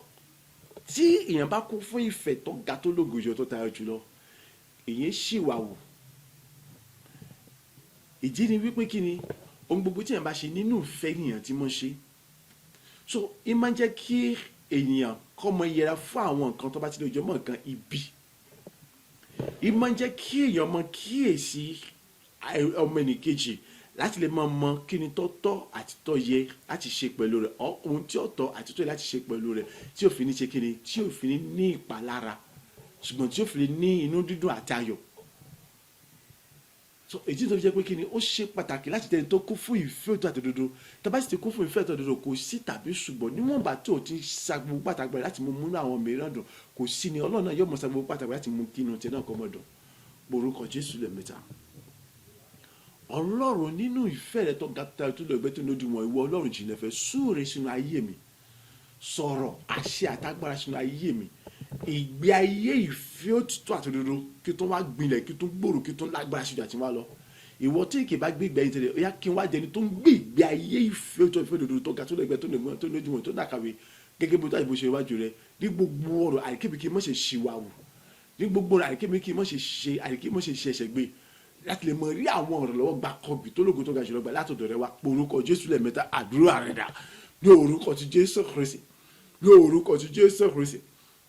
tí èèyàn bá kún fún ìfẹ́ tó ga, tó lógo jùlọ, tó tayọ jùlọ, èyàn ṣìwàwù. Ìdí ni wípé kí ni? Ohun gbogbo tí èèyàn bá ṣe, nínú ìfẹ́ ènìyàn tí mo ṣe. So ì máa ń jẹ́ kí ènìyàn kọ́ mọ yẹra fún àwọn nǹkan tó bá ti lè jọ mọ́ nǹkan ibi. Ì máa ń jẹ́ kí èèyàn mọ kíyèsí ọmọ ẹnìkejì, láti lè máa mọ kí ni tó tọ́ àti tó yẹ láti ṣe pẹ̀lú rẹ̀, ohun tí ó tọ́ àti tó yẹ láti ṣe pẹ̀lú rẹ̀, tí ò fi ní ṣe kí ni, tí ò fi ní ní ìpalára, ṣùgbọ́n tí ò fi ní inú dídùn àti ayọ̀. So èyí tó fi jẹ́ pé kí ni, ó ṣe pàtàkì láti tẹni tó kún fún ìfẹ́ òtítọ́ àti òdodo. Tó bá sì ti kún fún ìfẹ́ òtítọ́ àti òdodo, kò sí tàbí ṣùgbọ́n, níwọ̀nba tí o ti sa gbogbo pàtàkì láti mú múnú àwọn mìíràn dùn, kò sí ni Ọlọ́run náà yóò mọ̀ sa gbogbo pàtàkì láti mú kí inú tiẹ̀ náà kó mọ́ dùn. Orúkọ Jésù lẹ́ẹ̀mẹ́ta. Ọlọ́run, nínú ìfẹ́ rẹ tó ga tó lọ ẹgbẹ́ tó lójú wọn, ìwọ Ọlọ́run jìnlẹ̀ fẹ́, súre sínú ayé mi, sọ̀rọ̀ àṣẹ àtagbára sínú ayé mi, ìgbé ayé ìfẹ́ òtítọ́ àti òdodo, kí tó wá gbilẹ̀, kí tó gbòòrò, kí tó lágbára síjú àti wá lọ. Ìwọ tí kì í bá gbé ìgbé ayé tẹ́lẹ̀, ó yá, kí n wá jẹni tó ń gbé ìgbé ayé ìfẹ́ òtítọ́, ìfẹ́ òdodo tó ga, tó lẹ́gbẹ́, tó lẹ́gbẹ́, tó lójú wọn, tó dàkàwé gẹ́gẹ́ bí tó ṣe iwájú rẹ ní gbogbo ọ̀rọ̀. Àìkébí kí n má ṣe ṣìwàwù ní gbogbo ọ̀rọ̀, àìkébí kí n má ṣe ṣe, àìkébí má ṣe ṣe ẹ̀ṣẹ̀ gbé, láti lè mọ rí àwọn ọ̀rọ̀ lọ́wọ́ gba kọbì tó lógo tó ga jùlọ gbà látọ̀dọ̀ rẹ wá. Porúkọ Jésù lẹ́ẹ̀mẹ́ta. Àdúrà rẹ̀ dà. Ní orúkọ ti Jésù Kristi, ní orúkọ ti Jésù Kristi,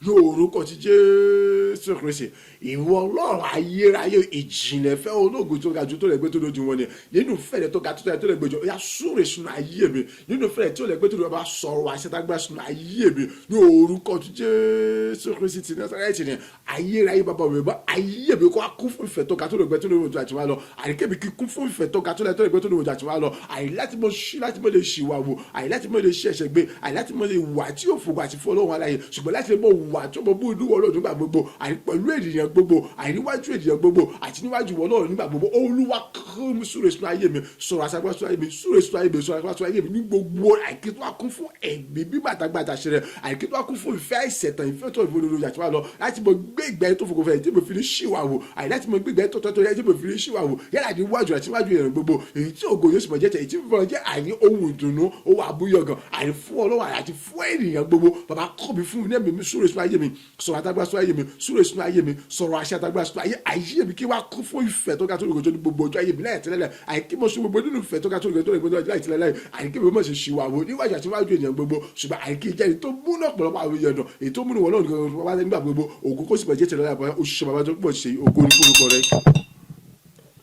ní orúkọ ti Jésù Kristi. Ìwọ Ọlọ́run ayérayé, ìjìnlẹ̀ fẹ́ ológun tó ga jù, tó lẹ́gbẹ́, tó lójú wọn ni, nínú fẹ́rẹ̀ tó ga, tó tó lẹ́gbẹ́ jù, ó yá, súre sínú ayé mi. Nínú fẹ́rẹ̀ tí ó lẹ́gbẹ́ tó lójú, bá sọ̀rọ̀ àṣetágbá sínú ayé mi, ní orúkọ ti Jésù Kristi ti Násárẹ́tì ni. Ayérayé, bàbá mi, bá ayé mi kó a kún fún ìfẹ́ tó ga, tó lẹ́gbẹ́, tó lójú àti wá lọ. Àríkèmí kí kún fún ìfẹ́ tó ga, tó lẹ́gbẹ́, tó lójú àti wá lọ. Àyè láti mọ ṣí, láti mọ lè ṣìwà wò, àyè láti mọ lè ṣe ẹ̀ṣẹ̀ gbé, àyè láti mọ lè wà tí yóò fògo àti fún Ọlọ́run aláyè, ṣùgbọ́n láti lè mọ wà tó mọ bú inú Ọlọ́run nígbà gbogbo, àyè pẹ̀lú ènìyàn gbogbo, àyè níwájú ènìyàn gbogbo àti níwájú Ọlọ́run nígbà gbogbo. Olúwa, kọ́ súre sínú ayé mi, sọ̀rọ̀ àṣàgbà sínú ayé mi, súre sínú ayé mi, sọ̀rọ̀ àṣàgbà sínú ayé mi ní gbogbo. Àìkí tó wá kún fún ẹ̀mí bíbàtàgbàtà ṣe rẹ̀, àìkí tó wá kún fún ìfẹ́ àìsẹ̀tàn, ìfẹ́ tó ìfẹ́ olórí àti wá lọ, láti mọ gbé ìgbẹ́ tó fòkò fẹ́ tí mo fi ní ṣìwà wò, àyè láti mọ gbé ìgbẹ́ tó tọ́ tó yẹ tí mo fi ní ṣìwà wò, yálà níwájú àti níwájú ènìyàn gbogbo, èyí tí ògo yóò sì mọ̀ jẹ́ tẹ̀, èyí tí fífọ́n jẹ́ àìní ohun ìdùnnú, ohun àbúyọ̀gàn, àìní fún Ọlọ́run àti fún ènìyàn gbogbo. Bàbá, kọ́ mi, fún mi ní ẹ̀mí mi, súre sínú ayé mi, sọ̀rọ̀ àtàgbà sínú ayé mi, súre sínú ayé mi, sọ̀rọ̀ àṣẹ àtàgbà sínú ayé mi, kí wá kún fún ìfẹ́ tó ga tó lóko ní gbogbo ọjọ́ ayé mi láì tẹ́lẹ̀, àìkí mo ṣe gbogbo nínú ìfẹ́ tó ga tó lóko tó lóko láì tẹ́lẹ̀, àìkí mi mọ̀ ṣe ṣìwà wò níwájú àti níwájú ènìyàn gbogbo, ṣùgbọ́n àìkí jẹ́ni tó múná ọ̀pọ̀lọpọ̀ àwọn èèyàn dùn, èyí tó múnú wọn náà nìkan wá nígbà gbogbo. Ògo kó sì bẹ̀ jẹ́ tẹ̀lé ọ̀la. Òṣìṣẹ́ bàbá tó pọ̀ ṣe, ògo ní forúkọ rẹ̀.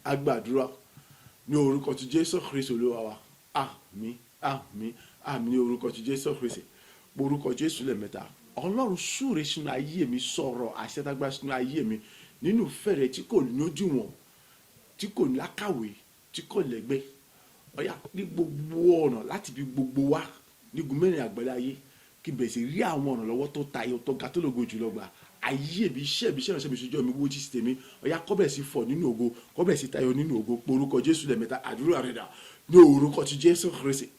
Agbàdúrà ní orúkọ ti Jésù Kristi Olúwa wa. Àmín, àmín, àmín, ní orúkọ ti Jésù Kristi. Orúkọ Jésù lẹ́ẹ̀mẹ́ta. Ọlọ́run, súre sínú ayé mi, sọ̀rọ̀ àṣẹtágbá sínú ayé mi, nínú fẹ̀rẹ̀ tí kò lójúwọ̀n, tí kò lákàwé, tí kò lẹ́gbẹ́. Ọ̀yá, ní gbogbo ọ̀nà, láti fi gbogbo wa nígun mẹ́rin àgbẹ̀lẹ̀ ayé, kí bẹ̀rẹ̀ sí rí àwọn ọ̀nà lọ́wọ́ tó tayọ, tó ga, tó lógo jùlọ gbà. Ayé mi, iṣẹ́ mi, iṣẹ́ ìránṣẹ́ mi, ṣojú mi, wó jí sí tèmi, ọ̀yá, kó bẹ̀rẹ̀ sí fọ̀ nínú ògo, kó bẹ̀rẹ̀ sí tayọ nínú ògo. Porúkọ Jésù lẹ́ẹ̀mẹ́ta. Àdúrà rẹ̀ dà. Ní orúkọ ti Jésù Kristi,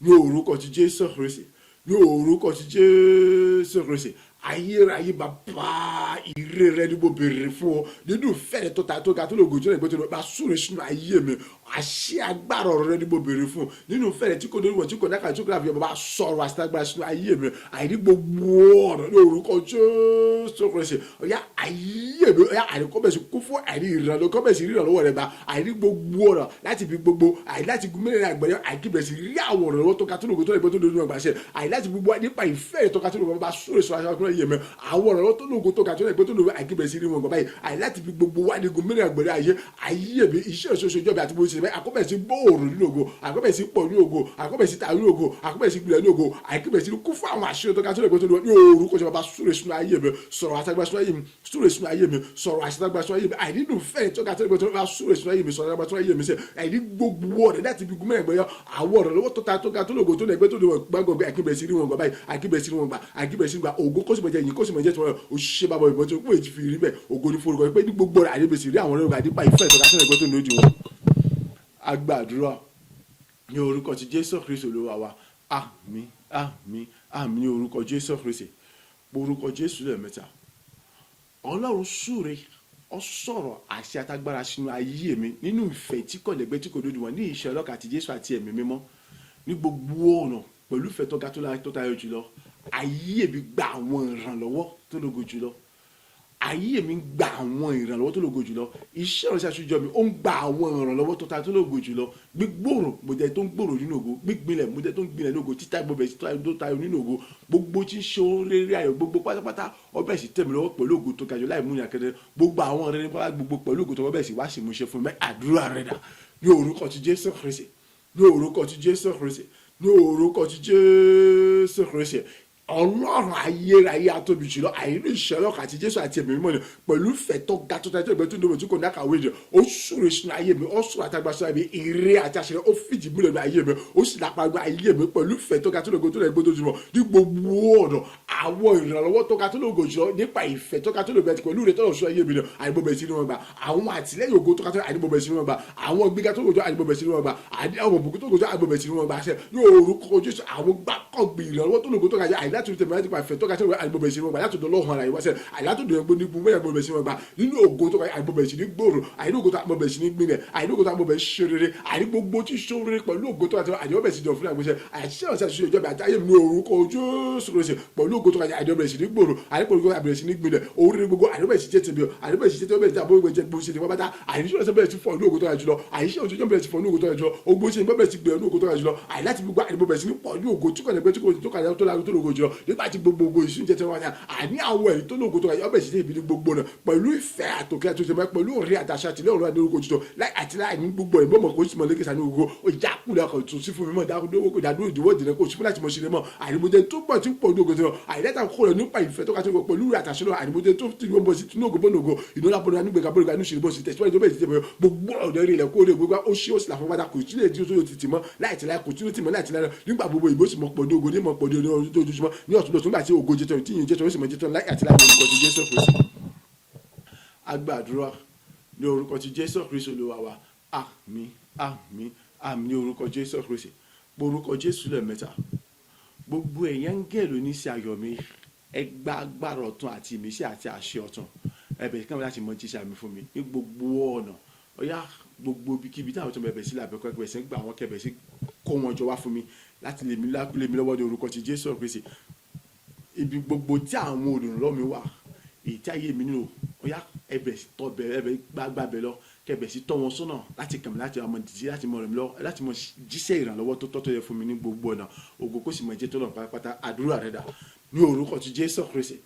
ní orúkọ ti Jésù Kristi, ní orúkọ ti Jésù Kristi. Ayérayé bàbá, ire rẹ ni mo béèrè fún ọ nínú ìfẹ́ rẹ tó ta, tó ga, tó lògùn, tó lè gbé, tó lè bá súre sínú ayé mi. Àṣẹ agbára ọ̀rọ̀ rẹ ni mo béèrè fún nínú ìfẹ́ rẹ tí kò lórí wọn, tí kò náà, tí kò láfi. Bàbá, sọ̀rọ̀ àṣẹ agbára sínú ayé mi, àìní gbogbo ọ̀rọ̀, ní orúkọ Jésù Kristi. Ọ̀yá, ayé mi, ọ̀yá, àìní kọ́ bẹ̀ sí kún fún àìní ìrànlọ́wọ́, kọ́ bẹ̀ sí ìrànlọ́wọ́ rẹ bá, àìní gbogbo ọ̀rọ̀, láti fi gbogbo àìní láti gun mẹ́rin àgbẹ̀rẹ̀, àìkí bẹ̀ sí rí àwọn ọ̀rọ̀ lọ́wọ́ tó ga, tó lògùn, tó lè gbé, tó lórí ọgbà ṣe, àìní láti gbogbo nípa ìfẹ́ rẹ tó ga, tó lògùn, bá súre sọ aṣọ ayé mi, àwọn ọ̀rọ̀ lọ́wọ́ tó lògùn, tó ga, tó lè gbé, tó lògùn, àìkí bẹ̀ sí rí wọn gbà báyìí, àìní láti fi gbogbo wá ní gun mẹ́rin àgbẹ̀rẹ̀ ayé. Ayé mi, iṣẹ́ ìṣoṣo ìjọba àti bó ṣe bẹ́ẹ̀, àkọ́bẹ̀ sí gbòòrò nínú ògo, àkọ́bẹ̀ sí pọ̀ nínú ògo, àkọ́bẹ̀ sí ta nínú ògo, àkọ́bẹ̀ sí gbilẹ̀ nínú ògo, àìkíbẹ̀ sí kú fún àwọn àṣírí tó ga, tó lè gbé, tó lè ní orúkọ ṣe. Bàbá, súre sínú ayé mi, sọ̀rọ̀ àtàgbà sínú ayé mi, súre sínú ayé mi, sọ̀rọ̀ àṣàgbà sínú ayé mi, àìnínú fẹ́ tó ga, tó lè gbé, tó lè súre sínú ayé mi, sọ̀rọ̀ àṣàgbà sínú ayé mi sẹ́, àìní gbogbo ọ̀rẹ́ láti fi gún mẹ́rin gbẹ́yọ àwọn ọ̀rọ̀ lọ́wọ́ tó ta, tó ga, tó lògò, tó lè gbé, tó lè gbàgbọ́, àìkíbẹ̀ sí rí wọn gbà báyìí, àìkíbẹ̀ sí rí wọn gbà, àìkíbẹ̀ sí rí gbà. Ògo kó sì mọ̀ jẹ́ yìí, kó sì mọ̀ jẹ́ tiwọn. Òṣìṣẹ́ bàbá ìbọn tó pé ti fi rí bẹ́ẹ̀. Ògo ní forúkọ pé ní gbogbo ọ̀rẹ́ àìníbẹ̀ sí rí àwọn ọ̀rẹ́ nípa ìfẹ́ tó ga, tó lè gbé, tó lójú wọn. Agbàdúrà ní orúkọ ti Jésù Kristi Olúwa wa. Àmín, àmín, àmín, ní orúkọ Jésù Kristi. Orúkọ Jésù lẹ́ẹ̀mẹ́ta. Ọlọ́run, súre. Ó sọ̀rọ̀ àṣẹ àtagbára sínú ayé mi nínú ìfẹ́ tí kò lẹ́gbẹ́, tí kò lódiwọ̀n, ní ìṣẹ́ ọlọ́kà àti Jésù àti Ẹ̀mí Mímọ́, ní gbogbo ọ̀nà, pẹ̀lú ìfẹ́ tó ga tó tayọ jùlọ. Ayé mi gba àwọn ìrànlọ́wọ́ tó lógo jùlọ. Ayé mi ń gba àwọn ìrànlọ́wọ́ tó lógo jùlọ. Iṣẹ́ ìránṣẹ́ àṣejọ mi, ó ń gba àwọn ìrànlọ́wọ́ tó ta tó lógo jùlọ. Gbígbòrò, mo jẹ́ tó ń gbòrò nínú ògo. Gbígbìnlẹ̀, mo jẹ́ tó ń gbìnlẹ̀ nínú ògo. Títà gbogbo ẹ̀ tó tayọ nínú ògo. Gbogbo tí ń ṣe ohun rere ayọ̀ gbogbo pátápátá, ọbẹ̀ sì tẹ̀ mí lọ́wọ́ pẹ̀lú ògo tó ga jù láì mú ìyàn kẹtẹ. Gbogbo àwọn rere pátá gbogbo pẹ̀lú ògo tó ọbẹ̀ sì wá sí mú ṣe fún mi. Àdúrà rẹ̀ dà? Ní orúkọ ti Jésù Kristi, ní orúkọ ti Jésù Kristi, ní orúkọ ti Jésù Kristi, Ọlọ́run ayérayé atóbi jùlọ, àìrí ìṣẹ́lọ́kà àti Jésù àti Ẹ̀mí Mímọ́ ni, pẹ̀lú ìfẹ́ tó ga tó tẹ́tẹ́ ìgbẹ́ tó ní omi tí kò ní àkàwé rẹ̀, ó súre sínú ayé mi, ó sọ̀rọ̀ àtàgbà sínú ayé mi, ire àti àṣírí, ó fìdí múlẹ̀ ní ayé mi, ó sì lápá gbé ayé mi pẹ̀lú ìfẹ́ tó ga tó lógo tó lẹ́gbẹ́ tó jùlọ. Ní gbogbo ọ̀nà, àwọn ìrànlọ́wọ́ tó ga tó lógo jùlọ nípa ìfẹ́ tó ga tó lógo àti pẹ̀lú ìrètí ọ̀ṣun ayé mi ni àìbọ̀bẹ̀ sí ni wọ́n gbà. Àwọn àtìlẹ́yìn ògo tó ga tó àìbọ̀bẹ̀ sí ni wọ́n gbà. Àwọn gbígbà tó lógo àìbọ̀bẹ̀ sí ni wọ́n gbà. Àwọn òbùkún tó lógo àìbọ̀bẹ̀ sí ni wọ́n gbà. Àṣẹ ní orúkọ Jésù, àwọn gbàkọ̀gbì ìrànlọ́wọ́ tó lógo tó ga jẹ́ àìláti tẹ̀mí láti pa ìfẹ́ tó ga tó lógo àìbọ̀bẹ̀ sí ni wọ́n gbà. Láti dọ̀ lọ́hùn ara ìwáṣẹ̀ àìlátòdò ẹgbẹ́ nígun mẹ́rin àìbọ̀bẹ̀ sí ni wọ́n gbà. Nínú ògo tó ga, àìbọ̀bẹ̀ sí ní gbòòrò. Àìní ògo tó àìbọ̀bẹ̀ sí ní gbìnlẹ̀. Àìní ògo tó àìbọ̀bẹ̀ ṣe rere. Àìní gbogbo tí ṣe rere pẹ̀lú ògo tó ga tó àìbọ̀bẹ̀ sí jọ fún àgbẹ̀ṣẹ̀ àìṣe ọ̀sẹ̀ àṣìṣe ìjọba àti ayé mi ní orúkọ Jésù Kristi, pẹ̀lú ògo tó ga, àìbọ̀bẹ̀ sí ní gbòòrò. Àìní ògo àìbọ̀bẹ̀ sí ní gbìnlẹ̀. Orí gbogbo àìbọ̀bẹ̀ sí jẹ́ tèmi, àìbọ̀bẹ̀ sí jẹ́ tèmi, àìbọ̀bẹ̀ jẹ́ gbogbo ṣe ní pápátá. Àìní ọ̀sẹ̀ bẹ̀rẹ̀ sí fọ̀ ní ògo tó ga jùlọ. Àìṣe ọ̀sẹ̀ bẹ̀rẹ̀ sí fọ̀ ní ògo tó ga jùlọ. Ogbó ṣe bẹ̀rẹ̀ sí gbẹ̀rẹ̀ ní ògo tó ga jùlọ. Àìláti gbogbo àìbọ̀bẹ̀ sí ní pọ̀ ní ògo tí kò ní pẹ́ tí kò tó kàdá tó lágbo tó lógo jùlọ. Nígbà tí gbogbo ìsúnjẹ tí wọ́n wá àní àwọn ẹ̀rí tó lógo tó ga ọbẹ̀ sí ibi ní gbogbo náà pẹ̀lú ìfẹ́ àtòkè àtòkè mẹ́ pẹ̀lú òrí àtàṣà àtìlẹ́ ọ̀rọ̀ àti orúkọ jùlọ láì àti láì ní gbogbo ẹ̀ mọ̀mọ́ kò sì mọ̀ lékè sani gbogbo ìjà kúlẹ̀ ọkọ̀ tó sí fún mi mọ̀ dákúndó kò dádúró ìdíwọ́ ìdìrẹ́ kò sí fún láti mọ̀ ṣe lè mọ̀. Àìmọ̀jẹ tó pọ̀ tí pọ̀ ní ògo tó lọ àìlẹ́tà kó rẹ̀ nípa ìfẹ́ tó ká tó pẹ̀lú àtàṣe lọ. Àìmọ̀jẹ tó ti bọ̀ sí tinú ògo bọ́nà ògo ìnáwó bọ́nà nígbèga bọ́nà ní ìṣèlú bọ́ sí tẹ̀síwájú tó bẹ̀rẹ̀ sí tẹ̀síwájú. Gbogbo ọ̀dọ́ rí ilẹ̀ kó lè gbogbo ó ṣí ó sì làfọ́ padà kò sí lè tí ó ti tì mọ́ láì tí láì kò tí ó ti mọ́ láì tí láì. Nígbà gbogbo ìbò sì mọ̀ pọ̀ ní ògo ní mọ̀ pọ̀ ní ojoojúmọ́ ní ọ̀tún lọ́tún, nígbà tí ògo jẹ́tọ̀ tí ìyìn jẹ́tọ̀ ó sì mọ̀ jẹ́tọ̀ láì àti láì ní orúkọ ti Jésù Kristi. Agbàdúrà ní orúkọ ti Jésù Kristi Olúwa wa. Àmín, àmín, àmín ní orúkọ Jésù Kristi. Orúkọ Jésù lẹ́ẹ̀mẹ́ta. Gbogbo ẹ̀yin áńgẹ́lì oníṣẹ́ ayọ̀ mi, ẹ gba agbára ọ̀tun àti ìmísí àti àṣẹ ọ̀tun. Ẹ bẹ̀rẹ̀ kí wọ́n láti mọ jíṣẹ́ àmì fún mi ní gbogbo ọ̀nà. Ọ̀yá, gbogbo ibikíbi táwọn tó bẹ̀rẹ̀ sí làbẹ̀kọ́ ẹgbẹ̀ sí gbà wọ́n kẹbẹ̀ sí kó wọn jọ wá fún mi láti lè mi lọ́wọ́ ní orúkọ ti Jésù Kristi. Ibi gbogbo tí àwọn olùrànlọ́wọ́ mi wà, èyí tí ayé mi nílò, ọ̀yá, ẹ bẹ̀rẹ̀ sí tọ́ bẹ̀rẹ̀, ẹ bẹ̀rẹ̀ gbàgbà bẹ̀ lọ, kẹbẹ̀ sí tọ́ wọn sọ́nà láti kàn mí, láti ọmọ dìde, láti mọ rẹ̀ mi lọ, láti mọ jíṣẹ́ ìrànlọ́wọ́ tó tọ́ tó yẹ fún mi ní gbogbo ọ̀nà. Ògo kó sì mọ jẹ́ tó lọ pátápátá. Àdúrà rẹ̀ dà? Ní orúkọ ti Jésù Kristi,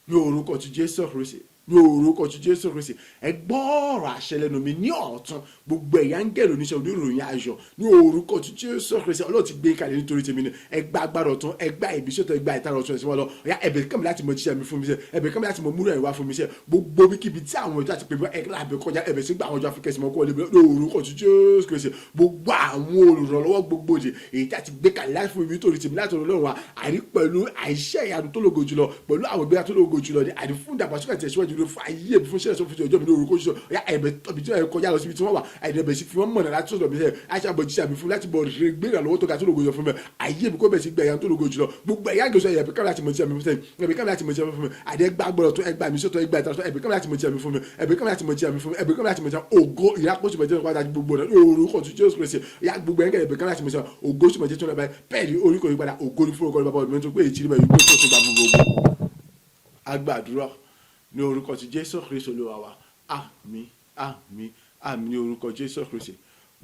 ní orúkọ ti Jésù Kristi, ní orúkọ ti Jésù Kristi, ẹ gbọ́ ọ̀rọ̀ àṣẹ lẹ́nu mi ní ọ̀tún. Gbogbo ẹ̀yà ń gẹ̀rù oníṣẹ́ oníròyìn ayọ̀ ní orúkọ ti Jésù Kristi, Ọlọ́run ti gbé kalẹ̀ nítorí tèmi ni. Ẹ gba agbára ọ̀tún, ẹ gba ìbísí ọ̀tún, ẹ gba ìtara ọ̀tún, ẹ̀sìn wọn lọ. Ọ̀yá, ẹ̀bẹ̀ kàn mí láti mọ jíṣẹ́ mi fún mi sẹ́, ẹ̀bẹ̀ kàn mí láti mọ múrò ẹ̀ wá fún mi sẹ́. Gbogbo bíkíbi tí àwọn ìjọ àti pèmí ẹ lábẹ́ kọjá, ẹ̀bẹ̀ sí gba àwọn ìjọ afẹ́kẹ́sì mọ́ kó wọlé ní orúkọ ti Jésù Kristi. Gbogbo àwọn olùrànlọ́wọ́ gbogbo òdì èyí tí a ti gbé kalẹ̀ láti fún mi nítorí tèmi láti Ọlọ́run wa, àrí pẹ̀lú àìṣe ìyanu tó lógo jùlọ, pẹ̀lú àwọn ìgbéga tó lógo jùlọ ní àrí fún ìdàgbàsókè àti ìtẹ̀síwájú lórí fún ayé mi, fún iṣẹ́ ìsọfún ọjọ́ mi ní orúkọ Jésù. Ọ̀yá, ẹ̀bẹ̀ tọ́bi tí wọ́n kọjá lọ síbi tí wọ́n wà, ẹ̀bẹ̀ sí fi wọ́n mọ̀nà láti sọ̀rọ̀ mi sẹ́, láti àbọ̀ jíṣẹ́ mi fún láti bọ̀ rẹ̀ gbé ìrànlọ́wọ́ tó ga tó lógo jùlọ fún mi. Ayé mi kó bẹ̀ sí gbé ìyanu tó lógo jùlọ. Gbogbo ẹ̀yà gbèsè, ẹ̀bẹ̀ kàmí láti mọ̀ jíṣẹ́ mi fún sẹ́yìn, ẹ̀bẹ̀ kàmí láti mọ̀ jíṣẹ́ mi fún mi. Àdẹ́gbà gbọ́dọ̀ tó ẹgbà mi sọ́tọ̀, ẹgbà ìtàsọ́, ẹ̀bẹ̀ kàmí láti mọ̀ jíṣẹ́ mi fún mi, ẹ̀bẹ̀ kàmí láti mọ̀ jíṣẹ́ mi fún mi, ẹ̀bẹ̀ kàmí láti mọ̀ jíṣẹ́ ògo ìrákòsí mọ̀ jíṣẹ́ padà gbogbo náà ní orúkọ tó Jésù Kristi. Ya gbogbo ẹ̀ńkẹ́, ẹ̀bẹ̀ kàmí láti mọ̀ jíṣẹ́ ògo sí mọ̀ jíṣẹ́ tó lọ báyìí. Bẹ́ẹ̀ ni orí kò yí padà. Ògo ní fún orúkọ bàbá ọdún tó pé èyí tí ní bẹ́ẹ̀ yóò tó tún gba gbogbo. Agbàdúrà ní orúkọ ti Jésù Kristi Olúwa wa. Àmín, àmín, àmín ní orúkọ Jésù Kristi.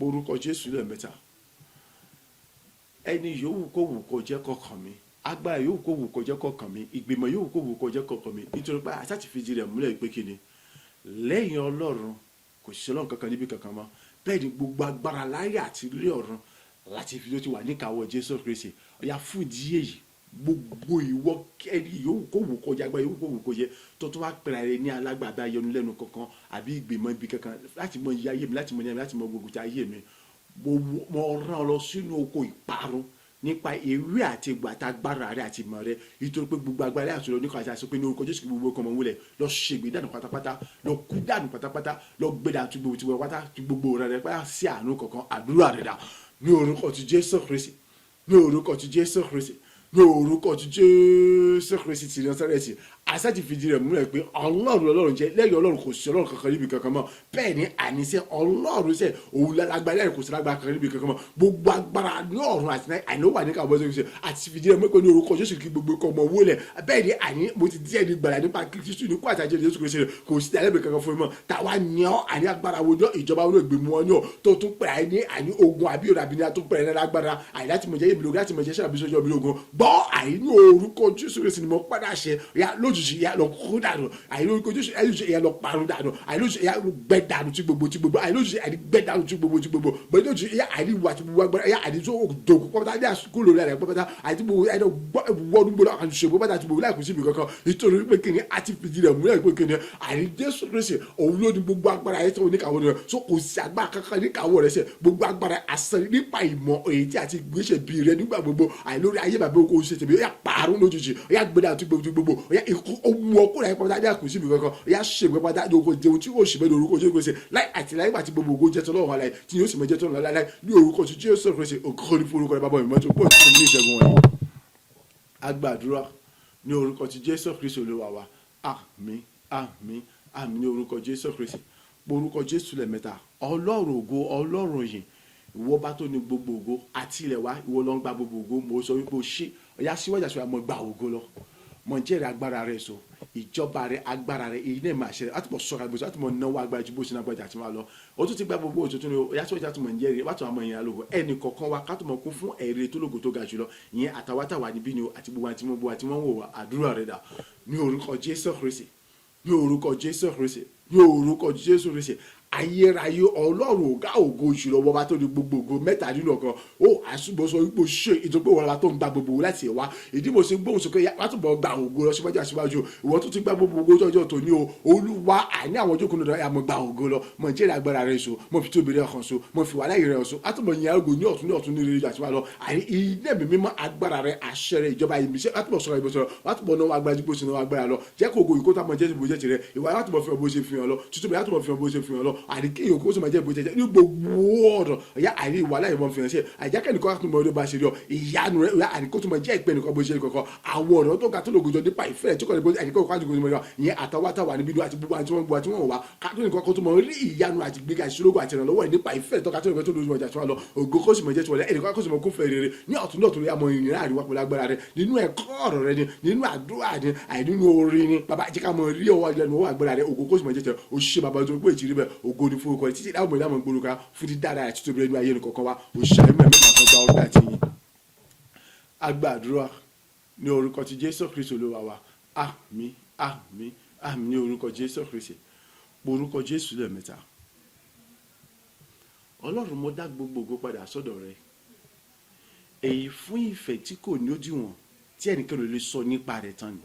Orúkọ Jésù lẹ́ẹ̀mẹ́ta. Ẹni yòówù kó wù kó jẹ́ kọkàn mi, agbára yòówù kó wù kó jẹ́ kọkàn mi, ìgbìmọ̀ yòówù kó wù kó jẹ́ kọkàn mi, nítorí pé àṣà ti fìdí rẹ̀ múlẹ̀ pé kíni lẹ́yìn Ọlọ́run, kò sí Ọlọ́run kankan níbi kankan mọ́. Bẹ́ẹ̀ ni gbogbo agbára láyé àti ilé ọ̀run láti fi ló ti wà níkàáwọ́ Jésù Kristi. Ọ̀yà, fún ìdí èyí, gbogbo ìwọ kẹ́ni yòówù kó wù kó jẹ́, agbára yòówù kó wù kó jẹ́, tó tún wá pẹ̀lú rẹ ní alágbàdá yọnu lẹ́nu kankan àbí ìgbìmọ̀ ibi kankan láti mọ iye ayé mi, láti mọ ní ayé mi, láti mọ gbogbo ti ayé mi, mo rán ọ lọ sínú oko ìparun nípa ewé àti egbò àti agbára rẹ àti ìmọ̀ rẹ, nítorí pé gbogbo agbára àti oníkan àti àṣọ pé ní orúkọ Jésù, gbogbo ọkọ̀ mọ̀ wúlẹ̀ lọ ṣègbè dànù pátápátá, lọ kú dànù pátápátá, lọ gbé dànù tí gbogbo tí wọ́n pátá tí gbogbo rẹ rẹ pátá sí àánú kankan. Àdúrà rẹ dà? Ní orúkọ ti Jésù Kristi, ní orúkọ ti Jésù Kristi, ní orúkọ ti Jésù Kristi ti Násárẹ́tì. Àṣà ti fìdí rẹ̀ múlẹ̀ pé Ọlọ́run Ọlọ́run jẹ́, lẹ́yìn Ọlọ́run kò sí Ọlọ́run kankan níbi kankan mọ́. Bẹ́ẹ̀ ni àníṣe Ọlọ́run sẹ́ òun lálágbára, lẹ́yìn kò sí lágbára kankan níbi kankan mọ́. Gbogbo agbára ní ọ̀run àti náà àní ó wà ní káwọ́ ṣe àti fìdí rẹ̀ múlẹ̀ pé ní orúkọ Jésù kí gbogbo ikọ̀ ọmọ wólẹ̀. Bẹ́ẹ̀ ni àní mo ti díẹ̀ ní gbàlà nípa Kristu ní kó àtàjẹ́ Jésù Kristu, kò sí ẹlẹ́bẹ̀ẹ́ kankan fún mi mọ́. Tàwa ní ọ́ àní agbára wo ní ìjọba wo ní ìgbìmọ̀ wọn ní ọ́ tó tún pè àní àní ogun àbí òrò àbí ní a tó pè ní lágbára àní láti mọ̀ jẹ́ èmi lógun, láti mọ̀ jẹ́ sẹ́yìn àbí sọ́jọ́ mi lógun gbọ́. Àní ní orúkọ Jésù Kristu ni mo padà ṣe ya lójijì, ya lọ kú dànù. Àní lórúkọ Jésù ẹlòjì, ya lọ parun dànù. Àní lójijì, ya gbẹ dànù tí gbogbo tí gbogbo. Àní lójijì, àní gbẹ dànù tí gbogbo tí gbogbo. Bẹ́ẹ̀ lójijì, ya àní wà tí gbogbo agbára, ya àní tó dòkú pátá ní àsìkò lórí rẹ̀ pátá, àní tí gbogbo ẹni wọnú gbọdọ̀ àti ṣègbè pátá tí gbogbo láìkú síbi kankan, nítorí pé kíni a ti fìdí rẹ̀ múlẹ̀ pé kíni àní Jésù Kristi òun ló ní gbogbo agbára ayé tó oníkàwọ́ rẹ̀. So kò sí agbára kankan níkàwọ́ rẹ̀ sẹ̀. Gbogbo agbára asán nípa ìmọ̀ èyí tí a ti gbéṣẹ́ bí rẹ̀ nígbà gbogbo àní lórí ayé bàbá oko ṣe tèmi, ó yá pààrọ̀ lójijì, ó yá gbẹdẹ àti gbogbo gbogbo, ó yá ikú ó mú ọkùnrin ayé pátá ní àkùsí mi kankan, ó yá ṣègbè pátá ní oko jẹun tí yóò ṣègbè ní orúkọ Jésù Kristi láì àti láì àti gbogbo ògo jẹ́ tọ́lọ́run aláì tí yóò sì mọ jẹ́ tọ́lọ́run láì ní orúkọ tí Jésù Kristi. Ògo ní fún orúkọ rẹ̀. Bàbá mi mọ́tò pọ̀ tó ní ìṣẹ́gun wọ̀nyí. A gbàdúrà ní orúkọ tí Jésù Kristi Olúwa wa. Àmín, àmín, àmín ní orúkọ Jésù Kristi. Orúkọ Jésù lẹ́ẹ̀mẹ́ta. Ọlọ́run ògo, Ọlọ́run yìí, ìwọ bá tó ní gbogbo ògo àti ilẹ̀ wa, ìwọ ló ń gba gbogbo ògo. Mo sọ wípé o ṣé. Ọ̀yá síwájú àti àmọ́ gba ògo lọ, mọ̀ jẹ́rìí agbára rẹ̀, sọ ìjọba rẹ̀, agbára rẹ̀, èyí náà máa ṣẹlẹ̀ láti mọ̀ sọ̀rọ̀ àgbèsè láti mọ̀ náwó agbára ju bó ṣe náà gbàjà àti máa lọ. O tún ti gba gbogbo òtútù ni o. Ọ̀yá síwájú àti mọ̀ jẹ́rìí wàá tún àmọ́ ìyẹn alógo ẹnì kọ̀ọ̀kan wa ká tó mọ̀ kún fún ẹ̀rí tó lógo tó ga jùlọ. Ìyẹn àtàwátàwà níbí ni o àti gbogbo àti gbogbo àti wọ́n wò wá. Àdúrà rẹ̀ dà ní orúkọ Jésù Kristi, ní orúkọ Jésù Kristi, ní orúkọ Jésù Kristi. Ayérayé Ọlọ́run, ọ̀gá ògo jùlọ, bọba tó ní gbogbo ògo mẹ́ta nínú ọ̀kan ó àṣùbọ̀ sọ wípé ṣe ìtọ́pẹ́ wọn la tó ń gba gbogbo ògo láti wá ìdí mo ṣe gbóhùn sókè látúbọ̀ gba ògo lọ síwájú àṣíwájú. Ìwọ tó ti gba gbogbo ògo tọ́jọ́ tó ní o Olúwa, àní àwọn ojókòó náà àmọ́ gba ògo lọ, mọ̀ jẹ́rìí agbára rẹ̀ so, mọ̀ fi tóbi rẹ̀ hàn so, mọ̀ fi wàhálà rẹ̀ so, látúbọ̀ yin ògo ní ọ̀tún ní ọ̀tún ní rere àti wà lọ. Àní ilé mi mímọ́, agbára rẹ̀, àṣẹ rẹ̀, ìjọba ìmísẹ́, látúbọ̀ sọ̀rọ̀ ìbò sọ̀rọ̀, látúbọ̀ náwó agbára ju bó ṣe náwó agbára lọ. Jẹ́ kó ògo ìkó tá mọ̀ jẹ́ bó jẹ́ tirẹ̀ ìwà, látúbọ̀ fi hàn bó ṣe fi hàn lọ tuntun, látúbọ̀ fi hàn bó ṣe fi hàn lọ. Àní kí èèyàn kó sì máa jẹ́ bó ṣe jẹ́ ní gbogbo ọ̀dọ̀ ọ̀yá. Àní ìwà láì mọ̀ fi hàn sí ẹ̀ àjákẹ́ nìkan tó mọ̀ ọdún bá ṣe rí ọ ìyanu rẹ̀ ọ̀yá. Àní kó tó mọ̀ jẹ́ ìpẹ́ nìkan bó ṣe rí kankan àwọn ọ̀rọ̀ tó ga tó lògùn jọ nípa ìfẹ́ rẹ̀ tí kò ní bó àní kó kó mọ̀ ìyẹn àtàwátàwà níbí àti gbogbo àti wọn gbogbo àti wọn wà ká tó nìkan kó tó mọ̀ rí ìyanu àti gbéga ìṣológo àti ìrànlọ́wọ́ ẹ̀ nípa ìfẹ́ rẹ̀ tó ga tó nìkan tó lójú ọjà tí wọ́n lọ. Ògo kó sì mọ̀ jẹ́ tiwọlé ẹnìkan kó sì mọ̀ kó fẹ́ rere ní ọ̀tún ní ọ̀tún àmọ́ ìrìn àríwá pẹ̀lú agbára rẹ̀ nínú ẹ̀kọ́ ọ̀rọ̀ rẹ̀ ni, nínú àdúrà ni, àì nínú orin ni. Bàbá, jẹ́ ká mọ̀ rí ọwọ́ ẹnu ọwọ́ agbára rẹ̀. Ògo kó sì mọ̀ jẹ́ tiẹ̀. O ṣé bàbá tó gbé ìtìrí bẹ́ẹ̀. Ògo ni fún orúkọ rẹ̀ títí dáhùn ìdáhùn gbórúkọ fún dídára àti tóbi rẹ̀ nínú ayé nìkọ̀ọ̀kan wa. O ṣe àìmọ̀ ẹ̀mí kan gba ọgbà àti yìn. A gbàdúrà ní orúkọ ti Jésù Kristu Olúwa wa. Àmín, àmín, àmín ní orúkọ Jésù Kristi. Orúkọ Jésù lẹ́ẹ̀mẹ́ta. Ọlọ́run, mo dá gbogbo ògo padà sọ́dọ̀ rẹ, èyí fún ìfẹ́ tí kò ní òdiwọ̀n tí ẹnìkan ò lè sọ nípa rẹ̀ tán ni,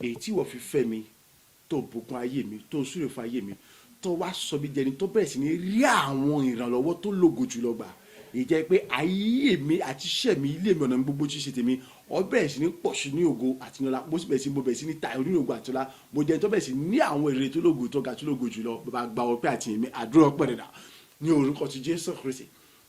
èyí tí ìwọ fi fẹ́ mi, tó bùkún ayé mi, tó súre fún ayé mi, tó wá sọ mí jẹni tó bẹ̀rẹ̀ sí ní rí àwọn ìrànlọ́wọ́ tó lógo jùlọ gbà, èyí jẹ́ pé ayé mi àti iṣẹ́ mi, ilé mi, ọ̀nà mi gbogbo ṣíṣe tèmi, ó bẹ̀rẹ̀ sí ní pọ̀ sí ní ògo àti ní ọlá. Mo sì bẹ̀rẹ̀ sí mo bẹ̀rẹ̀ sí ní tayọ nínú ògo àti ọlá. Mo jẹ́ tó bẹ̀rẹ̀ sí ní àwọn èrè tó lógo, tó ga, tó lógo jùlọ. Bàbá, gba ọpẹ́ àti ìyìn mi. Àdúrà ọpẹ́ rẹ̀ dà ní orúkọ ti Jésù Kristi,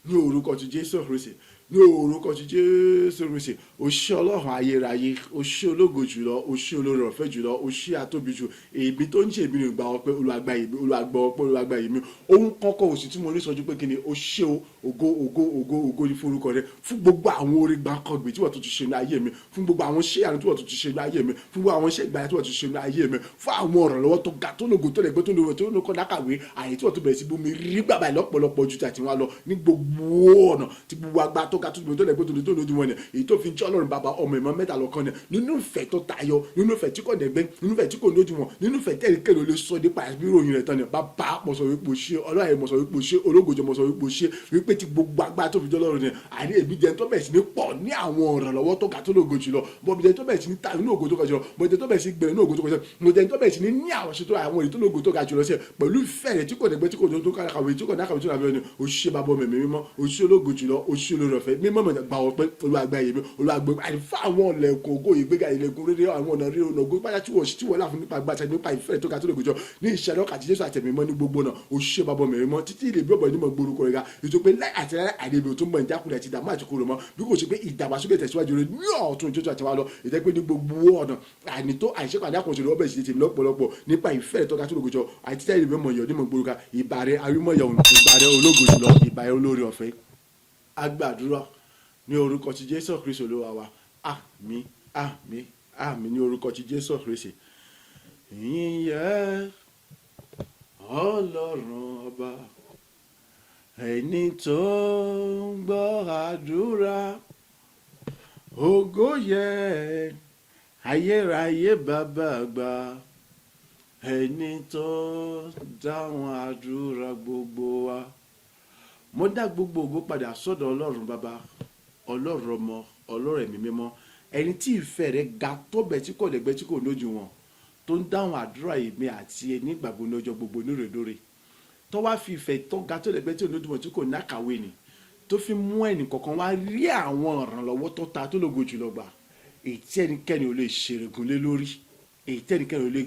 ní orúkọ ti Jésù Kristi, ní orúkọ ti Jésù Kristi. O ṣé Ọlọ́run ayérayé, o ṣé ológo jùlọ, o ṣé olóore ọ̀fẹ́ jùlọ, o ṣé atóbi jù. Èmi tó ń ṣe èmi ní ìgbà ọpẹ́. Olúwa gba ìyìn mi, Olúwa gba ọpẹ́, Olúwa gba ìyìn mi. Ohun kọ́kọ́ òsì tí mo ní sọjú pé kí ni o ṣé o. Ògo, ògo, ògo, ògo ní forúkọ rẹ fún gbogbo àwọn oore gbàǹkangbè tí wọ́n tún ti ṣe ní ayé mi, fún gbogbo àwọn iṣẹ́ àrùn tí wọ́n tún ti ṣe ní ayé mi, fún gbogbo àwọn iṣẹ́ ìgbàlá tí wọ́n tún ti ṣe ní ayé mi, fún àwọn ọ̀rọ̀ lọ́wọ́ tó ga, tó lógo, tó lẹ́gbẹ́, tó lógo, tó lóko lákàwé àyè tí wọ́n tún bẹ̀rẹ̀ sí bómi rí gbàgbà lọ́pọ̀lọpọ̀ ju tàti wọn lọ ní gbogbo ọ̀nà tí gbogbo agbá tó ga, tó lógo, tó lẹ́gbẹ́, tó lógo, tó lójú wọn ni, èyí tó fi ń jẹ́ Ọlọ́run Bàbá, Ọmọ, ìmọ̀ mẹ́ta lọ́kàn ni, nínú ìfẹ́ tó tayọ, nínú ìfẹ́ tí kò dẹ̀gbẹ́, nínú ìfẹ́ tí kò lójú wọn, nínú ìfẹ́ tẹ́lẹ̀ kẹ́lẹ́ lè sọ nípa ìròyìn rẹ̀ tán ni. Bàbá, mo sọ wípé o ṣé. Ọlọ́run, mo sọ wípé o ṣé. Ológojọ, mo sọ wípé o ṣé, wípé tí gbogbo agbá tó fi jẹ́ Ọlọ́run ni, àní èmi jẹ́ tó bẹ̀rẹ̀ sí ní pọ̀ ní àwọn ìrànlọ́wọ́ tó ga, tó lógo jùlọ. Mo jẹ́ tó bẹ̀rẹ̀ sí ní ta nínú ògo tó ga jùlọ. Mo jẹ́ tó bẹ̀rẹ̀ sí gbẹ̀rẹ̀ nínú ògo tó ga jùlọ. Mo jẹ́ tó bẹ̀rẹ̀ sí ní ní àwọn ṣètò àwọn èyí tó lógo tó ga jùlọ sí ẹ̀ pẹ̀lú ìfẹ́ rẹ̀ tí kò dẹ̀gbẹ́, tí kò tó kàwé, tí kò dákàwé, tí kò dákàwé ni. O ṣé Bàbá, ọmọ, ẹ̀mí mímọ́. O ṣé ológo jùlọ, o ṣé olóore ọ̀fẹ́ mímọ́. Mọ̀ gba ọpẹ́. Olúwa gba ìyìn mi. Olúwa gbàgbọ́ àti fún àwọn ọ̀lẹ̀kùn ògo ìgbéga, ilẹ̀kùn rere, àwọn ọ̀nà rere, ọ̀nà ògo pátá tí wọ́n tí wọ́n láàfin nípa agbára, nípa ìfẹ́ tó ga tó lè gbẹjọ ní ìṣẹ̀lẹ̀ ọkà àti Jésù àtẹ̀mí mọ́ ní gbogbo náà. Òṣìṣẹ́ bàbá mi mọ́ títí ilé bí ọ̀bọ̀ ìdímọ̀ gbórúkọ rẹ̀ ga ètò pé láì àti láì àdébí tó mọ̀ ìjákulẹ̀ àti ìdààmú àti kúrò mọ́, bí kò ṣe pé ìdàgbàsókè, tẹ̀síwájú rẹ̀ ní ọ̀tún ìjọ́jọ́ àti wa lọ, ìjẹ́ pé ní gbogbo ọ̀nà àìnító àìṣẹ́pàdé àkànṣe lọ́wọ́ bẹ̀rẹ̀ sí tèmi lọ́pọ̀lọpọ̀ nípa ìfẹ́ rẹ̀ tó ga tó lè gbẹjọ àti títí ilé mọ̀ yọ̀ nímọ̀ gbórúkọ ìbà rẹ̀ àrímọ̀yọ̀, ìbà rẹ̀ ológo jùlọ, ìbà rẹ̀ olórí ọ̀fẹ́. Agbàdúrà ní orúkọ ti Jésù Kristi Olúwa wa. Àmín, àmín, àmín ní orúkọ ti Jésù Kristi. Ìyìn yẹ Ọlọ́run ọba, ẹni tó ń gbọ́ àdúrà. Ògo yẹ ayérayé bàbá àgbà, ẹni tó dáhùn àdúrà gbogbo wa. Mo dá gbogbo ògo padà sọ́dọ̀ Ọlọ́run Bàbá, Ọlọ́run Ọmọ, Ọlọ́run Ẹ̀mí Mímọ́, ẹni tí ìfẹ́ rẹ̀ ga tó bẹ̀ tí kò lẹ́gbẹ́, tí kò lójú wọn, tó ń dáhùn àdúrà èmi àti ẹ nígbàgbọ́ ní ọjọ́ gbogbo nírèdóre, tó wá fi ìfẹ́ tó ga tó lẹ́gbẹ́, tí ò lójú wọn, tí kò nákàwé ni, tó fi mú ẹnì kọ̀ọ̀kan wá rí àwọn ìrànlọ́wọ́ tó ta tó lógo jùlọ gbà, èyí tí ẹnikẹ́ni ò lè ṣèrègùn lé lórí, èyí tí ẹnikẹ́ni ò lè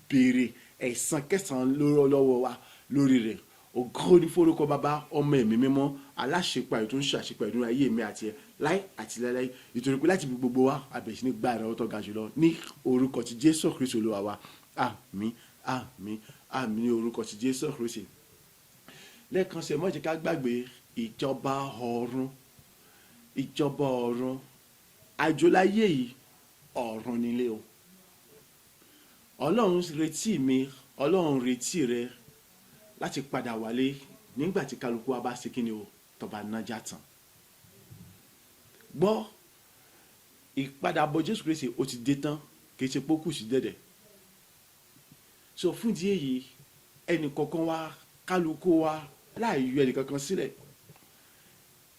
béèrè ẹ̀san kẹsàn-án lọ́wọ́ wa lórí rẹ̀. Ògo ní forúkọ Bàbá, Ọmọ, Ẹ̀mí Mímọ́, aláṣepọ̀ àyè tó ń ṣàṣepọ̀ ìdúró ayé mi àti ẹ láì àti láíláí, ìtorí pé láti fi gbogbo wa àbẹ̀sí ní gba ìrànwọ́ tó ga jùlọ ní orúkọ ti Jésù Kristi Olúwa wa. Àmín, àmín, àmín ní orúkọ ti Jésù Kristi. Lẹ́ẹ̀kan sí, ẹ má jẹ́ ká gbàgbé ìjọba ọ̀run. Ìjọba ọ̀run, àjòláyé yìí, ọ̀run nílé o. Ọlọ́run retí mi, Ọlọ́run retí rẹ láti padà wálé nígbà tí kálukú wa bá ṣe kíni o, tó bá nájà tán. Gbọ́, ìpadàbọ̀ Jésù Kristi ó ti dé tán, kì í ṣe pé ó kù sí dẹ̀dẹ̀. So fún ìdí èyí, ẹnì kọ̀ọ̀kan wa, kálukú wa, láì yọ ẹnì kankan sílẹ̀,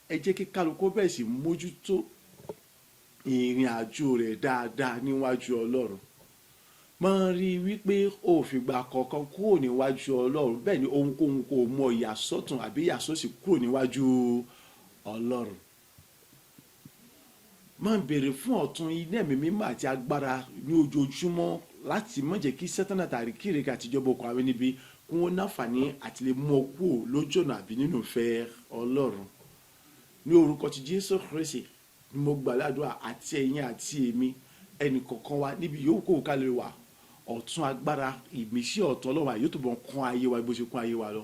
ẹ jẹ́ kí kálukú bẹ̀rẹ̀ sí mójútó ìrìn àjò rẹ̀ dáadáa níwájú Ọlọ́run. Máa rí i wípé o ò fìgbà kọ̀ọ̀kan kúrò níwájú Ọlọ́run. Bẹ́ẹ̀ ni ohunkóhun kò mọ ìyàsọ́tún àbí ìyàsọ́sì kúrò níwájú Ọlọ́run. Máa béèrè fún ọ̀tun iná Ẹ̀mí Mímọ́ àti agbára ní ojoojúmọ́ láti má jẹ́ kí Sátánà tàbí kírèkà àtijọba òkú àwọn níbi kí wọ́n náfààní àti lè mú ọ kúrò lójú ọ̀nà àbí nínú ìfẹ́ Ọlọ́run. Ní orúkọ ti Jésù Kristi ni mo gbàdúrà, àti ẹ̀yin àti èmi, ẹnì kọ̀ọ̀kan wa, níbi yòówù kó ká lè wà, ọ̀tún agbára ìmísí ọ̀tún Ọlọ́run àyè tó bọ̀ ń kún ayé wa bó ṣe kún ayé wa lọ.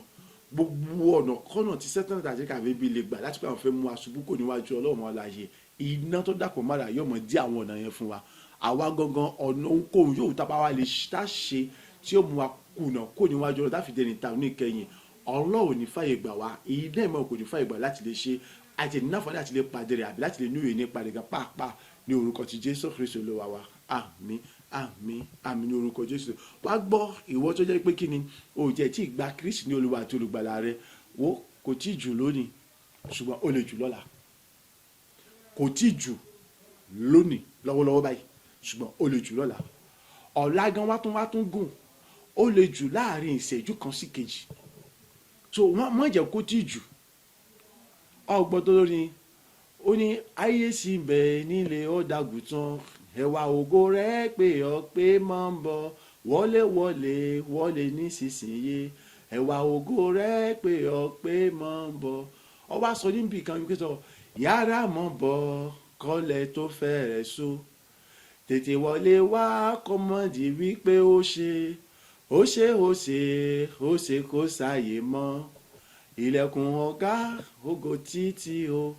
Gbogbo ọ̀nà kọ́nà tí Sátánà tàbí kàwé bí lè gbà láti pé àwọn fẹ́ mú aṣubú kò níwájú Ọlọ́run alààyè, iná tó dàpọ̀ mára yóò mọ̀ dí àwọn ọ̀nà yẹn fún wa. Àwa gangan, ọ̀nà ohunkóhun yóò tá a bá wa lè tá ṣe tí ó mú wa kùnà kó níwájú Ọlọ́run táfi dẹni ta oníkẹyìn, Ọlọ́run ò ní fàyè gbà wá. Iná ìmọ̀ kò ní fàyè gbà láti lè ṣe àti ìnáfọ̀ní àti lè pàdé rẹ̀ àbí láti lè núyè nípa rẹ̀ gan pàápàá ní orúkọ ti Jésù Kristi Olúwa wa. Àmín, àmín, àmín ní orúkọ Jésù. Wá gbọ́, ìwọ tó jẹ́ pé kí ni o jẹ́ tí ìgbà Kristi ní Olúwa àti Olùgbàlà rẹ, wo, kò tí jù lónìí, ṣùgbọ́n ó lè jù lọ́la. Kò tí jù lónìí lọ́wọ́lọ́wọ́ báyìí, ṣùgbọ́n ó lè jù lọ́la. Ọ̀la gan wá tún gùn, ó lè jù láàrin ìṣẹ́jú kan sí kejì. So wọ́n má jẹ́ kó tí jù. Ọgbọ́n tó lórí ó ní ayé sì ń bẹ nílé ọ̀dàgùtàn, ẹwà ògo rẹ̀ pé ọ pé máa ń bọ̀, wọlé, wọlé, wọlé nísinsìnyí, ẹwà ògo rẹ̀ pé ọ pé máa ń bọ̀. Ọ wá sọ níbi kan wípé sọ yàrá mọ́ bọ̀ kọ́lẹ̀ tó fẹ́rẹ̀ so, tètè wọlé wá, kọ́mọ́dì wípé ó ṣe, ó ṣe, ó ṣe, ó ṣe, kó sáyè mọ́ ilẹ̀kùn ọ̀gá ògo títí o.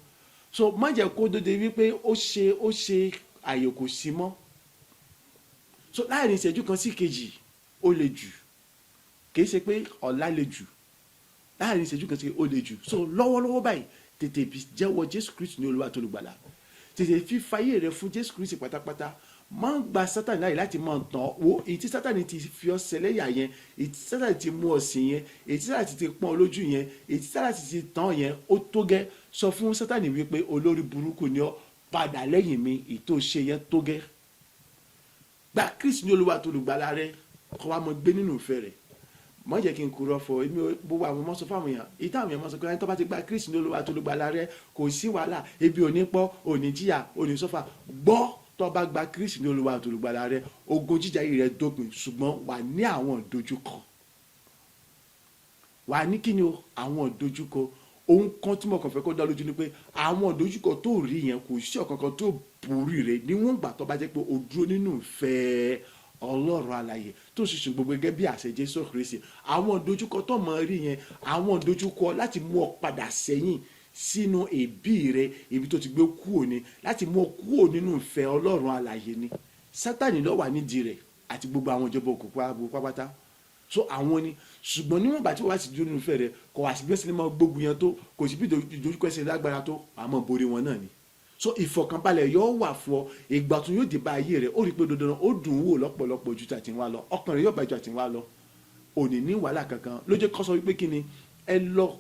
So má jẹ́ kó dédé wípé ó ṣe, ó ṣe, àyè kò sí mọ́. So láàrin ìṣẹ́jú kan sí kejì, ó lè jù. Kì í ṣe pé ọ̀la lè jù, láàrin ìṣẹ́jú kan sí kejì, ó lè jù. So lọ́wọ́lọ́wọ́ báyìí, tètè jẹ́wọ́ Jésù Kristu ní Olúwa àti Olùgbàlà. Tètè fífayé rẹ fún Jésù Kristu pátápátá. Má gba Sátani láàyè láti máa tàn ọ́. Wo èyí tí Sátani ti fi ọ́ ṣẹlẹ́yà yẹn, èyí tí Sátani ti mú ọ sí yẹn, èyí tí Sátani ti pọ́n ọ lójú yẹn, èyí tí Sátani ti tàn yẹn, ó tó gẹ́. Sọ fún Sátani wípé olórí burúkú ni ọ́, padà lẹ́yìn mi. Èyí tó ṣe yẹn tó gẹ́. Gba Kristu ní Olúwa àti Olùgbàlà rẹ, kó wá mọ gbé nínú ìfẹ́ rẹ̀. Má jẹ́ kí n kúrò fọ èmi ò. Gbogbo àwọn ọmọ sọ fáwọn èèyàn, èyí táwọn èèyàn mọ̀ sọ pé ẹni tó bá ti gba Kristi ní Olúwa tó lùgbàlà rẹ, kò sí wàhálà, ebi ò ní pọ̀, ò ní jìyà, ò ní suffer. Gbọ́, tó bá gba Kristi ní Olúwa tó lùgbàlà rẹ, ogun jíjà yìí rẹ dópin, ṣùgbọ́n wà ní àwọn ìdojúkọ. Wà ní kí ni o? Àwọn ìdojúkọ. Ohun kan tí mo kàn fẹ́ kó dá lójú ni pé àwọn ìdojúkọ tó rí yẹn, kò sí ọ̀kankan tó borí rẹ níwọ̀n ìgbà tó bá jẹ́ pé o dúró nínú ìfẹ́ Ọlọ́run alààyè, tó sì ṣe gbogbo gẹ́gẹ́ bí àṣẹ Jésù Kristi. Àwọn ìdojúkọ tó mọ̀ rí yẹn, àwọn ìdojúkọ láti mú ọ padà sẹ́yìn sínú ẹ̀bi rẹ, ibi tó ti gbé kúrò ní, láti mú ọ kúrò nínú ìfẹ́ Ọlọ́run alààyè ni. Sátánì ló wà nídìí rẹ̀ àti gbogbo àwọn ìjọba òkùnkùn pátápátá. So àwọn ni. Ṣùgbọ́n níwọ̀n ìgbà tí wọ́n bá sì dúró nínú ìfẹ́ rẹ̀, kò wá sí bí wọ́n sì ní máa gbógun yẹn tó, kò sí bí ìdojúkọ ẹsẹ̀ lágbára tó, àmọ́ borí wọn náà ni. So ìfọ̀kànbalẹ̀ yóò wà fún ọ, ìgbà tó yóò dé bá ayé rẹ̀, ó rí i pé dandan ó dùn ún wò lọ́pọ̀lọpọ̀ ju tàtí wá lọ. Ọkàn rẹ̀ yóò bá ju àtí wá lọ, òní ní wàhálà kankan. Ló jẹ́ kó sọ wípé kí ni? Ẹ lọ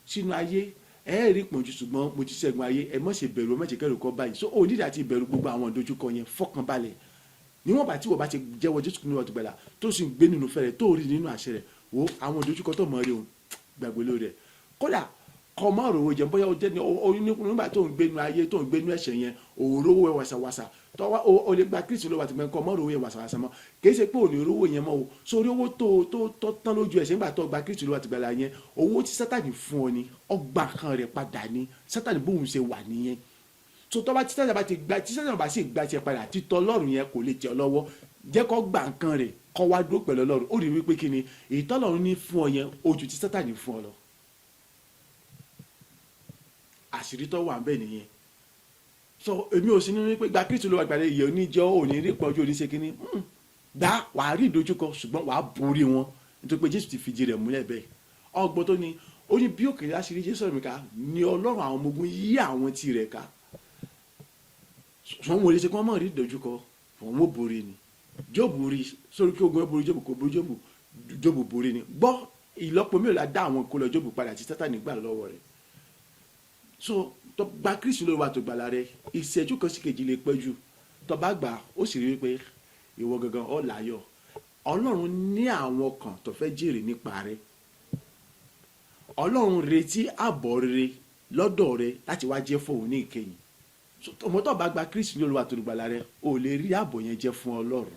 sínú ayé, ẹ rí pọ̀njú, ṣùgbọ́n mo ti ṣẹ́gun ayé. Ẹ má ṣe bẹ̀rù, ẹ má ṣe kẹ́rù kọ́ báyìí. So ò nídìí àti ìbẹ̀rù gbogbo àwọn ìdojúkọ yẹn. Fọkànbalẹ̀ níwọ̀n bá tí wọ́n bá ti jẹ́wọ́ Jésù nínú ọtí gbàlà, tó sì ń gbé nínú fẹ́rẹ̀, tó rí nínú àṣẹ rẹ̀. Wo àwọn ìdojúkọ tó mọ̀ rí o, gbàgbé lórí rẹ̀. Kódà kọ́ mọ́ òrówó jẹun, bóyá o jẹ́ ní nígbà tó ń gbé nínú ayé, tó ń gbé nínú ẹ̀ṣẹ̀ yẹn, òrówó ẹ̀ wàsàwàsà tọ́wọ́ o lè gba Kristi lọ́wọ́ àti kọ́ mọ́ òrówó yẹn wàsàwàsà mọ́. Kì í ṣe pé ò ní rówó yẹn mọ́ o. Sórí owó tó tán lójú ẹ̀ṣẹ̀ nígbà tó gba Kristi lọ́wọ́ àti gbàlà yẹn, owó tí Sátánì fún ọ ni, ọgbà kan rẹ̀ padà ní. Sátánì bóun ṣe wà nìyẹn. So tọ́ba tí Sátánì bá ti gba, tí Sátánì bá sì gba tiẹ̀ padà, títọ́ Ọlọ́run yẹn kò lè tẹ̀ ọ́ lọ́wọ́. Jẹ́ kó gba nǹkan rẹ̀, kó wá dúró pẹ̀lú Ọlọ́run. Ó rí wípé kí ni ìtọ́lọ́run ní fún ọ yẹn ojú tí Sátánì fún ọ lọ. Àṣírí tó wà ń bẹ̀ nìyẹn. So èmi ò sí nínú wípé gba Kristu ló wà gbàdé ìyẹn oníjọ́ òní rí pọ́njú oníṣe kínní gbá. Wàá rí ìdojúkọ, ṣùgbọ́n wàá borí wọn, nítorí pé Jésù ti fìdí rẹ̀ múlẹ̀ bẹ́ẹ̀. Ọgbọ́n tó ní, ó ní bí òkè láṣìírí Jésù rẹ̀ ká ní Ọlọ́run àwọn ọmọ ogun yí àwọn tirẹ̀ ká. Ṣùgbọ́n mo lè ṣe kí wọ́n mọ̀ rí ìdojúkọ, wọn ò borí ni. Jóòbù rí sórí kí ogun ẹ borí Jóòbù, kò borí Jóòbù, Jóòbù borí ni. Gbọ́, ìlọ́po mélòó la dá àwọn ìkólọ Jóòbù padà tí Sátánì gbà lọ́wọ́ rẹ̀? So tó gba Kristu lórí wa tó gbàlà rẹ, ìṣẹ́jú kan sí kejì lè pẹ́ jù. Tó bá gbà, ó sì rí wípé ìwọ gangan ó láyọ̀. Ọlọ́run ní àwọn kan tó fẹ́ jèrè nípa rẹ. Ọlọ́run retí àbọ̀ rere lọ́dọ̀ rẹ láti wá jẹ́ fóun ní ìkẹyìn. Ọmọ tó bá gba Kristu ní Olúwa tó gbàlà rẹ, ò lè rí àbọ̀ yẹn jẹ́ fún Ọlọ́run.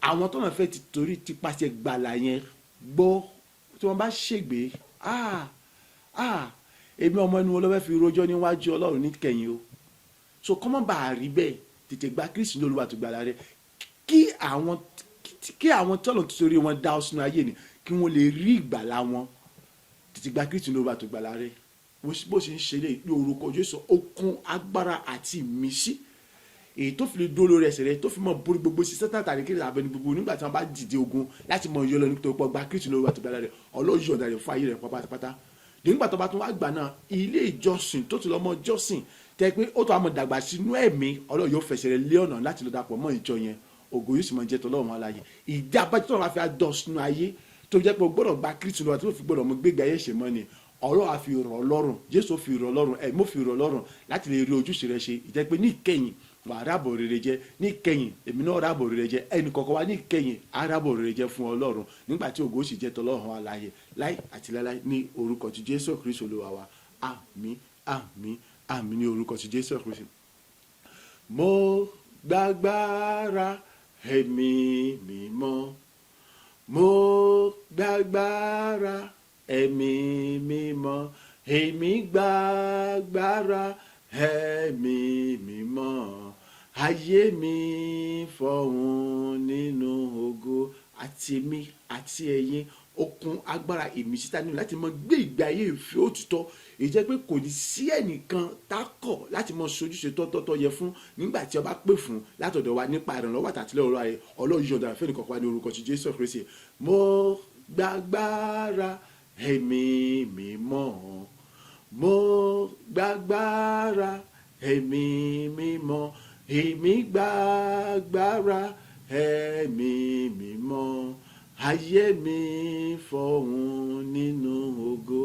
Àwọn tó náà fẹ́ ti torí tipasẹ̀ gbàlà yẹn, gbọ́, tí wọ́n bá ṣègbè, ah ah, èmi ọmọ ẹnu wọn ló fẹ́ fi rojọ́ níwájú Ọlọ́run níkẹyìn o. So kọ́mọ́ bá a rí bẹ́ẹ̀, tètè gba Kristu ní Olúwa tó gbàlà rẹ, kí àwọn tọ́lọ̀ tó torí wọn dá ọ sínú ayé ni, kí wọ́n lè rí ìgbàlà wọn. Tètè gba Kristu ní Olúwa tó gbàlà rẹ. Bó ṣe ń ṣe lè ní orúkọ Jésù, okun, agbára àti ìmísí èyí tó fi lè dúró lórí ẹsẹ̀ rẹ, tó fi mọ borí gbogbo sí Sátán tàbí kí abẹni gbogbo nígbà tí wọ́n bá dìde ogun láti mọ yọ lọ, nítorí pé gba Kristu ní Olúwa tó gbàlà rẹ, Ọlọ́run yọ̀ǹda rẹ̀ fún ayé rẹ pátápátá. Nígbà tó bá tún wá gbà náà, ilé ìjọsìn tó ti lọ mọ jọ́sìn tẹ́ pé ó tó àmọ́ dàgbà sínú ẹ̀mí, Ọlọ́run yóò fẹsẹ̀ rẹ lé ọ̀nà láti lọ dàpọ̀ mọ́ ìjọ yẹn. Ògo yóò sì mọ jẹ́ tọ́lọ́run aláyè. Ìdí abájọ́ tó wàá fi dọ̀ sínú ayé, tó jẹ́ pé o gbọ́dọ̀ gba Kristu lọ́wọ́, tó fi gbọ́dọ̀ mọ gbégbé ayé ṣe mọ́ ni, Ọlọ́run á fi rọ̀ Ọlọ́run, Jésù fi rọ̀ Ọlọ́run, ẹ̀ mo fi rọ̀ Ọlọ́run láti lè rí ojúṣe rẹ ṣe. Ìjẹ́ pé ní ìkẹyìn, wà á rábọ̀ rere jẹ́. Ní ìkẹyìn, èmi náà rábọ̀ rere jẹ́. Ẹnì kọ̀ọ̀kan wa ní ìkẹyìn á rábọ̀ rere jẹ́ fún Ọlọ́run, nígbà tí ògo sì jẹ́ tọlọ́run alààyè láì àti láíláí, ní orúkọ ti Jésù Kristu Olúwa wa. Àmín, àmín, àmín, ní orúkọ ti Jésù Kristu. Mo gbàgbára Ẹ̀mí Mímọ́, mo gbàgbára Ẹ̀mí Mímọ́, èmi gbàgbára Ẹ̀mí Mímọ́, ayé mi fọ̀hún nínú ògo. Àti èmi àti ẹ̀yin, okun, agbára, ìmísí tá nínú láti mọ gbé ìgbé ayé ìfẹ́ òtítọ́, èyí jẹ́ pé kò ní sí ẹnìkan tá kọ̀ láti mọ sojúṣe tọ́tọ́tọ́ yẹ fún nígbà tí ọba pè fún látọ̀dọ̀ wa nípa ìrànlọ́wọ́ àtàtìlẹ́yìn Ọlọ́run rẹ̀. Ọlọ́run yọ̀ǹda rẹ̀ fẹ́ni kọ̀ọ̀kan wa ní orúkọ ti Jésù Kristi. Mo gbàgbára Ẹ̀mí Mímọ́, mo gbàgbára Ẹ̀mí Mímọ́, èmi gbàgbára Ẹ̀mí Mímọ́, ayé mi fọ̀hún nínú ògo.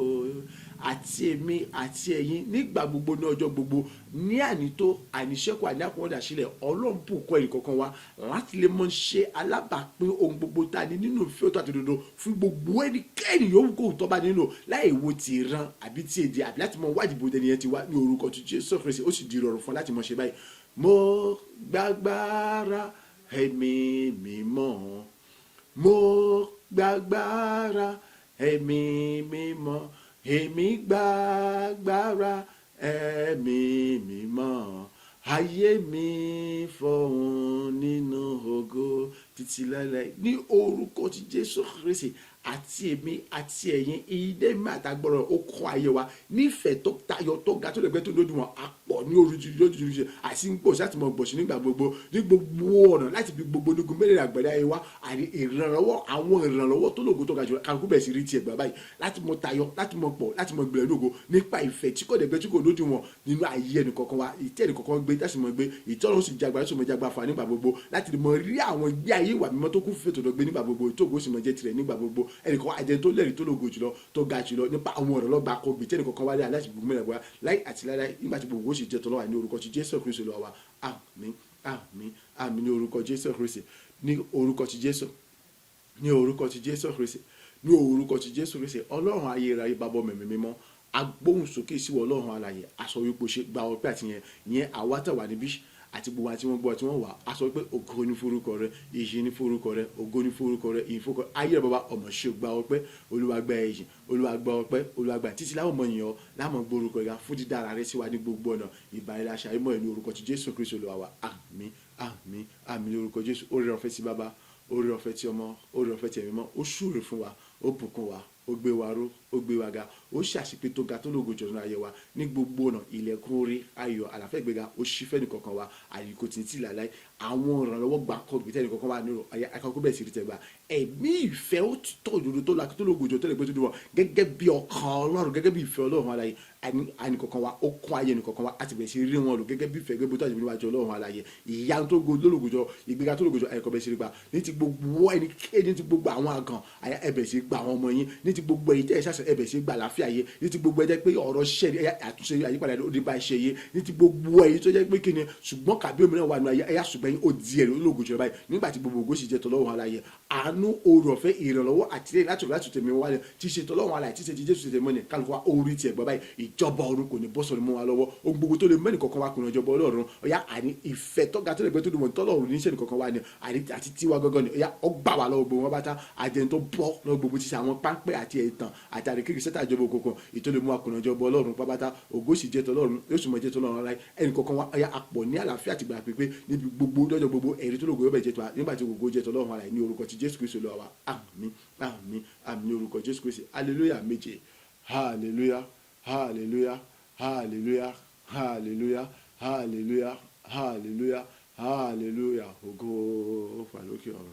Àti èmi àti ẹ̀yin, nígbà gbogbo, ní ọjọ́ gbogbo, ní ànító, àníṣẹ́kù, àní àkọ́wọ́dà sílẹ̀, Ọlọ́run bùkún ẹnì kọ̀ọ̀kan wa láti lè mọ ṣe alábàápín ohun gbogbo tá a ní nínú ìfẹ́ òtítọ́ àti òdodo fún gbogbo ẹnikẹ́ni yòówù kó tó bá nílò, láì wo ti ìran àbí ti èdè àbí láti mọ wádìí bó ẹni yẹn ti wá, ní orúkọ ti Jésù Kristi. Ó sì di ìrọ̀rùn fún láti mọ ṣe báyìí. Mo gbàgbára Ẹ̀mí Mímọ́, mo gbàgbára Ẹ̀mí Mímọ́, èmi gbàgbára Ẹ̀mí Mímọ́, ayé mi fọ̀hún nínú ògo títí láéláé, ní orúkọ ti Jésù Kristi. Àti èmi àti ẹ̀yin, ìdè mi àtàgbọ̀rọ̀ ó kọ́ ayé wa nífẹ̀ẹ́ tó tayọ, tó ga, tó lẹ́gbẹ́, tó lójú wọn àpọ̀ ní oríṣiríṣi àti ń gbòòsí láti mọ gbòòsí nígbà gbogbo, ní gbogbo ọ̀nà, láti fi gbogbo onígun mẹ́rẹ̀ẹ̀rin àgbẹ̀dẹ ayé wa. Àní ìrànlọ́wọ́, àwọn ìrànlọ́wọ́ tó lògo, tó ga jù, kálukú bẹ̀rẹ̀ sí rí tiẹ̀ gbà báyìí, láti mọ tayọ, láti mọ pọ̀, láti mọ gbìyànjú ògo nípa ìfẹ́ tí kò dẹ̀gbẹ́, tí kò lójú wọn nínú ayé ẹnìkọ̀ọ̀kan wa, ìtẹ́ ẹnìkọ̀ọ̀kan gbé láti mọ gbé ìtọ́lọ́run sì jagba, sì mọ jagba fún wa nígbà gbogbo, láti mọ rí àwọn ìgbé ayé ìwà mímọ́ tó kún fún ètò gbé nígbà gbogbo, ìtògo sì mọ jẹ́ tirẹ̀ nígbà gbogbo. Ẹnìkan àjẹn tó lẹ́rìí, tó lògo jùlọ, tó ga jùlọ nípa àwọn ọ̀rọ̀ lọ́gbà kọ gbé tí ẹnìkọ̀ọ̀kan wá rí aláṣẹ gbogbo mẹ́rin wá láì àti láíláí, nígbà tí gbogbo ó sì jẹ́ tọ́lọ́wà, ní orúkọ ti Jésù Kristi Olúwa wa. Àmín, àmín, àmín, ní orúkọ Jésù Kristi, ní orúkọ ti Jésù, ní orúkọ ti Jésù Kristi, ní orúkọ ti Jésù Kristi. Ọlọ́run ayérayé, Bàbá, Mẹ̀mí Mímọ́, agbóhùn sókè sí Ọlọ́run alààyè, aṣọ wípé ṣe gba ọpẹ́ àti yẹn yẹn àwa tẹ̀ wà níbí àti gbogbo àti wọ́n gbọ́ àti wọ́n wà. A sọ pé ògo ní forúkọ rẹ, ìyìn ní forúkọ rẹ, ògo ní forúkọ rẹ, ìyìn forúkọ ayé rẹ. Bàbá ọmọ, ṣe gba ọpẹ́. Olúwa, gba ìyìn. Olúwa, gba ọpẹ́. Olúwa, gba títí láwọn ọmọ yìnyín láwọn gbórúkọ rẹ fún dídára rẹ sí wa ní gbogbo ọ̀nà. Ìbàrẹ̀ àṣà ìmọ̀ ẹ̀ ní orúkọ ti Jésù Kristu Olúwa wa. Àmín, àmín, àmín, ní orúkọ Jésù. Oore ọ̀fẹ́ ti Bàbá, oore ọ̀fẹ́ ti Ọmọ, oore ọ̀fẹ́ ti Ẹ̀mí Mọ́, ó súre fún wa, ó bùkún wa, ó gbé wa ró, ó gbé wa ga, ó ṣàṣìpé tó ga, tó lógo jọ̀nà ayé wa ní gbogbo ọ̀nà. Ilẹ̀kùn orí, ayọ̀, àlàáfíà, ìgbéga, ó ṣí fẹ́ nìkọ̀ọ̀kan wa, àyíkò tí ń tì láláì. Àwọn ìrànlọ́wọ́ gbà kọ́ gbé tẹ́nì kọ̀ọ̀kan wà nínú ayé akọ́kọ́ bẹ̀rẹ̀ sí rí tẹ̀gbà. Ẹ̀mí ìfẹ́ ó ti tọ́ òdodo tó la, tó lógo jọ, tó lè gbé tó dùn wọn gẹ́gẹ́ bí ọkàn Ọlọ́run, gẹ́gẹ́ bí ìfẹ́ Ọlọ́run alààyè ànìkọ̀ọ̀kan wa, ó kún ayé ẹnìkọ̀ọ̀kan wa, àti bẹ̀rẹ̀ sí rí wọn lò gẹ́gẹ́ bí ìfẹ́ gbé tó àjẹmí níwájú Ọlọ́run alààyè. Ìyanu tó go lólògùn jọ, ìgbéga tó lògùn jọ, ẹ̀kọ́ bẹ̀rẹ̀ sí rí gbà ní ti gbogbo ẹnikẹ́ni, ní ti gbogbo àwọn àgàn, ẹ bẹ̀rẹ̀ sí gba àwọn ọmọ yín, ní ti gbogbo èyí tẹ́ ẹ ṣàṣẹ, ẹ bẹ̀rẹ̀ sí gba àlàáfíà yé, ní ti gbogbo ẹ jẹ́ pé ọ̀rọ̀ ṣẹ́ àtúnṣe àyípadà ó dé bá iṣẹ́ yé, ní ti gbogbo èyí tó jẹ́ pé kíni ṣùgbọ́n kàbí òmíràn wà nínú ayé ẹ̀yà, ṣùgbọ́n yín ó di ẹ̀rí ológun jùlọ báyìí, nígbà tí gbogbo ògo sì jẹ́ tọ́lọ́run alààyè. Àánú, oore ọ̀fẹ́, ìrànlọ́wọ́ àtìlẹ́yìn láti tẹ̀mí wálé tí ṣe tọ́lọ́run alààyè, tí ṣe ti Jésù tẹ̀mí ní kálukú wa, orí tiẹ̀ gbọ́ báyìí. Ìjọba ọ̀run kò ní bọ́ sọ̀rọ̀ mọ́ wa lọ́wọ́. Ohun gbogbo tó lè mẹ́rin kọ̀ọ̀kan wa kùnà ìjọba Ọlọ́run, ọ̀yá, àní ìfẹ́ tọ́ga tó lè gbé tó dùn mọ́ tọ́lọ́run ní sẹ́ni kọ̀ọ̀kan wa ni àní àti tiwa gangan ni. Ọ̀yá, ọgbà wa lọ́wọ́ gbogbo wọn bá tá àjẹn tó bọ́ lọ́wọ́ gbogbo ti ṣe àwọn páńpẹ́ àti ẹ̀tàn àti àríkèké sẹ́tà ìjọba òkùnkùn ìtò lè mú wa kùnà ìjọba Ọlọ́run pápátá. Ògo sì jẹ́ tọ́lọ́run, yóò sì mọ jẹ́ tọ́lọ́run aláì ẹnì kọ̀ọ̀kan wa. Ọ̀yá, àpọ̀ ní àlàáfíà àti ìgbà pípé níbi gbogbo, lọ́jọ́ gbogbo. Ẹ̀rí tó lógo yóò bẹ̀ jẹ́ tó wa nígbà tí gbogbo jẹ́ tọ́lọ́run aláì, ní orúkọ ti Jésù Kristu Olúwa wa. Àmín, àmín, àmín, ní orúkọ Jésù Kristi. Hallelujah méje. Hallelujah, hallelujah, hallelujah, hallelujah, hallelujah, hallelujah, hallelujah. Ògo fà lókè ọ̀run.